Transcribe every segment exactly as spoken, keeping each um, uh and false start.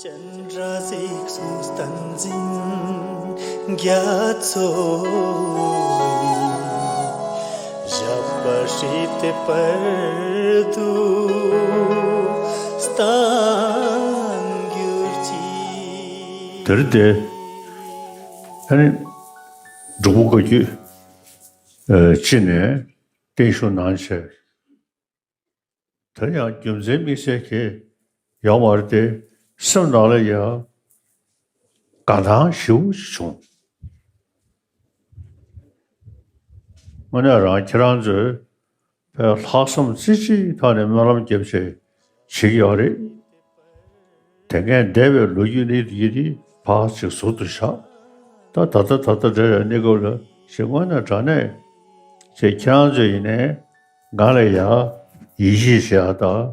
སྤྱན་རས་གཟིགས་གསུང་བསྟན་འཛིན་རྒྱ་མཚོ་ཡི། ཞབས་པད་སྲིད་མཐའི་བར་དུ་བརྟན་གྱུར་ཅིག་དེར་དེ། ཨ་ནི་འབྲུག་པ་བཀའ་བརྒྱུད་ཨ་སྤྱི་ནས་བརྟན་བཞུགས་གནང་བྱས། དེ་ཡང་རྒྱུ་མཚན་དམིགས་བསལ་གྱི་ཡོད་མ་རེད་དེ། སེམས་ནང་ལ་ཡང་དགའ་སྣང་ཞེ་པོ་ཅིག་བྱུང་། དངོས་གནས་རང་ཁྱེད་རང་ཚོས་དཔེ་ལྷག་བསམ་རྩེ་གཅིག་ཐོག་ནས་སྨོན་ལམ་བརྒྱབ་བྱས་བྱེད་ཀྱི་ཡོད་རེད། དེ་སྔའི་འདས་པའི་ལོ་རྒྱུས་ནི་ཡིན་དེ་ཕར་ཅིག་ཟུར་དུ་བཞག་ད་ད་ལྟ་ད་ལྟ་འདྲ་བའི་གནས་སྐབས་ལ་ཞེ་དངོས་གནས་དྲང་གནས་ཅེས་ཁྱེད་རང་ཚོ་ཡིན་ནའི་ང་ལ་ཡ་ཡིད་ཆེས་བྱེད་ཡ་དང་།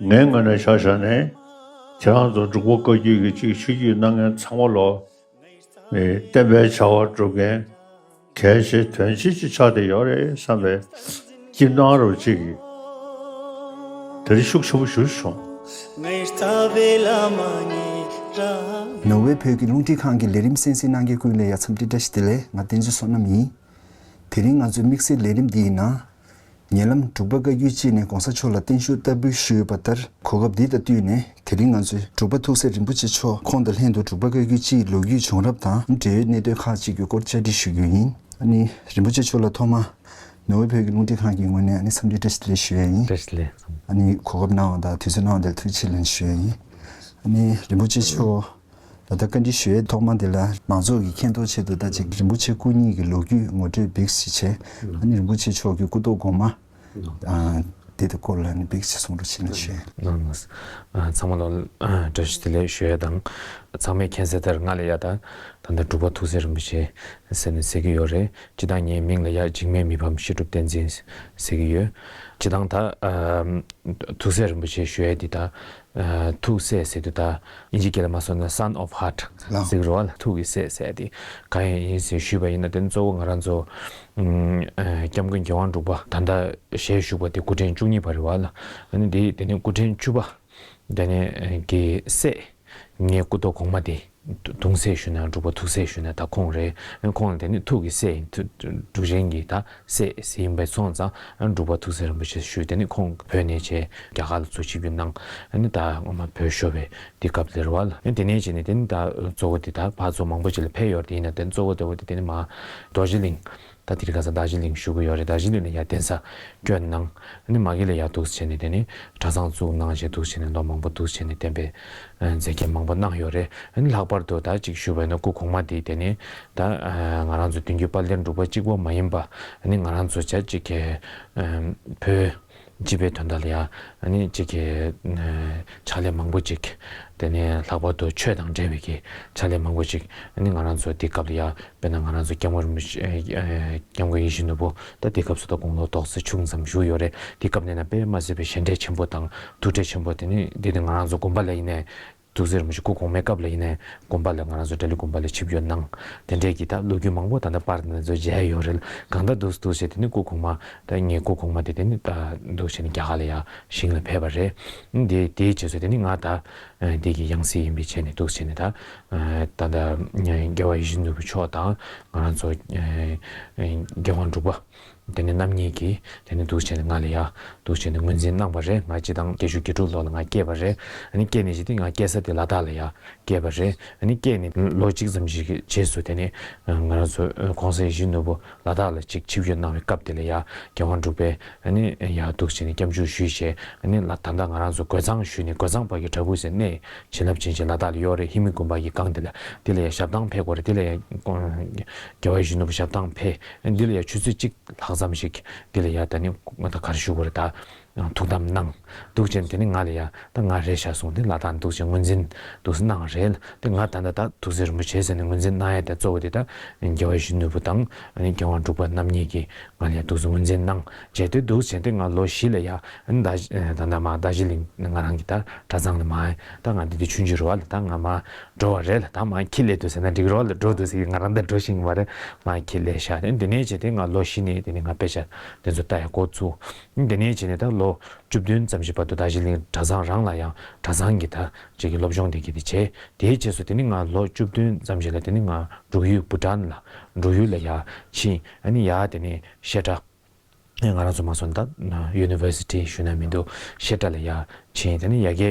ངའི་ངོས་ནས་ཆ་བཞག་ནས་ཁྱེད་རང་ཚོ་འབྲུག་པ་བཀའ་བརྒྱུད་ཀྱི་ཅིག་ཆིབས་བསྒྱུར་གནང་མཁན་ཚང་མ་ལོ། བསྟན་པའི་བྱ་བ་སྒྲུབ་མཁན་གལ་ཆེ་དོན་ཆེ་ཅིག་ཆགས་བསྡད་ཡོད་རེད་བསམ་པའི་སྐྱིད་སྣང་རུ་ཅིག་གིས་དེ་རིང་ཤུགས་ཆེན་པོ་ཞེ་པོ་བྱུང་། ནོར་ཝེ་བོད་ཀྱི་རླུང་འཕྲིན་ཁང་གི་ལས་རིམ་གསན་གཟིགས་གནང་མཁན་ཀུན་ལ་ཡ་འཚམས་འདྲི་བཀྲ་ཤིས་བདེ་ལེགས། ང་བསྟན་འཛིན་བསོད་ནམས་ཡིན། དེ་རིང་ང་ཚོའི་དམིགས་བསལ་ལས་རིམ་འདིའི་ནང་། ཉེ་ལམ་འབྲུག་པ་བཀའ་བརྒྱུད་སྤྱི་ནས་༸གོང་ས་མཆོག་ལ་བརྟན་བཞུགས་བསྟར་འབུལ་ཞུས་ཡོད་པ་ལྟར། གོ་སྐབས་འདི་དང་བསྟུན་ནས་དེ་རིང་ང་ཚོས་འབྲུག་པ་ཐུགས་སྲས་རིན་པོ་ཆེ་མཆོག་ཁོང་དང་ལྷན་དུ་འབྲུག་པ་བཀའ་བརྒྱུད་སྤྱིའི་ལོ་རྒྱུས་བྱུང་རབས་དང་འབྲེལ་ཡོད་གནད་དོན་ཁག་ཅིག་གི་སྐོར་བཅར་འདྲི་ཞུ་རྒྱུ་ཡིན། ཨ་ནི་རིན་པོ་ཆེ་མཆོག་ལ་ཐོག་མར་ནོར་ཝེ་བོད་ཀྱི་རླུང་འཕྲིན་ཁང་གི་ངོས་ནས་ཨ་ནི་འཚམས་འདྲི་བཀྲ་ཤིས་བདེ་ལེགས་ཞུ་ཡ་ཡིན། བཀྲ་ཤིས་བདེ་ལེགས། ཨ་ནི་གོ་སྐབས་གནང་བ་དང་དུས་ཚོད་གནང་བ་དེར་ཐུགས་རྗེ་ཆེ་ལན་ཞུ་ཡ་ཡིན། ཨ་ནི་རིན་པོ་ཆེ་མཆོག་ད་ལྟ་བཀའ་འདྲི་ཞུ་ཡས་ཐོག་མ་འདི་ལ་མང་ཚོགས་ཀྱི་མཁྱེན་རྟོགས་ཆེད་དུ་ད་ཅིག་རིན་པོ་ཆེ་སྐུ་ཉིད་ཀྱི་ལོ་རྒྱུས་ངོ་སྤྲོད་འབིགས་ཤིག་བྱས། ཨ་ནི་རིན་པོ་ཆེ་མཆོག་གི་སྐུ་ཐོག་གོང་མ་ཨ་དེ་དང་སྐོར་ལ་ནི་འབིགས་ཤིག་གསུང་རོགས་བྱེད་ན་ཞུ། ནང་ནས་ཨ་ཚང་མ་ལ་ཨ་བཀྲ་ཤིས་བདེ་ལེགས་ཞུ་ཡས་དང་། ཚང་མས་མཁྱེན་གསལ་ལྟར་ང་ལ་ཡ་ད་ད་ལྟ་འབྲུག་པ་ཐུགས་སྲས་རིན་པོ་ཆེ་ཟེར་ནས་ཟེར་གྱི་ཡོད་རེད། སྤྱིར་བཏང་ངའི་མིང་ལ་ཡ་འཇིགས་མེད་མི་ཕམ་བཤད་སྒྲུབ་བསྟན་འཛིན་ཟེར་གྱི་ཡོད། སྤྱིར་བཏང་ད་ཨ་ཐུགས་སྲས་རིན་པོ་ཆེ་ཞུ་ཡས་འདི་ད། ཨ་ཐུགས་སྲས་ཟེར་དུས་ད་དབྱིན་ཇི་སྐད་ལ་མ་སོང་ན་Son of Heart ལགས། ཟེར་གི་རེད་བ་ལ། ཐུགས་ཀྱི་སྲས་ཟེར་དེ་གང་ཡིན་ཟེར་ཞུས་པ་ཡིན་ན། དེ་ནི་གཙོ་བོ་ང་རང་ཚོ་ཨ་སྐྱབས་མགོན་རྒྱལ་དབང་འབྲུག་པ་ད་ལྟ་ཞལ་བཞུགས་པ་དེ་སྐུ་ཕྲེང་བཅུ་གཉིས་པ་རེད་བ་ལ། ཨ་ནི་དེ་དེ་ནི་སྐུ་ཕྲེང་བཅུ་པ་དེ་ནི་གི་སྲས་ངའི་སྐུ་ཐོག་གོང་མ་དེ། གདུང་སྲས་ཞུས་ན་འབྲུག་པ་ཐུགས་སྲས་ཞུས་ན་ད་ཁོང་རེད། ཁོང་ལ་དེ་ནི་ཐུགས་ཀྱི་སྲས་ཡིན། ཐུ་འབྲུག་ཆེན་གྱི་ད་སྲས་ཡིན་པའི་སོང་ཙང་འབྲུག་པ་ཐུགས་སྲས་རིན་པོ་ཆེ་ཞུས། དེ་ནི་ཁོང་བོད་ནས་བྱས་རྒྱ་གར་ལ་ཚུར་ཆིབས་བསྒྱུར་གནང་། ཨ་ནི་ད་སྔོན་མ་བོད་ཤོར་བའི་དེ་སྐབས་དེ་རེད་བ་ལ། ཨ་ནི་དེ་ནས་བྱས་ནས་དེ་ནི་ད་གཙོ་བོ་དེ་ད་ཕར་ཚུར་མང་པོ་ཅིག་ལ་ཕེབས་ཡོད་རེད། དེ་ཡིན་ན་དེ་ནི་གཙོ་བོ་དེ་བོ་དེ་དེ་ནི་མར་རྡོ་རྗེ་གླིང་། ད་དེ་རིང་ཁ་སང་རྡོ་རྗེ་གླིང་བཞུགས་ཀྱི་ཡོད་རེད། རྡོ་རྗེ་གླིང་ལ་ཡར་གདན་ས་བསྐྱོན་གནང་། ཨ་ནི་མ་གི་ལ་ཡར་འདུག་བྱས་ནས་དེ་ནི་གྲྭ་ཚང་བཙུགས་གནང་བྱས་འདུག་བྱས་ནས་ལོ་མང་པོ་འདུག་བྱས་ནས་བསྟན་པའི་ཨ་མཛད་འགན་མང་པོ་གནང་ཡོད་རེད། ཨ་ནི་ལྷག་པར་དུ་ད་ཅིག་ཞུས་པ་ཡིན་ན་སྐུ་གོང་མ་དེ་དེ་ནི་ད་ཨ་ང་རང་ཚོ་བདུན་བརྒྱུད་དཔལ་ལྡན་འབྲུག་པ་གཅིག་པོ་མ་ཡིན་པ། ཨ་ནི་ང་རང་ཚོ་བྱ་གཅིག་གི་ཨ་བོད་སྤྱི་པའི་དོན་དག་ལ་ཡ་ཨ་ནི་གཅིག་གི་ཨ་ཕྱག་ལས་མང་པོ་ཅིག་དེ་ནས་ལྷག་པར་དུ་ཆོས་དང་འབྲེལ་བའི་གི་ཕྱག་ལས་མང་པོ་ཅིག་ཨ་ནི་ང་རང་ཚོ་དེ་སྐབས་ལ་ཡ། དཔེར་ན་ང་རང་ཚོ་སྐྱབས་མགོན་རིན་པོ་ཆེ་ཨ་སྐྱབས་མགོན་ཡིད་བཞིན་ནོར་བུ་ད་དེ་སྐབས་སུ་ད་དགུང་ལོ་ཏོག་ཙམ་ཆུང་ཙམ་བཞུགས་ཡོད་རེད། དེ་སྐབས་ནས་ན་དཔེ་མ་སྲིད་པའི་ཞལ་འདྲིས་ཆེན་པོ་དང་ཐུགས་ཁྲལ་ཆེན་པོ། དེ་ནི་འདི་ནི་ང་རང་ཚོ་དགོན་པ་ལ་ཡིན་ནའི་ཐུགས་སྲས་རིན་པོ་ཆེ་སྐུ་གོང་མའི་སྐབས་ལ་ཡིན་ནའི་དགོན་པ་ལ་ང་རང་ཚོ་ཏྲ་ལི་དགོན་པ་ལ་ཆིབས་བསྒྱུར་གནང་། དེ་འདྲའི་གི་ད་ལོ་རྒྱུས་མང་པོ་ད་ལྟ་པར་ང་ཚོ་མཇལ་ཡོད་རེད། གང་ལྟར་འདུག་འདུག་བྱས་དེ་ནི་སྐུ་གོང་མ་ད་ངའི་སྐུ་གོང་མ་དེ་དེ་ནི་ད་འདུག་བྱས་ནས་རྒྱ་གར་ལ་ཡ་ཞིང་ལ་ཕེབས་པ་རེད། དེ་དེའི་རྗེས་སུ་དེ་ནི་ང་ད་ཨ་འདི་གི་ཡང་སྲིད་ཡིན་པའི་ཆ་ནས་འདུག་བྱས་ནས་ད་ཨ་ད་ལྟ་རྒྱལ་བ་ཡིད་བཞིན་ནོར་བུ་མཆོག་དང་ང་རང་ཚོ་ཨ་ཨ་རྒྱལ་དབང་འབྲུག་པ་དེ་ནས་རྣམ་གཉིས་ཀྱིས་དེ་ནས་འདུག་བྱས་ནས་ང་ལ་ཡ་འདུག་བྱས་ནས་ངོས་འཛིན་གནང་བ་རེད། ང་སྤྱིར་བཏང་བརྒྱད་ཅུ་གྱ་དྲུག་ལོ་ལ་ང་སྐྱེས་པ་རེད། ཨ་ནི་སྐྱེས་ནས་ཅི་སྟེ་ང་སྐྱེས་ས་དེ་ལ་དྭགས་ལ་ཡ་སྐྱེས་པ་རེད། ཨ་ནི་སྐྱེས་ནས་ལོ་གཅིག་ཙམ་ཞིག་གི་རྗེས་སུ་དེ་ནས་ང་རང་ཚོ་༸གོང་ས་ཡིད་བཞིན་ནོར་བུ་ལ་དྭགས་ལ་ཅིག་ཆིབས་བསྒྱུར་གནང་བའི་སྐབས་དེ་ལ་ཡ་རྒྱལ་དབང་འབྲུག་པས་ཨ་ནི་ཡར་འདུག་བྱས་ནས་སྐྱབས་འཇུག་ཞུས་བྱས། ཨ་ནི་ལ་ད་ལྟ་ང་རང་ཚོ་རྒོད་ཚང་ཞུས་ནས་རྒོད་ཚང་བར་གྱི་བྲག་ཕུག་ཟེར་གནས་བྱིན་རླབས་ཅན་ཞིག་ལ་དྭགས་ལ་ཡོད་རེད། ཧི་མི་དགོན་པ་གི་སྒང་དེ་ལ་དེ་ལ་ཡ་ཞབས་བཏང་ཕེབས་དགོས་རེད། དེ་ལ་ཡ་རྒྱལ་བ་ཡིད་བཞིན་ནོར་བུ་ཞབས་བཏང་ཕེབས། ཨ་ནི་དེ་ལ་ཡ་ཆུ་ཚོད་གཅིག་ལྷག་ཙམ་ཞིག་དེ་ལ་ཡ་ད་ནི་ང་ད་ག་རེ་ཞུ་དགོས་རེད། ད་ཐུགས་དམ་གནང་འདུག་བྱས་ནས་དེ་ནི་ང་ལ་ཡ་ད་ང་རེད་ཤག་གསུངས་ཏེ་ལ་དྭགས་འདུག་བྱས་ངོས་འཛིན་འདུག་སེ་གནང་རེད། དེ་ང་ད་ལྟ་ད་ཐུགས་སྲས་རིན་པོ་ཆེ་ཟེར་ནས་ངོས་འཛིན་གནང་ཡ་དེ་གཙོ་བོ་དེ་ད་རྒྱལ་བ་ཡིད་བཞིན་ནོར་བུ་དང་ཨ་ནི་རྒྱལ་དབང་འབྲུག་པ་རྣམ་གཉིས་ཀྱིས་ང་ལ་ཡ་འདུག་སེ་ངོས་འཛིན་གནང་བྱས་ཏེ་འདུག་བྱས་ཏེ་ང་ལོ་བཞི་ལ་ཡ་ཨ་ནི་ད་ད་ལྟ་མར་རྡོ་རྗེ་གླིང་ང་རང་གི་ད་གྲྭ་ཚང་ལ་མར་ད་ང་འདི་འདི་ཆུང་ཆུང་རེད་བ་ལ། ད་ང་མར་འགྲོ་བ་རེད་ལ། ད་མར་ཁྱི་ལས་འདུག་ཟེར་ན་འགྲིག་རེད་བ་ལ། འགྲོ་འདུག་ཟེར་གི་ང་རང་ད་འགྲོ་ཤེས་ཀྱི་མ་རེད། མར་ཁྱི་ལས་ཤག་དེ་འདི་ནས་བྱས་ཏེ་ང་ལོ་བཞི་ནས་དེ་ནས་ང་དཔེ་ཆ་དེ་ཚོ་ལྟ་ཡ་འགོ་བཙུགས། དེ་ནས་བྱས་ནས་ད་ལོ། ལོ་བཅུ་བདུན་ཙམ་ཞིག་བར་དུ་རྡོ་རྗེ་གླིང་གྲྭ་ཚང་རང་ལ་ཡང་གྲྭ་ཚང་གི་ད་ཅིག་གི་སློབ་སྦྱོང་དེ་གི་དེ་བྱས། དེའི་རྗེས་སུ་དེ་ནི་ང་ལོ་བཅུ་བདུན་ཙམ་ཞིག་ལ་དེ་ནི་ང་འབྲུག་ཡུལ་བྷུ་ཊཱན་ལ་འབྲུག་ཡུལ་ལ་ཡར་ཕྱིན། ཨ་ནི་ཡར་དེ་ནི་བཤད་གྲྭ། ང་རང་ཚོ་མ་སོང་ད་ཡུ་ནི་ཝར་སི་ཊི་ཞུ་ན་མི་འདུག་བཤད་གྲྭ་ལ་ཡར་ཕྱིན། དེ་ནི་ཡ་གི་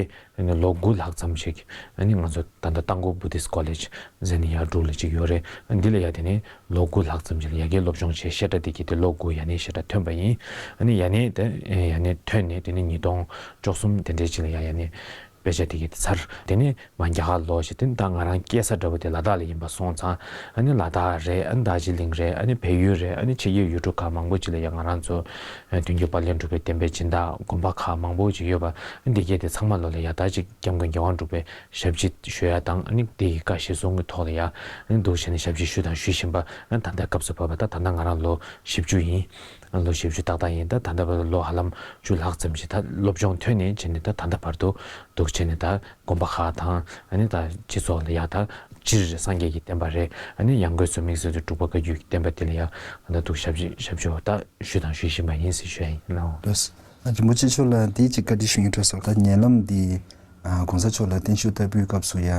ལོ་དགུ་ལྷག་ཙམ་ཞིག་ཨ་ནི་ང་ཚོ་ད་ལྟ་རྟ་མགོ་བྷུ་དིསི་ཊི་ཀོ་ལེཇ་ཟེར་ནི་ཡར་འབྲུག་ལ་ཅིག་ཡོད་རེད། ཨ་འདི་ལ་ཡར་དེ་ནི་ལོ་དགུ་ལྷག་ཙམ་ཞིག་ལ་ཡ་གི་སློབ་སྦྱོང་བྱས། བཤད་གྲྭ་དེ་གི་དེ་ལོ་དགུ་ཡ་ནི་བཤད་གྲྭ་ཐོན་པ་ཡིན། ཨ་ནི་ཡ་ནི་དེ་ཡ་ནི་ཐོན་ནས་དེ་ནི་ཉིས་སྟོང་བཅུ་གསུམ་དེ་འདྲའི་ཅིག་ལ་ཡ་ཡ་ནི་དཔེ་ཆ་དེ་གི་ཚར། དེ་ནས་མ་རྒྱ་གར་ལོག་བྱས། དེ་ནས་ད་ང་རང་སྐྱེས་ས་འདྲ་པོ་དེ་ལ་དྭགས་ལ་ཡིན་པ་སོང་ཙང་། ཨ་ནི་ལ་དྭགས་རེད། ཨ་ནི་རྡོ་རྗེ་གླིང་རེད། ཨ་ནི་བལ་ཡུལ་རེད། ཨ་ནི་ཕྱི་རྒྱལ་ཡུལ་གྲུ་ཁག་མང་པོ་ཅིག་ལ་ཡང་ང་རང་ཚོ་མདུན་བསྐྱེད་དཔལ་ལྡན་འབྲུག་པའི་བསྟན་པའི་སྦྱིན་བདག་དགོན་པ་ཁག་མང་པོ་ཅིག་ཡོད་པ། ཨ་ནི་འདི་གས་དེ་ཚང་མ་ལོ་ལ་ཡ་ད་ཅིག་སྐྱབས་མགོན་རྒྱལ་དབང་འབྲུག་པའི་ཞབས་ཕྱི་ཞུ་ཡ་དང་། ཨ་ནི་དེ་གི་བཀའ་གཞིར་བཟུང་གི་ཐོག་ལ་ཡ་ཨ་ནི་འདུག་བྱས་ནས་ཞབས་ཕྱི་ཞུས་དང་ཞུ་བཞིན་པ། ཨ་ནི་ད་ལྟ་སྐབས་སུ་བབས་པ་ད་ད་ལྟ་ང་རང་ལོ་བཞི་བཅུ་ཡིན། ལོ་བཞི་བཅུ་ཏག་ཏག་ཡིན། ད་ད་ལྟ་བར་དུ་ལོ་ཧ་ལམ་བཅུ་ལྷག་ཙམ་ཞིག་ད་སློབ་སྦྱོང་ཐོན་ནས་བྱས་ནས་ད་ད་ལྟ་བར་དུ་འདུག་བྱས་ནས་ད་དགོན་པ་ཁག་དང་། ཨ་ནི་ད་སྤྱི་ཚོགས་ལ་ཡ་ད་སྤྱིར་སངས་རྒྱས་ཀྱི་བསྟན་པ་རེད། ཨ་ནི་ཡང་སྒོས་སུ་དམིགས་བསལ་དུ་འབྲུག་པ་བཀའ་བརྒྱུད་ཀྱི་བསྟན་པ་དེ་ལ་ཡ་ད་འདུག་ཞབས་ཕྱི་ཞབས་ཕྱི་ད་ཞུས་དང་ཞུ་བཞིན་པ་ཡིན་ཟེར་ཞུ་ཡ་ཡིན་ལགས། ལགས། ཨ་རིན་པོ་ཆེ་མཆོག་ལ་འདི་ཅིག་བཀའ་འདྲི་ཞུ་སྙིང་འདོད་སོང་། ད་ཉེ་ལམ་འདི་ཨ་གོང་ས་མཆོག་ལ་བརྟན་བཞུགས་བསྟར་འབུལ་སྐབས་སུ་ཡ།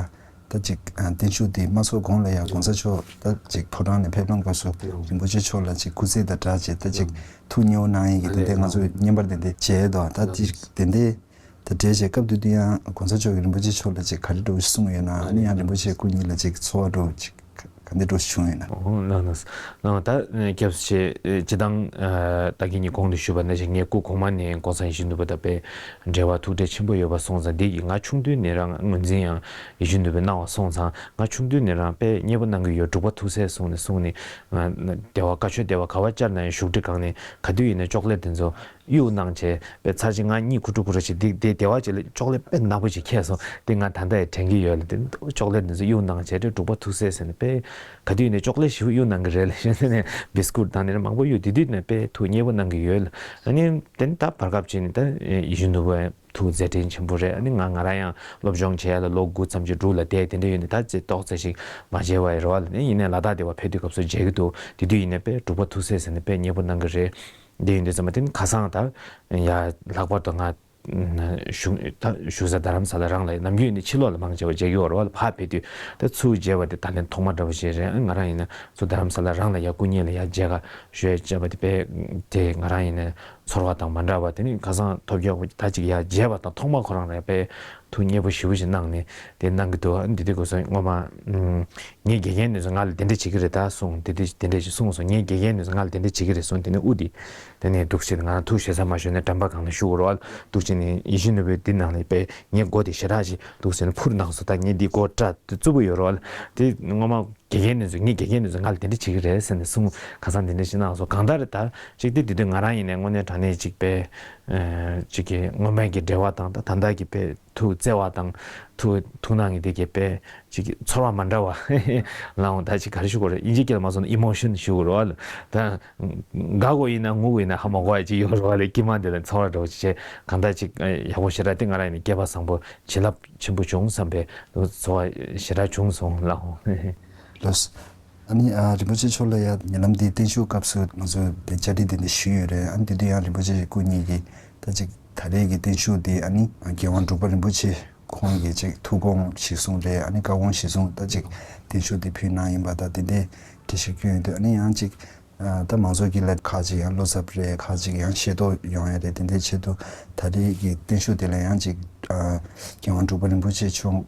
ད་ཅིག་ཨ་བརྟན་བཞུགས་འདི་མ་ཚོགས་གོང་ལ་ཡང་གོང་ས་མཆོག་ད་ཅིག་ཕོ་བྲང་ནས་ཕེབས་གནང་སྐབས་སུ་རིན་པོ་ཆེ་མཆོག་ལ་ཅིག་སྐུ་རྩེད་དང་སྦྲགས་བྱས། ད་ཅིག་ཐུགས་མཉེས་པོ་གནང་ཡས་ཀྱི་དེ་འདྲ་ང་ཚོས་བརྙན་པར་དེ་འདྲ་མཇལ་འདུག་ད་ཅིག་དེ་འདྲའི་ད་འབྲེལ་བྱས་སྐབས་དེ་དུས་ཡང་གོང་ས་མཆོག་གིས་རིན་པོ་ཆེ་མཆོག་ལ་ཅིག་ག་རེ་འདྲ་བོ་ཞིག་གསུངས་ཡོད་ན། ཨ་ནི་ཡང་རིན་པོ་ཆེ་སྐུ་ཉིད་ལ་ཅིག་ཚོར་བ་འདྲ་བོ་ཅིག་ག་འདྲ་འདྲ་བོ་ཞིག་བྱུང་ཡོད་ན། ཨོ་ལགས་ལགས་ལགས། ད་སྐྱབས་རྗེ་སྤྱི་བཏང་ད་གིན་ངས་གོང་དུ་ཞུས་པ་ནང་བཞིན་ངའི་སྐུ་གོང་མ་ནས་གོང་ས་ཡིད་བཞིན་ནོར་བུ་དང་དཔེ་འབྲེལ་བ་ཐུགས་འབྲེལ་ཆེན་པོ་ཡོད་པ་སོང་ཙང་། འདི་ཡིས་ང་ཆུང་དུས་ནས་རང་ངོས་འཛིན་ཡང་ཡིད་བཞིན་ནོར་བུས་གནང་བ་སོང་ཙང་། ང་ཆུང་དུས་ནས་རང་དཔེ་མཉེས་པོ་གནང་གི་ཡོད། འབྲུག་པ་ཐུགས་སྲས་གསུངས་ནས་གསུངས་ནས་ང་སྡེ་བ་བཀའ་ཆོས་སྡེ་བ་ག་བ་བཅར་ན་ཡང་བཞུགས་ཁྲི་སྒང་ནས་ག་དུས་ཡིན་ན་ཅོག་ལེ་དེ་ཚོ་གཡུག་གནང་བྱས། དཔེ་ཚར་གཅིག་ང་གཉིད་ཁུག་དྲུག་ཁུག་དྲུག་བྱས། དེ་དེ་སྡེ་བ་ཅིག་ལ་ཅོག་ལེ་དཔེ་ནག་པོ་ཅིག་ཁྱེར་སོང་། དེ་ང་ད་ལྟ་ཡང་དྲན་གྱི་ཡོད་ལ། དེ་ཅོག་ལེ་དེ་ཚོ་གཡུག་གནང་བྱས། དེ་འབྲུག་པ་ཐུགས་སྲས་ཟེར་ནས་དཔེ་ག་དུས་ཡིན་ནའི་ཅོག་ལེ་ཞིག་གཡུག་གནང་གི་རེད་ལ། གཞན་དེ་ནས་བིས་ཀུད་དང་དེ་འདྲ་མང་པོ་གཡུག། དེ་དུས་ནས་དཔེ་ཐུགས་མཉེས་པོ་གནང་གི་ཡོད་ལ། ཨ་ནི་དེ་ནས་ད་བར་སྐབས་ཅིག་ནས་ད་ཡིད་བཞིན་ནོར་བུ་ཐུགས་མཛད་འཕྲིན་ཆེན་པོ་རེད། ཨ་ནི་ང་ང་རང་ཡང་སློབ་སྦྱོང་བྱེད་ཡ་ལ་ལོ་དགུ་ཙམ་ཅིག་འབྲུག་ལ་བསྡད། དེ་འདྲ་ཡོད་ནས་ད་ཅིག་ཏོག་ཙམ་ཞིག་མ་མཇལ་བ་ཡང་རེད་བ་ལ། ཨ་ནི་ཡིན་ནའི་ལ་དྭགས་སྡེ་བ་ཕེབས་དུས་སྐབས་སུ་མཇལ་གྱི་འདུག་དེ་དུས་ཡིན་ནའི་དཔེ་འབྲུག་པ་ཐུགས་སྲས་ཟེར་ནས་དཔེ་མཉེས་པོ་གནང་གི་རེད། འདི་ཡིན་དུས་ཙམ་པ་དེ་ནི་ཁ་སང་ད་ཡ་ལྷག་པར་དུ་ང་བཞུགས་ད་བཞུགས་ས་རྡ་རམ་ས་ལ་རང་ལ་ནམ་རྒྱུན་ནས་ཕྱི་ལོགས་ལ་མང་ཆེ་བ་མཇལ་གྱི་ཡོད་རེད་བ་ལ། ཕར་ཕེབས་དུས་ད་ཚུར་མཇལ་བ་དེ་ད་ལན་ཐོག་མ་འདྲ་བོ་ཞིག་རེད། ཨ་ང་རང་ཡིན་ན་ཚུར་རྡ་རམ་ས་ལ་རང་ལ་ཡ་སྐུ་ཉིད་ལ་ཡ་མཇལ་ཁ་ཞུ་ཡ་བྱས་པ་དེ་དཔེ་དེ་ང་རང་ཡིན་ན་ཚོར་བ་དང་མ་འདྲ་བ། དེ་ནི་ཁ་སང་ཐོབ་རྒྱག་ད་ཅིག་ཡ་མཇལ་བ་དང་ཐོག་མ་ཁོ་རང་ལ་ཡ་དཔེ་ཐུགས་མཉེས་པོ་ཞེ་པོ་ཞིག་གནང་ནས་དེ་གནང་གི་འདུག་ཨ་འདི་དུས་སྐབས་སུ་སྔོན་མ་ངའི་དགེ་རྒན་དེ་ཚོ་ང་ལ་དེ་འདྲ་བྱེད་ཀྱི་རེད་ད་གསུངས། དེ་འདྲ་དེ་འདྲ་ཞིག་གསུངས་སོང་། ངའི་དགེ་རྒན་དེ་ཚོ་ང་ལ་དེ་འདྲ་བྱེད་ཀྱི་རེད་གསུངས། དེ་ནས་དབུ་དེ་དེ་ནས་འདུག་བྱས་ང་རང་ཐུགས་ཞེ་ས་མ་ཞུས་ནས་དྲན་པ་སྒང་ལ་བཞུགས་རོགས་འདུག་བྱས་ནས་ཡིད་བཞིན་ནོར་བུའི་འདི་ནང་ལ་དཔེ་ངའི་མགོ་དེ་ཞེ་དྲག་ཅིག་འདུག་བྱས་ནས་འཕུར་གནང་སོང་། ད་ངས་འདི་མགོ་སྐྲ་དེ་རྩུབ་པོ་ཡོད་རོགས། དེ་སྔོན་མ་དགེ་རྒན་དེ་ཚོ་ངའི་དགེ་རྒན་དེ་ཚོ་ང་ལ་དེ་འདྲ་བྱེད་ཀྱི་རེད་ཟེར་ནས་གསུངས། ཁ་སང་དེ་འདྲ་ཞིག་གནང་སོང་། གང་ལྟར་ད་ཅིག་དེ་དེ་དུས་ང་རང་ཡིན་ནའི་དངོས་གནས་དྲང་གནས་ཅིག་དཔེ་ཅིག་གི་སྔོན་མའི་གི་འབྲེལ་བ་དང་ད་ད་ལྟ་གི་དཔེ་ཐུགས་བརྩེ་བ་དང་ཐུགས་ཐུགས་སྣང་གི་དེ་གི་དཔེ་ཅིག་ཚོར་བ་མ་འདྲ་བ་ལའང་ད་ཅིག་ག་རེ་ཞུ་དགོས་རེད། དབྱིན་ཇི་སྐད་ལ་མ་སོང་ན་ཨི་མོ་ཤན་ཞུ་དགོས་རེད་བ་ལ། ད་དགའ་དགོས་ཡིན་ན་ངུ་དགོས་ཡིན་ན་ཧ་མ་གོ་བ་ཅིག་ཡོད་རེད་བ་ལ། དཀྱིལ་མ་དེ་ལ་ཚོར་བ་འདྲ་བོ་ཅིག་བྱས། གང་ལྟར་ཅིག་ཡག་པོ་ཞེ་དྲག་དེ་ང་རང་ཡིན་ན་སྐལ་པ་བཟང་པོ་བྱིན་རླབས་ཆེན་པོ་བྱུང་བསམ་པའི་ཚོར་བ་ཞེ་དྲག་བྱུང་སོང་ལགས། ལགས། ཨ་ནི་ཨ་རིན་པོ་ཆེ་མཆོག་ལ་ཡ་ཉེ་ལམ་འདི་བརྟན་བཞུགས་སྐབས་སུ་ང་ཚོ་དེ་བཅར་འདྲི་དེ་འདྲ་ཞུས་ཡོད་རེད། ཨ་ནི་དེ་དུས་ཡང་རིན་པོ་ཆེ་སྐུ་ཉིད་ཀྱིས་ད་ཅིག་ད་རེས་ཀྱི་བརྟན་བཞུགས་འདི་ཨ་ནི་རྒྱལ་དབང་འབྲུག་པ་རིན་པོ་ཆེ་ཁོང་གི་ཅིག་ཐུགས་དགོངས་གཞིར་བཟུང་རེད། ཨ་ནི་བཀའ་དགོངས་གཞིར་བཟུང་ད་ཅིག་བརྟན་བཞུགས་འདི་ཕུལ་གནང་ཡིན་པ་དང་དེ་འདྲའི་འགྲེལ་བཤད་བསྐྱོན་ཡོད་དུས། ཨ་ནི་ཡང་ཅིག་ཨ་ད་མང་ཚོགས་ཀྱི་ལ་ཁག་ཅིག་ཡང་བློ་འཚབ་རེད། ཁག་ཅིག་ཡང་ཤེས་རྟོགས་ཡོང་ཡ་རེད། དེ་འདྲའི་ཆེད་དུ་ད་རེས་ཀྱི་བརྟན་བཞུགས་དེ་ལ་ཡང་ཅིག་ཨ་རྒྱལ་དབང་འབྲུག་པ་རིན་པོ་ཆེ་མཆོག་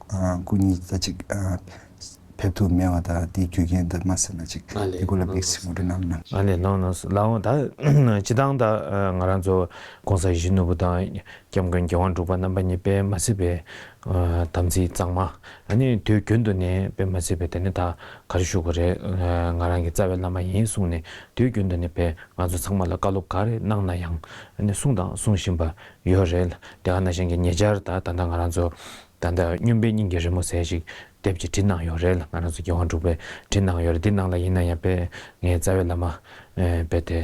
ཨ་སྐུ་ཉིད་ད་ཅིག་ཨ་ཕེབས་ཐུབ་མེད་པ་དང་དེའི་རྒྱུ་རྐྱེན་དེ་མ་ཟེར་ན་ཅིག་ཨ་ལས་དེ་སྐོར་ལ་དམིགས་བསལ་ངོ་སྤྲོད་གནང་གནང་། ཨ་ལས་གནང་གནང་། ལགས་འོང་། ད་སྤྱི་བཏང་ད་ང་རང་ཚོ་གོང་ས་ཡིད་བཞིན་ནོར་བུ་དང་སྐྱབས་མགོན་རྒྱལ་དབང་འབྲུག་པ་རྣམ་པ་གཉིས་དཔེ་མ་སྲིད་པའི་དམ་ཚིག་གཙང་མ། ཨ་ནི་དུས་རྒྱུན་དུ་ནས་དཔེ་མ་སྲིད་པའི་དེ་ནི་ད་ག་རེ་ཞུ་དགོས་རེད། ང་རང་གི་རྩ་བའི་བླ་མ་ཡིན་གསུངས་ནས་དུས་རྒྱུན་དུ་ནས་དཔེ་ང་ཚོ་ཚང་མ་ལ་བཀའ་སློབ་ག་རེ་གནང་ན་ཡང་ཨ་ནི་གསུང་དང་གསུང་བཞིན་པ་ཡོད་རེད། དེ་ག་ནང་བཞིན་གྱི་ཉེ་ཆར་ད་ད་ལྟ་ང་རང་ཚོ་ད་ལྟ་སྨྱུག་པའི་སྙིང་གི་རི་མོ་ཟེར་ཞིག་དེབ་ཅིག་བྲིས་གནང་ཡོད་རེད་ལ། ང་རང་ཚོ་རྒྱལ་དབང་འབྲུག་པས་བྲིས་གནང་ཡོད་རེད། འདི་ནང་ལ་ཡིན་ན་ཡང་དཔེ་ངའི་རྩ་བའི་བླ་མ་ཨེ་དཔེ་དེ་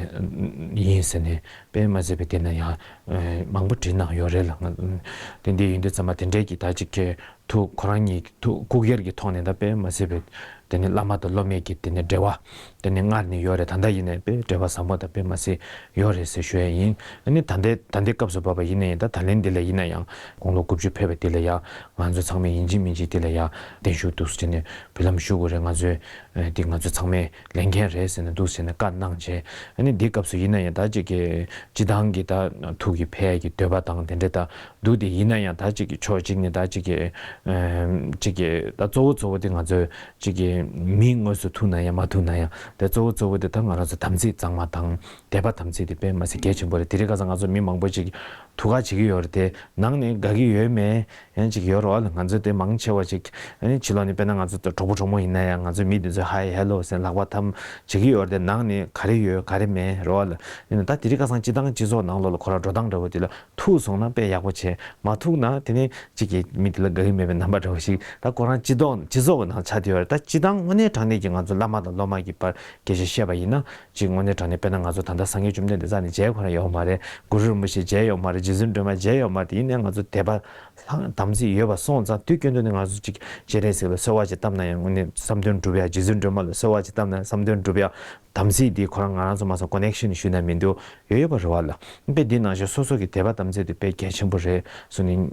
ཡིན་ཟེར་ནས་དཔེ་མ་ཟད་པའི་དེ་ན་ཡང་ཨེ་མང་པོ་བྲིས་གནང་ཡོད་རེད་ལ། ང་དེ་འདྲ་ཡིན་དུས་ཙམ་པ་དེ་འདྲའི་གི་ད་ཅིག་གི་ཐུགས་ཁོ་རང་ཉིད་ཐུགས་སྐུ་སྒེར་གྱི་ཐོག་ནས་ད་དཔེ་མ་ཟད་པའི་ དེ་ནི་བླ་མ་དང་སློབ་མའི་གི་དེ་ནི་འབྲེལ་བ་དེ་ནི་སྔར་ནས་ཡོད་རེད། ད་ལྟ་ཡིན་ནའི་དཔེ་འབྲེལ་བ་བཟང་པོ་དང་དཔེ་མ་སྲིད་ཡོད་རེད་ཟེར་ཞུ་ཡ་ཡིན། ཨ་ནི་ད་ལྟའི་ད་ལྟའི་སྐབས་སུ་བབས་པ་ཡིན་ན་ཡང་ད་ད་ལན་འདི་ལ་ཡིན་ན་ཡང་དགུང་ལོ་དགུ་བཅུ་ཕེབས་པ་འདི་ལ་ཡང་ང་ཚོ་ཚང་མས་ཡིན་གཅིག་མིན་གཅིག་འདི་ལ་ཡང་བརྟན་བཞུགས་འདུག་ཟེར་ནས་འབུལ་ལམ་ཞུ་དགོས་རེད། ང་ཚོས་ཨ་འདི་ང་ཚོ་ཚང་མས་ལས་འགན་རེད་ཟེར་ནས་འདུག་ཟེར་ནས་བཀའ་གནང་བྱས། ཨ་ནི་འདི་སྐབས་སུ་ཡིན་ན་ཡང་ད་ཅིག་གི་སྤྱི་བཏང་གི་ད་ཐུགས་ཀྱི་ཕན་ཡ་གི་འདོད་པ་དང་དེ་འདྲ་ད་འདུག་དེ་ཡིན་ན་ཡང་ད་ཅིག་གི་ཕྱོགས་གཅིག་ནས་ད་ཅིག་གི་ཨམ་ཅིག་གི་ད་གཙོ་བོ་གཙོ་བོ་དེ་ང་ཚོས་ཅིག་གི་མི་དངོས་སུ་ཐུག་ན་ཡང་མ་ཐུག་ན་ཡང་དེ་གཙོ་བོ་གཙོ་བོ་དེ་ད་ང་རང་ཚོ་དམ་ཚིག་གཙང་མ་དང་དད་པ་དམ་ཚིག་དེ་དཔེ་མ་སྲིད་གལ་ཆེན་པོ་རེད། དེ་རིང་ཁ་སང་ང་ཚོ་མི་མང་པོ་ཅིག་ཐུགས་ཁ་བྱེད་ཀྱི་ཡོད་རེད། དེ་ནང་ནས་དགའ་གི་ཡོད་མེད། ཡང་ཅིག་ཡོད་རེད་བ་ལ། ང་ཚོ་དེ་མང་ཆེ་བ་ཅིག་ཨ་ནི་ཕྱི་ལོགས་ནས་དཔེར་ན་ང་ཚོ་གྲོགས་པོ་གྲོགས་མོ་ཡིན་ན་ཡང་ང་ཚོ་མི་དེ་ཚོས་ཧའི་ཧེ་ལོ་ཟེར་ལག་པ་འཐམ་བྱེད་ཀྱི་ཡོད་རེད། དེ་ནང་ནས་ག་རེ་ཡོད་ག་རེ་མེད་རེད་བ་ལ། ཡིན་ན་ད་དེ་རིང་ཁ་སང་སྤྱི་བཏང་སྤྱི་ཚོགས་ནང་ལོགས་ལ་ཁོ་རང་འགྲོ་སྟངས་འདྲ་བོ་དེ་ལ་ཐུག་སོང་ན་དཔེ་ཡག་པོ་བྱས། མ་ཐུག་ན་དེ་ནས་ཅིག་གིས་མི་དེ་ལ་དགའ་གི་མེད་པའི་རྣམ་པ་འདྲ་བོ་ཞིག་ད་ཁོ་རང་སྤྱི་ཚོགས་སྤྱི་ཚོགས་ཀྱི་ནང་ཆགས་བསྡད་ཡོད་རེད། ད་སྤྱི་བཏང་དངོས་གནས་དྲང་གནས་ཀྱི་ང་ཚོ་བླ་མ་དང་སློབ་མ་གི་བར་སྐད་ཆ་བཤད་པ་ཡིན་ན། ཅིག་དངོས་གནས་དྲང་གནས་དཔེར་ན་ང་ཚོ་ད་ལྟ་སངས་རྒྱས་བཅོམ་ལྡན་འདས་རྩ་ནས་མཇལ་ཁོ་རང་ཡོད་མ་རེད། གུ་རུ་རིན་པོ་ཆེ་མཇལ་ཡོད་མ་རེད། རྗེ་བཙུན་སྒྲོལ་མ་མཇལ་ཡོད་མ་རེད། ཡིན་ནའི་ང་ཚོ་དད་པ་དམ་ཚིག་ཡོད་པ་སོང་ཙང་དུས་རྒྱུན་དུ་ནི་ང་ཚོ་ཅིག་སྤྱན་རས་གཟིགས་ལ་གསོལ་བ་ཅིག་བཏབ་ན་ཡང་དངོས་གནས་བསམ་དོན་འགྲུབ་ཡ། རྗེ་བཙུན་སྒྲོལ་མ་ལ་གསོལ་བ་ཅིག་བཏབ་ན་བསམ་དོན་འགྲུབ་ཡ། དམ་ཚིག་འདི་ཁོ་རང་ང་རང་ཚོ་མ་སོང་ཀོ་ནེག་ཤན་ཞུས་ན་མི་འདུག་ཡོད་ཡོད་པ་རེད་བ་ལ། དཔེ་འདི་ནང་བཞིན་སོ་སོ་གི་དད་པ་དམ་ཚིག་དེ་དཔེ་གལ་ཆེན་པོ་རེད་གསུངས་ནས།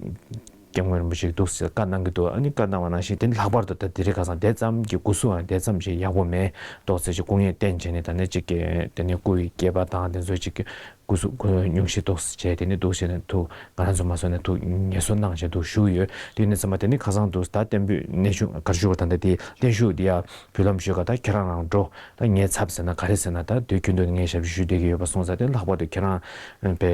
སྐྱབས་མགོན་རིན་པོ་ཆེས་འདུག་ཟེར་བཀའ་གནང་གི་འདུག་ཨ་ནི་བཀའ་གནང་བ་ནང་བཞིན་དེ་ནི་ལྷག་པར་དུ་ད་དེ་རིང་ཁ་སང་དེ་ཙམ་གྱི་སྐུ་གཟུགས་ཨང་དེ་ཙམ་ཞིག་ཡག་པོ་མེད། ཏོག་ཙམ་ཞིག་སྐུ་ངལ་བསྟན་བྱས་ནས་ད་ནི་ཅིག་གི་དེ་ནི་སྐུ་ཡི་སྐྱེས་པ་དང་དེ་ཚོ་ཅིག་གི་སྐུ་གཟུགས་སྐུ་སྙུང་གཞི་ཏོག་ཙམ་བྱས། དེ་ནི་འདུག་ཟེར་ནས་ཐུགས་ང་རང་ཚོ་མ་སོང་ནས་ཐུགས་ངལ་གསོ་གནང་བྱས་འདུག་ཞུ་ཡོད། དེ་ནི་ཚང་མ་དེ་ནི་ཁ་སང་འདུག་ད་བརྟན་པོའི་གནས་ཤུགས་གར་ཞུ་བ་ད་ལྟ་དེ་བརྟན་ཤུགས་དེ་ཡ། བུ་ལམ་ཞུས་ག་ད་ཁྱེད་རང་རང་འགྲོ། ད་ངའི་ཚབ་ཟེར་ན་ག་རེ་ཟེར་ན་ད་དུས་རྒྱུན་དུ་ངའི་ཞབས་ཞུ་ཞུ་བསྡད་ཀྱི་ཡོད་པ་སོང་ཙང་དེ་ལྷག་པར་དུ་ཁྱེད་རང་པའི་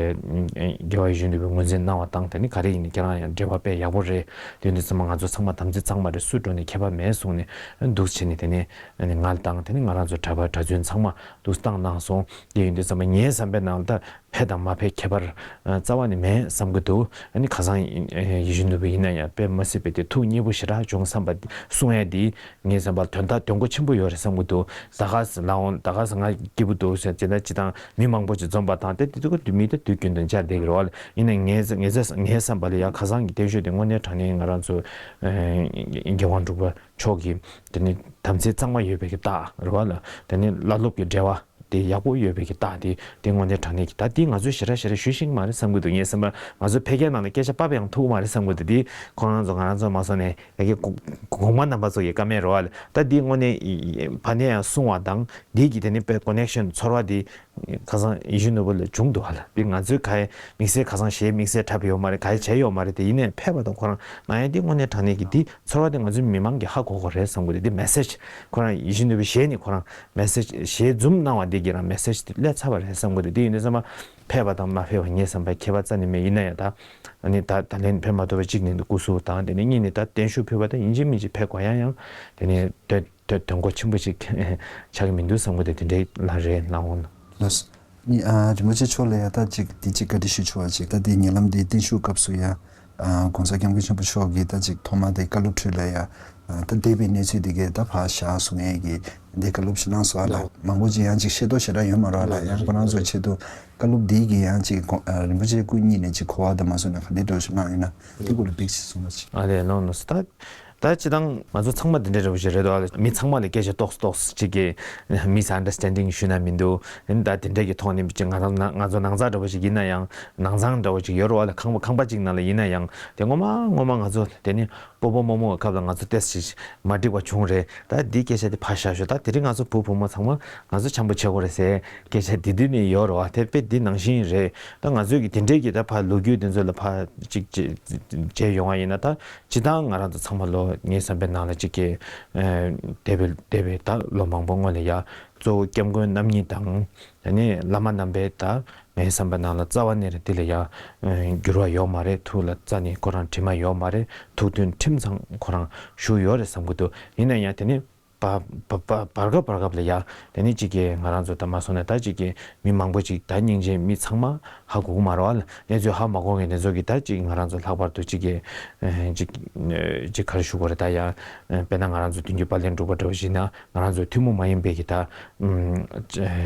དགེ་བ་ཡིད་བཞིན་ནོར་བུས་ངོས་འཛིན་གནང་བ་དང་། དེ་ནི་ག་རེ་ཡིན་ནའི་ཁྱེད་རང་ཡང་འབྲེལ་བ་དཔེ་ཡག་པོ་རེད། དེ་འདི་ཚང་མ་ང་ཚོ་ཚང་མ་དམ་ཚིག་གཙང་མ་རེད། སུ་འགྲོ་ནས་ཁྱད་པར་མེད་གསུངས་ནས་འདུག་བྱས་ནས་དེ་ནི་ང་དང་དེ་ནི་ང་རང་ཚོ་གྲྭ་པ་གྲྭ་བཙུན་ཚང་མ་འདུག་བཏང་གནང་སོང་། དེ་ཡིན་དུས་ཚང་མ་ངའི་བསམ་པའི་ནང་ལ་ད། ཕེབས་དང་མ་ཕེབས་ཁྱད་པར་རྩ་བ་ནས་མེད་བསམ་གྱི་འདུག་ཨ་ནི་ཁ་སང་ཡིད་བཞིན་ནོར་བུ་ཡིན་ན་ཡང་དཔེ་མ་སྲིད་པའི་དེ་ཐུགས་མཉེས་པོ་ཞེ་དྲག་བྱུང་བསམ་པ་གསུང་ཡ་འདི་ངའི་བསམ་པར་དོན་དག་དོན་གོ་ཆེན་པོ་ཡོད་རེད་བསམ་གྱི་འདུག་ད་ག་ཟེ་ལགས་འོང་ད་ག་ཟེ་ང་སྐྱིད་པོ་འདུག་ཟེར་ཅེ་ན་ཅི་དང་མི་མང་པོ་ཅིག་འཛོམས་པ་དང་དེ་དེ་ཚོ་མི་དེ་དུས་རྒྱུན་དུ་མཇལ་བསྡད་ཀྱི་རེད་བ་ལ། ཡིན་ན་ངའི་ངའི་ངའི་བསམ་པ་ལ་ཡ་ཁ་སང་གི་བརྟན་བཞུགས་དེ་དངོས་གནས་དྲང་གནས་ང་རང་ཚོ་རྒྱལ་དབང་འབྲུག་པ་མཆོག་གི་དེ་ནི་དམ་ཚིག་གཙང་མ་ཡོད་པའི་གི་རྟགས་རེད་བ་ལ། དེ་ནི་བླ་སློབ་ཀྱི་འབྲེལ་བ། དེ་ཡག་པོ་ཡོད་པའི་གི་རྟགས་དེ་དེ་དངོས་གནས་དྲང་གནས་ཀྱི་ད་དེ་ང་ཚོས་ཞེ་དྲག་ཞེ་དྲག་ཞུ་ཤེས་ཀྱི་མ་རེད་བསམ་གྱི་འདུག་ངའི་བསམ་པར་ང་ཚོ་ཕལ་སྐད་ནང་ལ་སྐད་ཆ་པ་ཕར་ཡང་ཐུག་གི་མ་རེད་བསམ་གྱི་འདུག་དེ་ཁོ་རང་ཚོ་ང་རང་ཚོ་མ་སོང་ནས་ཡ་གི་གོང་མ་རྣམ་པ་ཚོ་གི་བཀའ་མོལ་རེད་བ་ལ། ད་དེ་དངོས་གནས་ཕར་ནས་ཡང་གསུང་བ་དང་དེ་གི་དེ་ནི་དཔེ་ཀོ་ནེག་ཤན་ཚོར་བ་དེ་ཁ་སང་ཡིད་བཞིན་ནོར་བུ་ལ་བྱུང་འདུག་བ་ལ། དེ་ང་ཚོས་ག་ཡེ་དམིགས་བསལ་ཁ་སང་གཞས་དམིགས་བསལ་འཁྲབ་ཡོད་མ་རེད། ག་ཡེ་བྱས་ཡོད་མ་རེད། དེ་ཡིན་ནའི་ཕེབས་པ་དང་ཁོ་རང་གནང་ཡ་དེ་དངོས་གནས་དྲང་གནས་ཀྱི་དེ། ཚོར་བ་དེ་ང་ཚོའི་མི་མང་གིས་ཧ་གོ་དགོས་རེད་བསམ་གྱི་འདུག་དེ་མེ་སེ་ཇི་ཁོ་རང་ཡིད་བཞིན་ནོར་བུའི་གཞས་ནི་ཁོ་རང་མེ་སེ་ཇི་གཞས་འཛོམས་གནང་བ་འདི་གི་རང་མེ་སེ་ཇི་དེ་སླེབས་ཚར་བ་རེད་བསམ་གྱི་འདུག་དེ་ཡིན་དུས་ཙམ་པ་ཕེབས་པ་དང་མ་ཕེབས་པ་ངའི་བསམ་པའི་ཁྱད་པར་རྩ་ནས་མེད། ཡིན་ན་ཡང་ད་ཨ་ནི་ད་ད་ལན་ཕེབས་མ་ཐུབ་པ་གཅིག་ནི་འདུག་སྐུ་གཟུགས་དང་དེ་ནས་གཉིས་ནི་ད་བརྟན་བཞུགས་ཕུལ་བ་དང་ཡིན་གཅིག་མིན་གཅིག་ཕེབས་དགོས་ཡ་ཡང་དེ་ནས་དོན་དོན་དོན་གོ་ཆེན་པོ་ཅིག་ཆགས་ཀྱི་མི་འདུག་བསམ་གྱི་འདུག་དེ་འདྲའི་ལ་རེད་ལགས་འོང་། ལགས་སོ། ཨ་རིན་པོ་ཆེ་མཆོག་ལ་ཡ་ད་ཅིག་དེ་ཅིག་བཀའ་འདྲི་ཞུ་ཆོག་པ་ཅིག་ད་དེ་ཉེ་ལམ་དེ་བརྟན་བཞུགས་སྐབས་སུ་ཡ་ཨ་༸གོང་ས་༸སྐྱབས་མགོན་ཆེན་པོ་མཆོག་གིས་ད་ཅིག་ཐོག་མ་དེ་བཀའ་སློབ་ཁྲོད་ལ་ཡ་ཨ་ད་འདས་པའི་གནས་ཚུལ་དེ་གས་ད་ཕར་བཞག་གསུང་ཡས་ཀྱི་དེ་བཀའ་སློབ་ཞིག་གནང་སོང་ཨ་ལགས། མང་པོ་ཅིག་ཡང་ཅིག་ཤེས་རྟོགས་ཞེ་དྲག་ཡོད་མ་རེད་ཨ་ལགས། ཡང་ཁོ་རང་ཚོའི་ཆེད་དུ་བཀའ་སློབ་དེ་གི་ཡང་ཅིག་ཨ་རིན་པོ་ཆེ་སྐུ་ཉིད་ནས་ཅིག་གོ་བ་དང་མ་སོང་ན་ག་འདྲའི་འདྲ་བོ་ཞིག་གནང་ཡོད་ན་དེ་སྐོར་ལ་ཏོག་ཙམ་གསུང་རོགས་གྱིས། ཨ་ལས་ལོང་ལོང་སོ་ད། ད་སྤྱིར་བཏང་ང་ཚོ་ཚང་མ་འདི་འདྲ་འདྲ་བོ་ཞིག་རེད་དོ། མི་ཚང་མ་ལ་སྐད་ཆ་ཏོག་ཙམ་ཏོག་ཙམ་ཅིག་གི་མིས་ཨན་ཌར་སི་ཊེན་ཌིང་ཞུས་ན་མི་འདུག་ཨ་ནི་ད་དེ་འདྲ་གི་ཐོག་ནས་ཅིག་ང་རང་ང་ཚོ་ནང་ཚང་འདྲ་བོ་ཞིག་ཡིན་ན་ཡང་ནང་ཚང་འདྲ་བོ་ཞིག་ཡོད་རེད་བ་ལ། ཁང་པ་ཁང་པ་ཅིག་ནང་ལ་ཡིན་ན་ཡང་དེ་ངོ་མ་ངོ་མ་ང་ཚོ་དེ་ནི་སྤོ་བོ་རྨོ་མོ་གི་སྐབས་ལ་ང་ཚོ་ཏོག་ཙམ་ཞིག་མ་འགྲིག་པ་བྱུང་རེད། ད་འདི་སྐད་ཆ་དེ་ཕར་བཞག་ཤོག་ད་དེ་རིང་ང་ཚོ་བུ་བུ་མོ་ཚང་མ་ང་ཚོ་འཆམ་པོ་བྱེད་དགོས་རེད་ཟེར་སྐད་ཆ་འདི་འདི་ནས་ཡོད་རེད་བ། དེ་དཔེ་འདི་ནང་བཞིན་རེད། ད་ང་ཚོས་ཀྱི་དེ་འདྲའི་གི་ད་ཕར་ལོ་རྒྱུས་དེ་ཚོ་ལ་ཕར་ཅིག་ཅིག་མཇལ་ཡོང་བ་ཡིན་ན་ད། སྤྱིར་བཏང་ང་རང་ཚོ་ཚང་མ་ལོ་ངའི་བསམ་པའི་ནང་ལ་གཅིག་གི་ཨ་འདས་པའི་འདས་པའི་ད་ལོ་མང་པོ་སྔོན་ལ་ཡ་གཙོ་བོ་སྐྱབས་མགོན་རྣམ་གཉིས་དང་ད་ནི་བླ་མ་རྣམ་པའི་ད་ངའི་བསམ་པའི་ནང་ལ་རྩ་བ་ནས་རེད་འདི་ལ་ཡ་ཨ་འགྱུར་བ་ཡོད་མ་རེད། ཐུགས་ལ་རྩ་ནས་ཁོ་རང་དྲི་མ་ཡོད་མ་རེད། ཐུགས་མཐུན་ཁྲིམས་གཙང་ཁོ་རང་བཞུགས་ཡོད་རེད་བསམ་གྱི་འདུག་ཡིན་ན་ཡང་དེ་ནི་བ་བ་བ་བར་སྐབས་བར་སྐབས་ལ་ཡ་དེ་ནི་གཅིག་གི་ང་རང་ཚོ་ད་མ་སོང་ན་ད་གཅིག་གི་མི་མང་པོ་ཅིག་ད་སྙིང་རྗེ་མི་ཚང་མ་ཧ་གོ་གི་མ་རེད་བ་ལ། གནས་ཚུལ་ཧ་མ་གོ་མཁན་དེ་ཚོ་གིས་ད་ཅིག་ང་རང་ཚོ་ལྷག་པར་དུ་ཅིག་གི་ཨ་ཅིག་ཨ་ཅིག་ག་རེ་ཞུ་དགོས་རེད། ད་ཡང་ཨ་དཔེར་ན་ང་རང་ཚོ་མདུན་སྐྱོད་དཔལ་ལྡན་འབྲུག་པ་འདྲ་བོ་ཞིག་ན་ང་རང་ཚོ་ཐུན་མོང་མ་ཡིན་པའི་གི་ད་ཨམ་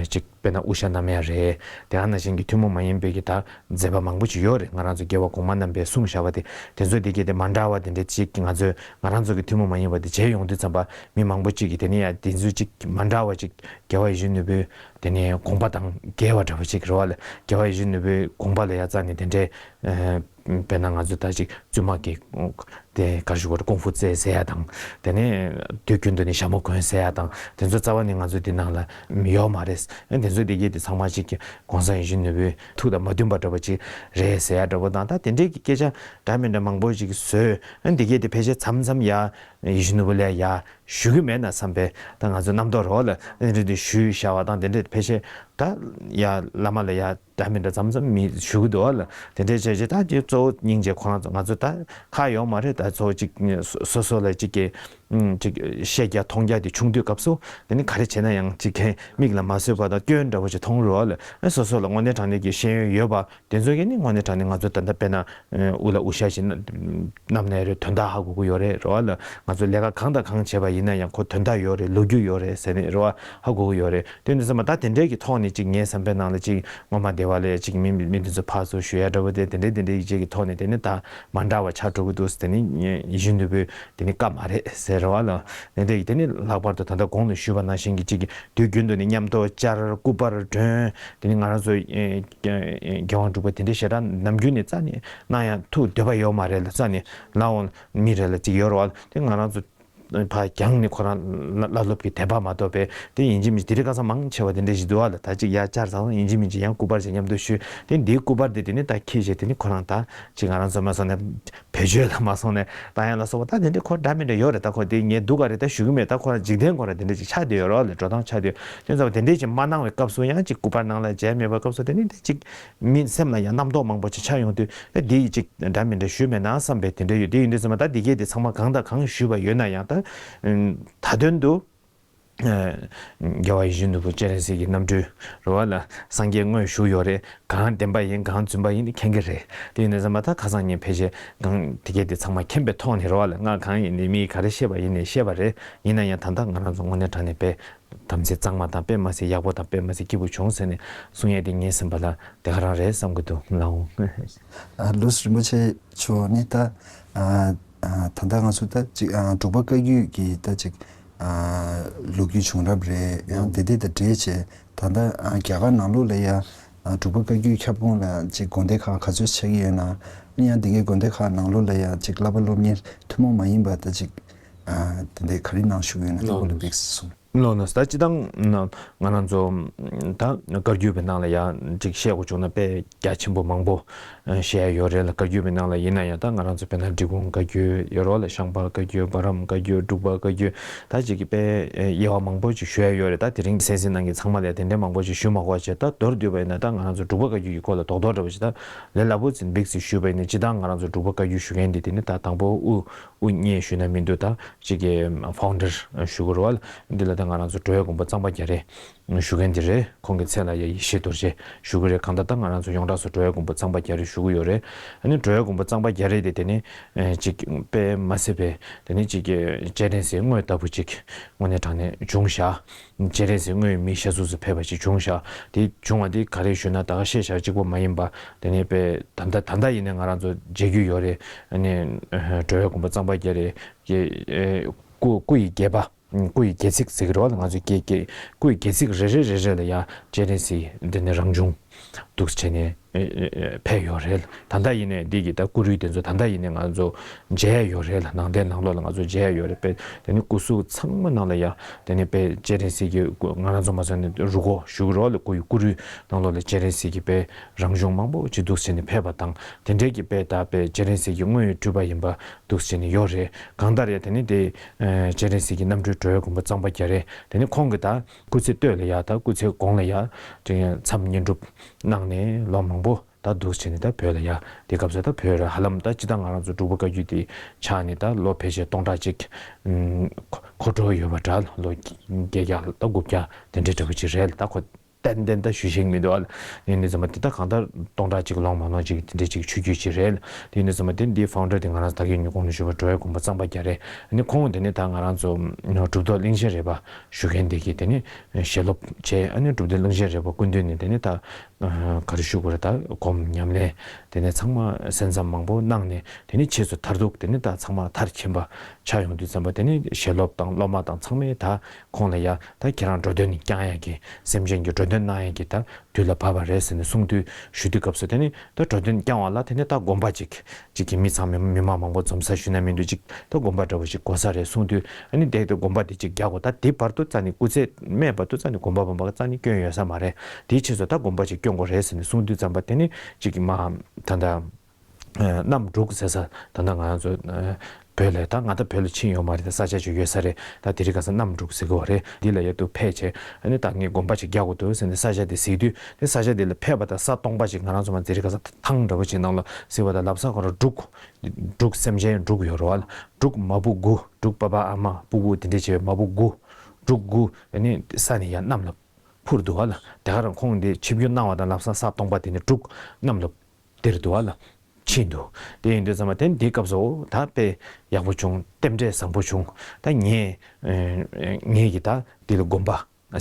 ཅིག་དཔེར་ན་དབུ་ཞྭ་བསྣམས་ཡ་རེད། དེ་ག་ནང་བཞིན་གྱི་ཐུན་མོང་མ་ཡིན་པའི་གི་ད་མཛད་པ་མང་པོ་ཅིག་ཡོད་རེད། ང་རང་ཚོ་རྒྱལ་བ་གོང་མ་རྣམ་པས་གསུངས་བཞག་པ་དེ་དེ་ཚོ་དེ་གི་དེ་མ་འདྲ་བ་དེ་འདྲ་ཅིག་གི་ང་ཚོས་ང་རང་ཚོ་གི་ཐུན་མོང་མ་ཡིན་པ་དེ་བྱས་ཡོང་དུས་ཙམ་པ་མི་མང་པོ་ཅིག་ ཡིས་དེ་ནས་ཡང་དེ་ཚོ་ཅིག་མ་འདྲ་བ་ཅིག་རྒྱལ་བ་ཡིད་བཞིན་ནོར་བུའི་དེ་ནས་དགོངས་པ་དང་འགལ་བ་འདྲ་བ་ཅིག་རེད་བ་ལ། རྒྱལ་བ་ཡིད་བཞིན་ནོར་བུའི་དགོངས་པ་ལ་ཡ་རྩ་ནས་དེ་འདྲའི་ཨ་དཔེར་ན་ང་ཚོ་ད་ཅིག་བཙུན་མ་གི་དེ་ག་རེ་ཞུ་དགོས་རེད། ཀུང་ཧྥུ་རྩེད་ཟེར་ཡ་དང་དེ་ནས་དུས་རྒྱུན་དུ་ནས་ཞྭ་མོ་གོན་ཟེར་ཡ་དང་དེ་ཚོ་རྩ་བ་ནས་ང་ཚོ་འདི་ནང་ལ་ཡོད་མ་རེད། ཨ་དེ་ཚོ་འདི་གས་དེ་ཚང་མ་ཅིག་གོང་ས་ཡིད་བཞིན་ནོར་བུའི་ཐུགས་དང་མ་མཐུན་པ་འདྲ་བ་ཅིག་རེད་ཟེར་ཡ་འདྲ་བོ་དང་ད་དེ་འདྲའི་གི་སྐད་ཆ་འདྲ་མི་འདྲ་མང་པོ་ཅིག་བཟོས། ཨ་འདི་གས་དེ་ཕལ་ཆེར་མཚམས་མཚམས་ཡ་ཡིད་བཞིན་ནོར་བུ་ལ་ཡ་ཞུ་གི་མེད་ན་བསམ་པའི་ད་ང་ཚོ་རྣམ་རྟོག་རོ་ལ་དེ་འདྲ་དེ་ཞུས་བཞག་པ་དང་དེ་འདྲ་ཕལ་ཆེར་ད་ཡ་བླ་མ་ལ་ཡ་འདྲ་མི་འདྲ་མཚམས་མཚམས་མི་ཞུ་གི་འདུག་ལ། དེ་འདྲའི་བྱས་རྗེས་ད་དེ་གཙོ་བོ་སྙིང་རྗེ་ཁོ་རང་ཚོ་ང་ཚོ་ད་ཁ་ཡོང་མ་རེད། ད་གཙོ་བོ་ཅིག་སོ་སོ་ལ་ཅིག་གི་ཅིག་བཤད་རྒྱ་མཐོང་རྒྱ་དེ་ཆུང་དུས་སྐབས་སུ་དེ་ནི་ག་རེ་བྱས་ན་ཡང་ཅིག་གི་མིག་ལ་མ་བཟོད་པ་དང་སྐྱོན་འདྲ་བོ་ཅིག་མཐོང་རོགས་ལ། སོ་སོ་ལ་དངོས་གནས་དྲང་གནས་ཀྱི་ཤེས་ཡོན་ཡོད་པ་དེ་ཚོ་གིས་ནི་དངོས་གནས་དྲང་གནས་ང་ཚོ་ད་ལྟ་དཔེར་ན་དབུ་ལ་དབུ་ཞྭ་ཞིག་བསྣམས་ནས་རེད། དོན་དག་ཧ་གོ་གི་ཡོད་རེད་རོ་ལ། ང་ཚོ་ལས་ཀ་གང་དང་གང་བྱས་པ་ཡིན་ན་ཡང་ཁོ་དོན་དག་ཡོད་རེད། ལོ་རྒྱུས་ཡོད་རེད་ཟེར་ནས་རོ་ཧ་གོ་གི་ཡོད་རེད། དེ་འདི་ཚོ་མ་ད་དེ་འདྲའི་གི་ཐོག་ནས་ཅིག་ངའི་བསམ་པའི་ནང་ལ་ཅིག་སྔོན་མ་སྡེ་བ་ལ་ཅིག་མི་མི་འདི་ཚོ་ཕར་ཚུར་ཞུ་ཡ་འདྲ་བོ་དེ་དེ་འདྲའི་དེ་འདྲའི་ཡིད་ཆེས་ཀྱི་ཐོག་ནས་དེ་ནི་ད་མ་འདྲ་བ་ཆགས་འགྲོ་གི་འདུག་དེ་ནི་ཡིད་བཞིན་ནོར་བུའི་དེ་ནི་བཀའ་མ་རེད་ཟེར་རོ་ལ། དེ་འདྲའི་དེ་ནི་ལྷག་པར་དུ་ད་ལྟ་གོང་ལ་ཞུས་པ་ནང་བཞིན་གྱི་ཅིག་གི་དུས་རྒྱུན་དུ་ནི་མཉམ་དུ་བཅར། སྐུ་པར་སྒྲོན། དེ་ནི་ང་རང་ཚོ་ཨེ་ཨེ་ཨེ་རྒྱལ་དབང་འབྲུག་པ་དེ་འདྲའི་ཞེ་དྲག་ནམ་རྒྱུན་ནས་རྩ་ནས་གནང་ཡང་ཐུགས་འདོད་པ་ཡོད་མ་རེད་ལ། རྩ་ནས་ལའོ་མི་རེད་ལ་ཅིག་ཡོད་རེད་བ། དེ་ང་རང་ཚོ་ཕ་རྒྱང་ནས་ཁོ་རང་བླ་བླ་སློབ་ཀྱི་དད་པ་མ་གཏོགས་པའི་དེ་ཡིན་གཅིག་མིན་གཅིག་དེ་རིང་ཁ་སང་མང་ཆེ་བ་དེ་འདྲ་ཞིག་འདུག་བ་ལ། ད་ཅིག་ཡར་བཅར་ཚར་སོང་ཡིན་གཅིག་མིན་གཅིག་ཡང་སྐུ་པར་ཞིག་མཉམ་དུ་ཞུས། དེ་འདིའི་སྐུ་པར་དེ་དེ་ནི་ད་ཁྱེད་ཞིག་དེ་ནི་ཁོ་རང་ད་ཅིག་ང་རང་ཚོ་མ་སོང་ནས་བེད་སྤྱོད་ལ་མ་སོང་ནས་ད་ཡང་ལ་སོགས་པ་ད་དེ་འདྲ་ཁོ་འདྲ་མི་འདྲ་ཡོད་རེད། ད་ཁོ་དེ་ངས་སྡུག་ག་རེད་ད་ཞུ་གི་མེད། ད་ཁོ་རང་འཇིག་རྟེན་ཁོ་རང་དེ་འདྲ་ཅིག་ཆགས་བསྡད་ཡོད་རོགས་ལ་འགྲོ་སྟངས་ཆགས་བསྡད་ཡོད། དེ་ཚོ་དེ་འདྲ་ཅིག་མ་གནང་བའི་སྐབས་སུ་ཡང་ཅིག་སྐུ་པར་ནང་ལ་མཇལ་མེད་པའི་སྐབས་སུ་དེ་ནི་དེ་ཅིག་མི་སེམས་ལ་ཡང་རྣམ་རྟོག་མང་པོ་ཅིག་ཆགས་ཡོང་དུས་ད་འདི་ཡི་ཅིག་འདྲ་མི་འདྲ་ཞུས་མེད་ན་བསམ་པའི་དེ་འདྲ་ཡོད། དེ་ཡིན་དུས་ཙམ་པ་ད་འདི་གས་དེ་ཚང་མ་གང་དང་གང་ཞུས་པ་ཡོད་ན་ཡང་ད་ད་དོན་དུ། རྒྱལ་བ་ཡིད་བཞིན་ནོར་བུ་སྤྱན་རས་གཟིགས་ཀྱི་རྣམ་སྤྲུལ་རེད་བ་ལ། སངས་རྒྱས་དངོས་བཞུགས་ཡོད་རེད། གང་བདེན་པ་ཡིན་གང་རྫུན་པ་ཡིན་མཁྱེན་གྱི་རེད། དེ་ཡིན་ན་ཙམ་པ་ད་ཁ་སང་ཉིན་ཕལ་ཆེར་གང་དེ་གས་དེ་ཚང་མ་མཁྱེན་པའི་ཐོག་ནས་རེད་བ་ལ། ང་གང་ཡིན་ནི་མིས་ག་རེ་བཤད་པ་ཡིན་ནས་བཤད་པ་རེད། ཡིན་ན་ཡང་ད་ལྟ་ང་རང་ཚོ་དངོས་གནས་དྲང་གནས་དཔེ་དམ་ཚིག་གཙང་མ་དང་དཔེ་མ་སྲིད་ཡག་པོ་དང་དཔེ་མ་སྲིད་སྐྱིད་པོ་བྱུང་ཟེར་ནས་གསུང་ཡས་དེ་ངའི་སེམས་པ་ལ་དེ་ག་རང་རེད་བསམ་གྱི་འདུག་ལགས། ལུས་རིན་པོ་ཆེ་མཆོག་ནི་ད་ད་ལྟ་ང་ཚོ་ད་ཅིག་འབྲུག་པ་བཀའ་བརྒྱུད་ཀྱི་ད་ཅིག་ལོ་རྒྱུས་བྱུང་རབས་རེད། ཡང་དེ་དེ་དང་འབྲེལ་བྱས་ད་ལྟ་རྒྱ་གར་ནང་ལོགས་ལ་ཡང་འབྲུག་པ་བཀའ་བརྒྱུད་ཁྱབ་ཁོངས་ལ་ཅིག་དགོན་སྡེ་ཁག་ག་ཚོད་ཆགས་ཀྱི་ཡོད་ན། ཡང་དེ་གའི་དགོན་སྡེ་ཁག་ནང་ལོགས་ལ་ཡང་ཅིག་བསླབ་པ་སློབ་གཉེར་ཐུན་མོང་མ་ཡིན་པ་ད་ཅིག་དེ་འདྲའི་ག་རེ་གནང་བཞུགས་ཡོད་ན་དེ་སྐོར་ལ་འབིགས་སུ་གསུངས། ལོ་ན་ད་སྤྱི་བཏང་ང་རང་ཚོ་ད་བཀའ་བརྒྱུད་པའི་ནང་ལ་ཡང་ཅིག་བཤད་དགོས་བྱུང་ན་དཔེ་རྒྱ་ཆེན་པོ་མང་པོ་བཤད་ཡ་ཡོད་རེད་ལ། བཀའ་བརྒྱུད་པའི་ནང་ལ་ཡིན་ན་ཡང་ད་ང་རང་ཚོ་དཔེར་ན་འབྲི་གུང་བཀའ་བརྒྱུད་ཡོད་རོགས་ལ། ཤངས་པ་བཀའ་བརྒྱུད། བར་མ་བཀའ་བརྒྱུད། འབྲུག་པ་བཀའ་བརྒྱུད། ད་ཅིག་གི་དཔེ་དབྱེ་བ་མང་པོ་ཅིག་ཞུ་ཡ་ཡོད་རེད། ད་དེ་རིང་གསན་གཟིགས་གནང་མཁན་ཚང་མ་ལ་དེ་འདྲའི་མང་པོ་ཅིག་ཞུ་མ་དགོས་པ་བྱས། ད་མདོར་བསྡུས་པ་ཡིན་ན་ད་ང་རང་ཚོ་འབྲུག་པ་བཀའ་བརྒྱུད་ཀྱི་སྐོར་ལ་རྡོག་རྡོག་འདྲ་བོ་ཅིག་ད་ལས་སླ་པོ་ཅིག་འབིགས་ཚིག་ཞུས་པ་ཡིན་ན་སྤྱི་བཏང་ང་རང་ཚོ་འབྲུག་པ་བཀའ་བརྒྱུད་ཞུ་མཁན་འདི་དེ་ནི་ད་དང་པོ་དབུ་དབུ་བརྙེས་ཞུས་ན་མི་འདུག་ད་ཅིག་གི་ཕའུན་ཌར་ཞུ་དགོས་རེད་བ། འདི་ལ་ད་ང་རང་ཚོ་འགྲོ་བའི་མགོན་པོ་གཙང་པ་རྒྱ་རས་ཞུ་མཁན་འདི་རེད། ཁོང་གི་མཚན་ལ་ཡ་ཡེ་ཤེས་རྡོ་རྗེ་ཞུ་གི་རེད། གང་ལྟར་ད་ང་རང་ཚོ་ཡོངས་གྲགས་སུ་འགྲོ་བའི་མགོན་པོ་གཙང་པ་རྒྱ་རས་ཞུ་གི་ཡོད་རེད། ཨ་ནི་འགྲོ་བའི་མགོན་པོ་གཙང་པ་རྒྱ་རས་དེ་དེ་ནི་ཅིག་དཔེ་མ་སྲིད་པའི་དེ་ནི་ཅིག་གི་སྤྱན་རས་གཟིགས་དངོས་ལྟ་བུ་ཅིག་དངོས་གནས་དྲང་གནས་བྱུང་བཞག་སྤྱན་རས་གཟིགས་དངོས་མི་ཞལ་གཟུགས་སུ་ཕེབས་པ་ཅིག་བྱུང་བཞག་དེ་བྱུང་བ་དེ་ག་རེ་ཞུ་ན་ད་ག་བཤད་བཞག་གཅིག་པོ་མ་ཡིན་པ་དེ་ནི་དཔེ་ད་ལྟ་ད་ལྟ་ཡིན་ནའི་ང་རང་ཚོ་མཇལ་རྒྱུ་ཡོད་རེད། ཨ་ནི་འགྲོ་བའི་མགོན་པོ་གཙང་པ་རྒྱ་རས་ཀྱི་སྐུ་སྐུ་ཡི་སྒལ་པ། སྐུ་ཡི་སྒལ་ཚིགས་ཟེར་གྱི་རེད་བ་ལ། ང་ཚོའི་སྐད་སྐད་སྐུ་ཡི་སྒལ་ཚིགས་རེ་རེ་རེ་རེ་ལ་ཡ་སྤྱན་རས་གཟིགས་འདི་ནི་རང་བྱུང་འདུག་བྱས་ནས་ཨེ་ཨེ་ཨེ་ཕེབས་ཡོད་རེད། ད་ལྟ་ཡིན་ནའི་འདི་གི་ད་སྐུ་རུས་དེ་ཚོ་ད་ལྟ་ཡིན་ནའི་ང་ཚོ་མཇལ་ཡ་ཡོད་རེད་ལ། ནང་བསྟན་ནང་ལོགས་ལ་ང་ཚོ་མཇལ་ཡ་ཡོད་རེད། དཔེ་དེ་ནི་སྐུ་གཟུགས་ཚང་མ་ནང་ལ་ཡ་དེ་ནི་དཔེ་སྤྱན་རས་གཟིགས་ཀྱི་སྐུ་ང་རང་ཚོ་མ་ཚོ་ནི་རུས་ཁོག་ཞུ་གི་རེད་བ་ལ། སྐུ་ཡི་སྐུ་རུས་ནང་ལོགས་ལ་སྤྱན་རས་གཟིགས་ཀྱི་དཔེ་རང་བྱུང་མང་པོ་ཅིག་འདུག་བྱས་ནས་ཕེབས་པ་དང་དེ་འདྲའི་གི་དཔེ་ད་དཔེ་སྤྱན་རས་གཟིགས་ཀྱི་དངོས་ཡོད་སྤྲུལ་པ་ཡིན་པ་འདུག་བྱས་ནས་ཡོད་རེད། གང་ལྟར་ཡ་དེ་ནི་དེ་ཨ་སྤྱན་རས་གཟིགས་ཀྱི་རྣམ་སྤྲུལ་འགྲོ་བའི་མགོན་པོ་གཙང་པ་རྒྱ་རས་དེ་ནི་ཁོང་གི་ད་སྐུ་ཚེ་སྟོད་ལ་ཡ་ད་སྐུ་ཚེ་གོང་ལ་ཡ་དེ་མཚམས་བསྙེན་སྒྲུབ་གནང་ནས་ལོ་མང་པོ་ད་འདུག་བྱས་ནས་ད་བོད་ལ་ཡ་དེ་སྐབས་སུ་ད་བོད་ར་ཧ་ལམ་ད་སྤྱི་བཏང་ང་རང་ཚོ་འབྲུག་པ་བཀའ་བརྒྱུད་དེ་ཆགས་ནས་ད་ལོ་ཕལ་ཆེར་སྟོང་ཕྲག་གཅིག་ཨུམ་འགོར་འགྲོ་ཡོད་པ་འདྲ། ལོ་བརྒྱད་བརྒྱ་ད་དགུ་བརྒྱ་དེ་འདྲའི་འདྲ་བོ་ཅིག་རེད་ལ། ད་ཁོ་ཏན་ཏན་ད་ཞུ་ཤེས་མི་འདུག་ཨ། ཡིན་ནི་ཙམ་པ་དེ་ད་གང་ལྟར་སྟོང་ཕྲག་གཅིག་ལོངས་མ་ལོངས་ཅིག་དེ་འདྲའི་ཅིག་ཆོས་བརྒྱུད་ཅིག་རེད། དེ་ཡིན་ནི་ཙམ་པ་དེ་འདིའི་ཕའུན་ཌར་དེ་ང་རང་ཚོ་ད་གིན་ཉོ་གོང་ནས་ཞུས་པ་འགྲོ་བའི་མགོན་པོ་གཙང་པ་རྒྱ་རས། ཨ་ནི་ཁོང་དེ་ནི་ད་ང་རང་ཚོ་གྲུབ་ཐོབ་གླིང་ཆེན་རས་པ་ཞུ་མཁན་དེ་གིས་དེ་ནི་ཞལ་སློབ་བྱས། ཨ་ནི་གྲུབ་ཐོབ་གླིང་ཆེན་རས་པ་སྐུ་མདུན་ནས་དེ་ནི་ད་ག་རེ་ཞུ་དགོས་རེད། ད་སྒོམ་ཉམས་ལེན་དེ་ནི་ཚང་མ་གསན་བསམ་མང་པོ་གནང་ནས་དེ་ནི་ཆེས་སུ་མཐར་ཐུག་དེ་ནི་ད་ཚང་མ་མཐར་ཕྱིན་པ་ ཆགས་ཡོང་དུས་ཙམ་པ་དེ་ནི་ཞལ་སློབ་དང་སློབ་མ་དང་ཚང་མས་ད་ཁོང་ལ་ཡ་ད་ཁྱེད་རང་འགྲོ་དོན་བསྐྱང་ཡ་གི་སེམས་ཅན་གྱི་འགྲོ་དོན་གནང་ཡ་གི་ད་དུས་ལ་བབ་པ་རེད་ཟེར་ནས་གསུང་དུས་ཞུ་དུས་སྐབས་སུ་དེ་ནི་ད་འགྲོ་དོན་བསྐྱང་བ་ལ་དེ་ནི་ད་དགོན་པ་ཅིག་ཅིག་གི་མི་ཚང་མ་མི་མང་མང་པོ་འཛོམས་ས་ཞུ་ན་མི་འདུག་ཅིག་ད་དགོན་པ་འདྲ་བོ་ཞིག་དགོས་ས་རེད་གསུང་དུས་ཨ་ནི་དེ་ད་དགོན་པ་དེ་ཅིག་རྒྱག་དགོས། ད་དེ་བར་དུ་རྩ་ནས་སྐུ་ཚེ་སྨད་བར་དུ་རྩ་ནས་དགོན་པ་བབ་པ་རྩ་ནས་སྐྱོན་ཡོད་ས་མ་རེད། དེའི་ཕྱིས་སུ་ད་དགོན་པ་ཅིག་སྐྱོན་དགོས་རེད་ཟེར་ནས་གསུང་དུས་ཙམ་པ་དེ་ནི་ཅིག་གི་མ་ད་ད། གནམ་འབྲུག་ཟེར་ས་ད་ལྟ་ང་རང་ཚོ་བོད་ལ་ད་ང་ད་བོད་ལ་ཕྱིན་ཡོད་མ་རེད། ད་ས་ཆ་ཅིག་ཡོད་ས་རེད། ད་དེ་རིང་ཁ་སང་གནམ་འབྲུག་ཟེར་གི་བ་རེད། འདི་ལ་ཡ་ཏུ་ཕེབས་བྱས་ཨ་ནི་ད་ངས་དགོན་པ་ཅིག་རྒྱག་དགོས་འདུག་ཟེར་ནས་ས་ཆ་དེ་གཟིགས་དུས་དེ་ས་ཆ་དེ་ལ་ཕེབས་པ་ད་ས་སྟོང་པ་ཅིག་ང་རང་ཚོ་མ་དེ་རིང་ཁ་སང་ཐང་འདྲ་བོ་ཅིག་ནང་ལ་གཟིགས་པ་ད་ལབ་ས་ཁོ་རང་འབྲུག་འབྲུག་སེམས་ཅན་འབྲུག་ཡོད་རེད་བ་ལ། འབྲུག་མ་བུ་དགུ་འབྲུག་པ་ཕ་ཨ་མ་སྤུ་གུ་དེ་འདྲས་བྱས་པའི་མ་བུ་དགུ་འབྲུག་དགུ་ཨ་ནི་ས་ནས་ཡར་གནམ་ལ་འཕུར་འདུག་བ་ལ། དེ་ག་རང་ཁོང་དེ་ཆིབས་བསྒྱུར་གནང་བ་དང་ལབ་ས་ས་སྟོང་པ་དེ་ནས་འབྲུག་གནམ་ལ། དེར་འདུག་བ་ལ། ཕྱིན་འདུག་དེ་ཡིན་དུས་ཙམ་པ་དེ་འདི་སྐབས་སུ་ད་དཔེ་ཡག་པོ་བྱུང་རྟེན་འབྲེལ་བཟང་པོ་བྱུང་། ད་ངས་ངས་ཀྱི་ད་འདི་ལ་དགོན་པ་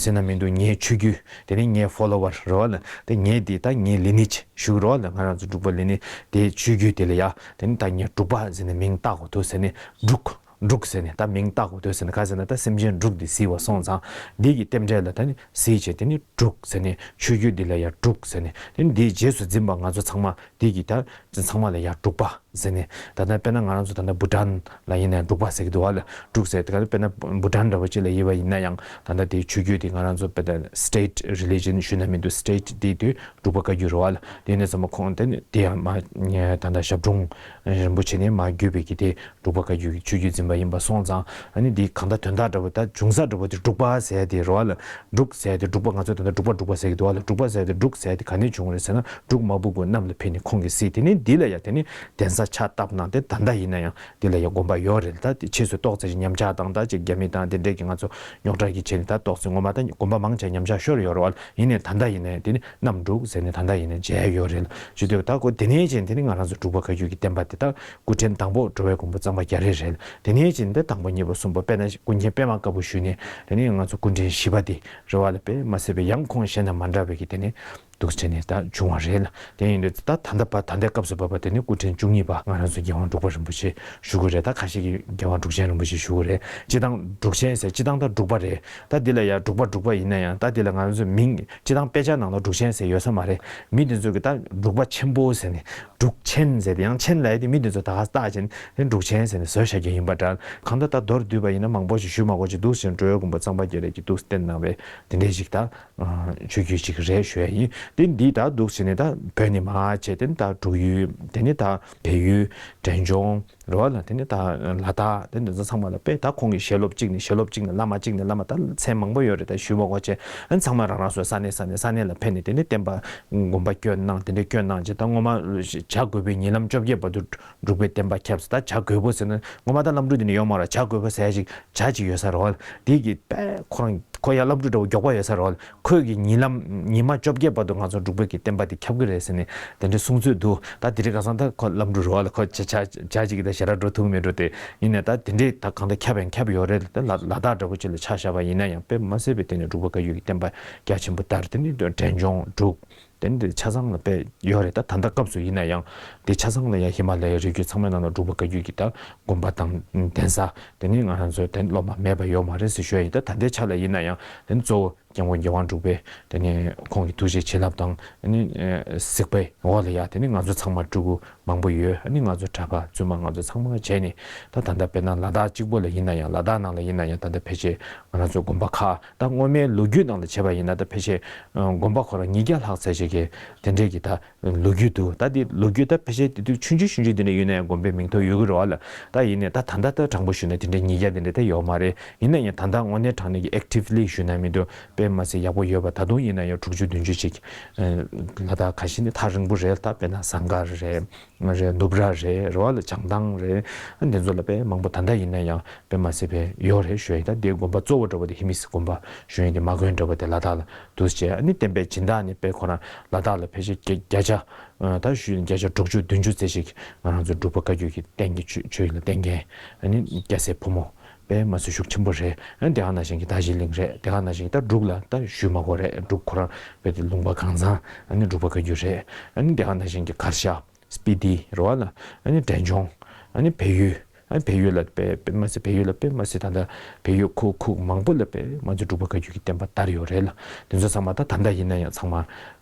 ཟེར་ན་མི་འདུག་ངའི་ཆོས་བརྒྱུད་དེ་ནི་ངའི་ཕོ་ལོ་ཝར་རེད་བ་ལ། དེ་ངས་འདི་ད་ངའི་ལི་ནི་ཆི་ཞུ་གི་རེད་བ་ལ། ང་རང་ཚོ་འབྲུག་པ་ལི་ནི་དེའི་ཆོས་བརྒྱུད་དེ་ལ་ཡ་དེ་ནི་ད་ངས་འབྲུག་པ་ཟེར་ནས་མིང་བཏགས་དགོས་འདུག་ཟེར་ནས་འབྲུག་འབྲུག་ཟེར་ནས་ད་མིང་བཏགས་དགོས་འདུག་ཟེར་ནས་ག་ཟེར་ན་ད་སེམས་ཅན་འབྲུག་འདི་གཟིགས་པ་སོང་ཙང་འདི་གི་རྟེན་འབྲེལ་ལ་ད་ནི་གཟིགས་བྱས་དེ་ནི་འབྲུག་ཟེར་ནས་ཆོས་བརྒྱུད་འདི་ལ་ཡ་འབྲུག་ཟེར་ནས་དེ་ནི་འདིའི་རྗེས་སུ་འཛིན་པ་ང་ཚོ་ཚང་མ་འདི་གི་ད་ཚང་མ་ལ་ཡ་འབྲུག་པ་ཟེར་ནས། ད་ལྟ་དཔེར་ན་ང་རང་ཚོ་ད་ལྟ་བྷུ་ཊཱན་ལ་ཡིན་ན་འབྲུག་པ་ཟེར་གི་འདུག་བ་ལ། འབྲུག་ཟེར་དེ་ག་ལ་དཔེར་ན་བྷུ་ཊཱན་འདྲ་བོ་ཅིག་ལ་ཡིན་པ་ཡིན་ན་ཡང་ད་ལྟ་དེའི་ཆོས་བརྒྱུད་དེ་ང་རང་ཚོ་དཔེར་ན་state religion ཞུ་ན་མི་འདུག state དེ་དུས་འབྲུག་པ་བཀའ་བརྒྱུད་རེད་བ་ལ། དེ་ནས་ཚང་མ་ཁོང་དེ་ནི་དེ་ཡང་མ་ད་ལྟ་ཞབས་དྲུང་རིན་པོ་ཆེ་ནས་མ་བརྒྱུད་པའི་གི་དེ་འབྲུག་པ་བཀའ་བརྒྱུད་ཀྱི་ཆོས་བརྒྱུད་འཛིན་པ་ཡིན་པ་སོང་ཙང་ཨ་ནི་འདི་གང་ལྟར་དོན་དག་འདྲ་བོ་ད་འབྱུང་ས་འདྲ་བོ་དེ་འབྲུག་པ་ཟེར་དེ་རེད་བ་ལ། འབྲུག་ཟེར་དེ་འབྲུག་པ་ང་ཚོ་ད་ལྟ་འབྲུག་པ་འབྲུག་པ་ཟེར་གི་འདུག་བ་ལ། འབྲུག་པ་ཟེར་དེ་འབྲུག་ཟེར་དེ་ག་ནས་བྱུང་རེད་ཟེར་ན་འབྲུག་མ་བུ་དགུ་གནམ་ལ་ཕེབས་ནས་ཁོང་གིས་གཟིགས་དེ་ནས་འདི་ལ་ཡ་དེ་ནི་གདན་ས་ཕྱག་བཏབ་གནང་སྟེ་ད་ལྟ་ཡིན་ན་ཡང་འདི་ལ་ཡ་དགོན་པ་ཡོད་རེད། ད་དེ་ཕྱིས་སུ་ཏོག་ཙམ་ཞིག་ཉམས་ཆག་དང་ད་ཅིག་རྒྱ་མི་དང་དེ་འདྲས་ཀྱི་ང་ཚོ་རྙོག་དྲ་གི་ཆེད་ནས་ད་ཏོག་ཙམ་ངོ་མ་ད་དགོན་པ་མང་ཆེ་ཉམས་ཆག་ཤོར་ཡོད་རེད་བ་ལ། ཡིན་ནའི་ད་ལྟ་ཡིན་ནའི་དེ་ནི་གནམ་འབྲུག་ཟེར་ནས་ད་ལྟ་ཡིན་ནའི་མཇལ་ཡོད་རེད་ལ། ཞུ་དུས་ད་ཁོ་དེ་ནས་ཅན་དེ་ནི་ང་རང་ཚོ་འབྲུག་པ་བཀའ་བརྒྱུད་ཀྱི་བསྟན་པ་དེ་ད་སྐུ་ཕྲེང་དང་པོ་འགྲོ་བའི་མགོན་པོ་གཙང་པ་རྒྱ་རས་རེད་ལ། དེ་ནས་ཅན་དེ་དང་པོ་གཉིས་པ་གསུམ་པ་དཔེར་ན་ཀུན་མཁྱེན་པད་མ་དཀར་པོ་ཞུས་ནས་དེ་ནི་ང་ཚོ་སྐུ་ཕྲེང་བཞི་པ་དེ་རེད་བ་ལ། དཔེ་མ་སྲིད་པའི་ཡང་ཁོང་གཞན་དང་མ་འདྲ་བའི་གི་དེ་ནི་འདུག་བྱས་ནས་ད་བྱུང་བ་རེད་ལ། དེ་ཡིན་དུས་ད་ད་ལྟ་བ་ད་ལྟའི་སྐབས་སུ་བབ་པ་དེ་ནི་སྐུ་ཕྲེང་བཅུ་གཉིས་པ་ང་རང་ཚོ་རྒྱལ་དབང་འབྲུག་པ་རིན་པོ་ཆེ་ཞུ་གི་རེད། ད་ཁ་ཤས་ཀྱིས་རྒྱལ་དབང་འབྲུག་ཆེན་རིན་པོ་ཆེ་ཞུ་གི་རེད། སྤྱི་བཏང་འབྲུག་ཆེན་ཟེར་སྤྱི་བཏང་ད་འབྲུག་པ་རེད། ད་འདི་ལ་ཡང་འབྲུག་པ་འབྲུག་པ་ཡིན་ན་ཡང་ད་འདི་ལ་ང་རང་ཚོའི་མིང་སྤྱི་བཏང་དཔེ་ཆ་ནང་ལ་འབྲུག་ཆེན་ཟེར་ཡོད་ས་མ་རེད། མི་འདི་ཚོ་གི་ད་འབྲུག་པ་ཆེན་པོ་ཟེར་ནས་འབྲུག་ཆེན་ཟེར་ཏེ་ཡང་ཆེན་ལབ་ཡ་དེ་མི་འདི་ཚོ་ད་ག་རྟགས་ཅན་དེ་འབྲུག་ཆེན་ཟེར་ནས་བཟོས་བཞག་རྒྱུ་ཡིན་པ་འདྲ། གང་ལྟར་ད་མདོར་བསྡུས་པ་ཡིན་ན་མང་པོ་ཞིག་ཞུ་མ་དགོས་ཅིག་འདུག་ཟེར་འགྲོ་བའི་མགོན་པོ་གཙང་པ་རྒྱ་རས་ཀྱིས་འདུག་བསྟན་གནང་བའི་དེ་འདྲས་ཞིག་ད་ཆོས་བརྒྱུད་ཅིག་རེད་ཞུ་ཡ་ཡིན། དེ་འདི་ད་འདུག་ཟེར་ནས་ད་བོད་ནས་མར་བྱས་དེ་ནི་ད་འབྲུག་ཡུལ་དེ་ནི་ད་བལ་ཡུལ་འབྲས་ལྗོངས་རེད་བ་ལ། དེ་ནི་ད་ལ་དྭགས་དེ་འདི་ཚོ་ཚང་མ་ལ་དཔེ་ད་ཁོང་གི་ཞལ་སློབ་གཅིག་ནས་ཞལ་སློབ་གཅིག་ནས་བླ་མ་གཅིག་ནས་བླ་མ་ད་མཚན་མང་པོ་ཡོད་རེད། ད་ཞུ་མ་དགོས་བྱས་ཨ་ནི་ཚང་མ་རང་རང་སོའི་ས་གནས་ས་གནས་ས་གནས་ལ་ཕེབས་ནས་དེ་ནི་བསྟན་པ་དགོན་པ་བསྐྱོན་གནང་དེ་འདྲས་བསྐྱོན་གནང་བྱས་ད་སྔོན་མ་བྱ་རྒོད་པོའི་ཉིན་ལམ་བཅོ་བརྒྱད་བར་དུ་འབྲུག་པའི་བསྟན་པ་ཁྱབ་ཟེར། ད་བྱ་རྒོད་པོ་ཟེར་ན་ངོ་མ་ད་བླ་སྤྲུལ་དེ་ནི་ཡོད་མ་རེད། བྱ་རྒོད་པོ་ཟེར་ཡ་ཞིག་བྱ་ཅིག་ཡོད་ས་རེད་བ་ལ། དེ་གི་དཔེ་ཁོ་རང་ཁོ་ཡ་བླ་སྤྲུལ་འདྲ་བོ་མགྱོགས་པ་ཡོད་ས་རེད་བ་ལ། ཁོས་གི་ཉིན་ལམ་ཉི་མ་བཅོ་བརྒྱད་བར་དུ་ང་ཚོ་འབྲུག་པའི་གི་བསྟན་པ་དེ་ཁྱབ་གི་རེད་ཟེར་ནས་དེ་འདྲའི་གསུང་ཚུལ་འདུག་ད་དེ་རིང་ཁ་སང་ད་ཁོ་བླ་སྤྲུལ་རེད་བ་ལ། ཁོ་བྱ་བྱ་བྱ་ཅིག་གི་ད་ཞེ་དྲག་འགྲོ་ཐུབ་མེད་འགྲོ། དེ་ཡིན་ནའི་ད་དེ་འདྲའི་ད་གང་ལྟར་ཁྱབ་ཡང་ཁྱབ་ཡོད་རེད། ད་ལ་ལ་དྭགས་འདྲ་བོ་ཅིག་ལ་ཆ་བཞག་པ་ཡིན་ན་ཡང་དཔེ་མ་སྲིད་པའི་དེ་ནས་འབྲུག་པ་བཀའ་བརྒྱུད་ཀྱི་བསྟན་པ་རྒྱ་ཆེན་པོ་དར། དེ་ནི་འབྲས་ལྗོངས་འབྲུག་དེ་འདི་ཆ་ཚང་ལ་དཔེ་ཡོད་རེད། ད་ད་ལྟ་སྐབས་སུ་ཡིན་ན་ཡང་དེ་ཆ་ཚང་ལ་ཡང་ཧི་མ་ལ་ཡའི་རི་རྒྱུད་ཚང་མའི་ནང་ལ་འབྲུག་པ་བཀའ་བརྒྱུད་ཀྱི་ད་དགོན་པ་དང་གདན་ས་དེ་ནི་ང་རང་ཚོའི་དེ་སློབ་མ་མེད་པ་ཡོད་མ་རེད་ཟེར་ཞུ་ཡ་ཡིན། ད་ད་ལྟའི་ཆ་ལ་ཡིན་ན་ཡང་དེ་ནི་གཙོ་བོ་སྐྱབས་མགོན་རྒྱལ་དབང་འབྲུག་པའི་དེ་ནི་ཁོང་གི་ཐུགས་རྗེ་བྱིན་རླབས་དང་དེ་ནི་གཟིགས་པའི་འོག་ལ་ཡ་དེ་ནི་ང་ཚོ་ཚང་མ་སྤྲུལ་སྐུ་མང་པོ་ཡོད། ཨ་ནི་ང་ཚོ་གྲྭ་པ་བཙུན་མ་ང་ཚོ་ཚང་མ་བྱས་ནས་ད་ད་ལྟ་དཔེར་ན་ལ་དྭགས་གཅིག་པོ་ལ་ཡིན་ན་ཡང་ལ་དྭགས་ནང་ལ་ཡིན་ན་ཡང་ད་ལྟ་ཕལ་ཆེར་ང་རང་ཚོའི་དགོན་པ་ཁག་ད་སྔོན་མའི་ལོ་རྒྱུས་ནང་ལ་བྱས་པ་ཡིན་ན་ད་ཕལ་ཆེར་དགོན་པ་ཁོ་རང་ཉིས་བརྒྱ་ལྷག་ཙམ་ཞིག་གི་དེ་འདྲས་ཀྱི་ད་ལོ་རྒྱུས་འདུག་ད་དེ་ལོ་རྒྱུས་ད་ཕལ་ཆེར་དེ་དུས་ཆུང་ཆུང་ཆུང་ཆུང་དེ་འདྲ་ཡོད་ན་ཡང་དགོན་པའི་མིང་ཐོ་ཡོད་ཀྱི་རེད་བ་ལ། ད་ཡིན་ནའི་ད་ད་ལྟ་ད་དྲང་པོ་ཞུས་ན་དེ་འདྲའི་ཉིས་བརྒྱ་དེ་འདྲ་ད་ཡོད་མ་རེད། ཡིན་ན་ཡང་ད་ལྟ་དངོས་གནས་དྲང་གནས་ཀྱི་ཨེག་ཊིབ་ལི་ཞུས་ན་མི་འདུག་དཔེ་མ་ཟད་ཡག་པོ་ཡོད་པ་ད་དུང་ཡིན་ན་ཡང་དྲུག་ཅུ་བདུན་ཅུ་ཅིག་ལ་དྭགས་ཁ་ཤས་ནི་ཐག་རིང་པོ་རེད། ད་དཔེར་ན་ཟངས་དཀར་རེད། རེད། ནུབ་ར་རེད། རེད་བ་ལ། བྱང་ཐང་རེད། ཨ་འདི་ཚོ་ལ་དཔེ་མང་པོ་ད་ལྟ་ཡིན་ན་ཡང་དཔེ་མ་སྲིད་པའི་ཡོད་རེད་ཞུ་ཡ་ཡིན། ད་དེའི་དགོན་པ་གཙོ་བོ་འདྲ་བོ་དེ་ཧི་མི་སི་དགོན་པ་ཞུ་ཡ་ཡིན། དེ་མ་དགོན་འདྲ་བོ་དེ་ལ་དྭགས་ལ་འདུག་ཅེས། ཨ་ནི་བསྟན་པའི་སྦྱིན་བདག་ནི་དཔེ་ཁོ་རང་ལ་དྭགས་ལ་ཕལ་ཆེར་བརྒྱ་བརྒྱ་ཆ་ད་ཞུ་ཡ་ཡིན་བརྒྱ་ཆ་དྲུག་ཅུ་བདུན་ཅུ་ཙམ་ཞིག་ང་རང་ཚོ་འབྲུག་པ་བཀའ་བརྒྱུད་ཀྱི་བསྟན་གྱི་ཆོས་ཆོས་ལ་བསྟེན་མཁན་ཨ་ནི་སྐྱ་སེར་ཕོ་མོ་དཔེ་མ་སྲིད་ཤུགས་ཆེན་པོ་རེད། ཨ་ནི་དེ་ག་ནང་བཞིན་གྱི་ད་གཞི་གླིང་རེད། དེ་ག་ནང་བཞིན་གྱི་ད་འབྲུག་ལ་ད་ཞུས་མ་དགོས་རེད། འབྲུག་ཁོ་རང་དཔེ་དེ་ལུང་པ་གང་ཚང་ཨ་ནི་འབྲུག་པ་བཀའ་བརྒྱུད་རེད། ཨ་ནི་དེ་ག་ནང་བཞིན་གྱི་གར་ཞ་སྤི་ཏི་རེད་བ་ལ། ཨ་ནི་འབྲས་ལྗོངས། ཨ་ནི་བལ་ཡུལ། ཨ་བལ་ཡུལ་ལ་དཔེ་དཔེ་མ་སྲིད་བལ་ཡུལ་ལ་དཔེ་མ་སྲིད་ད་ལྟ་བལ་ཡུལ་ཁུག་ཁུག་མང་པོ་ལ་དཔེ་མ་ཚད་འབྲུག་པ་བཀའ་བརྒྱུད་ཀྱི་བསྟན་པ་དར་ཡོད་རེད་ལ། དེ་ཚོ་ཚང་མ་ད་ད་ལྟ་ཡིན་ན་ཡང་ཚང་མ་ཨ་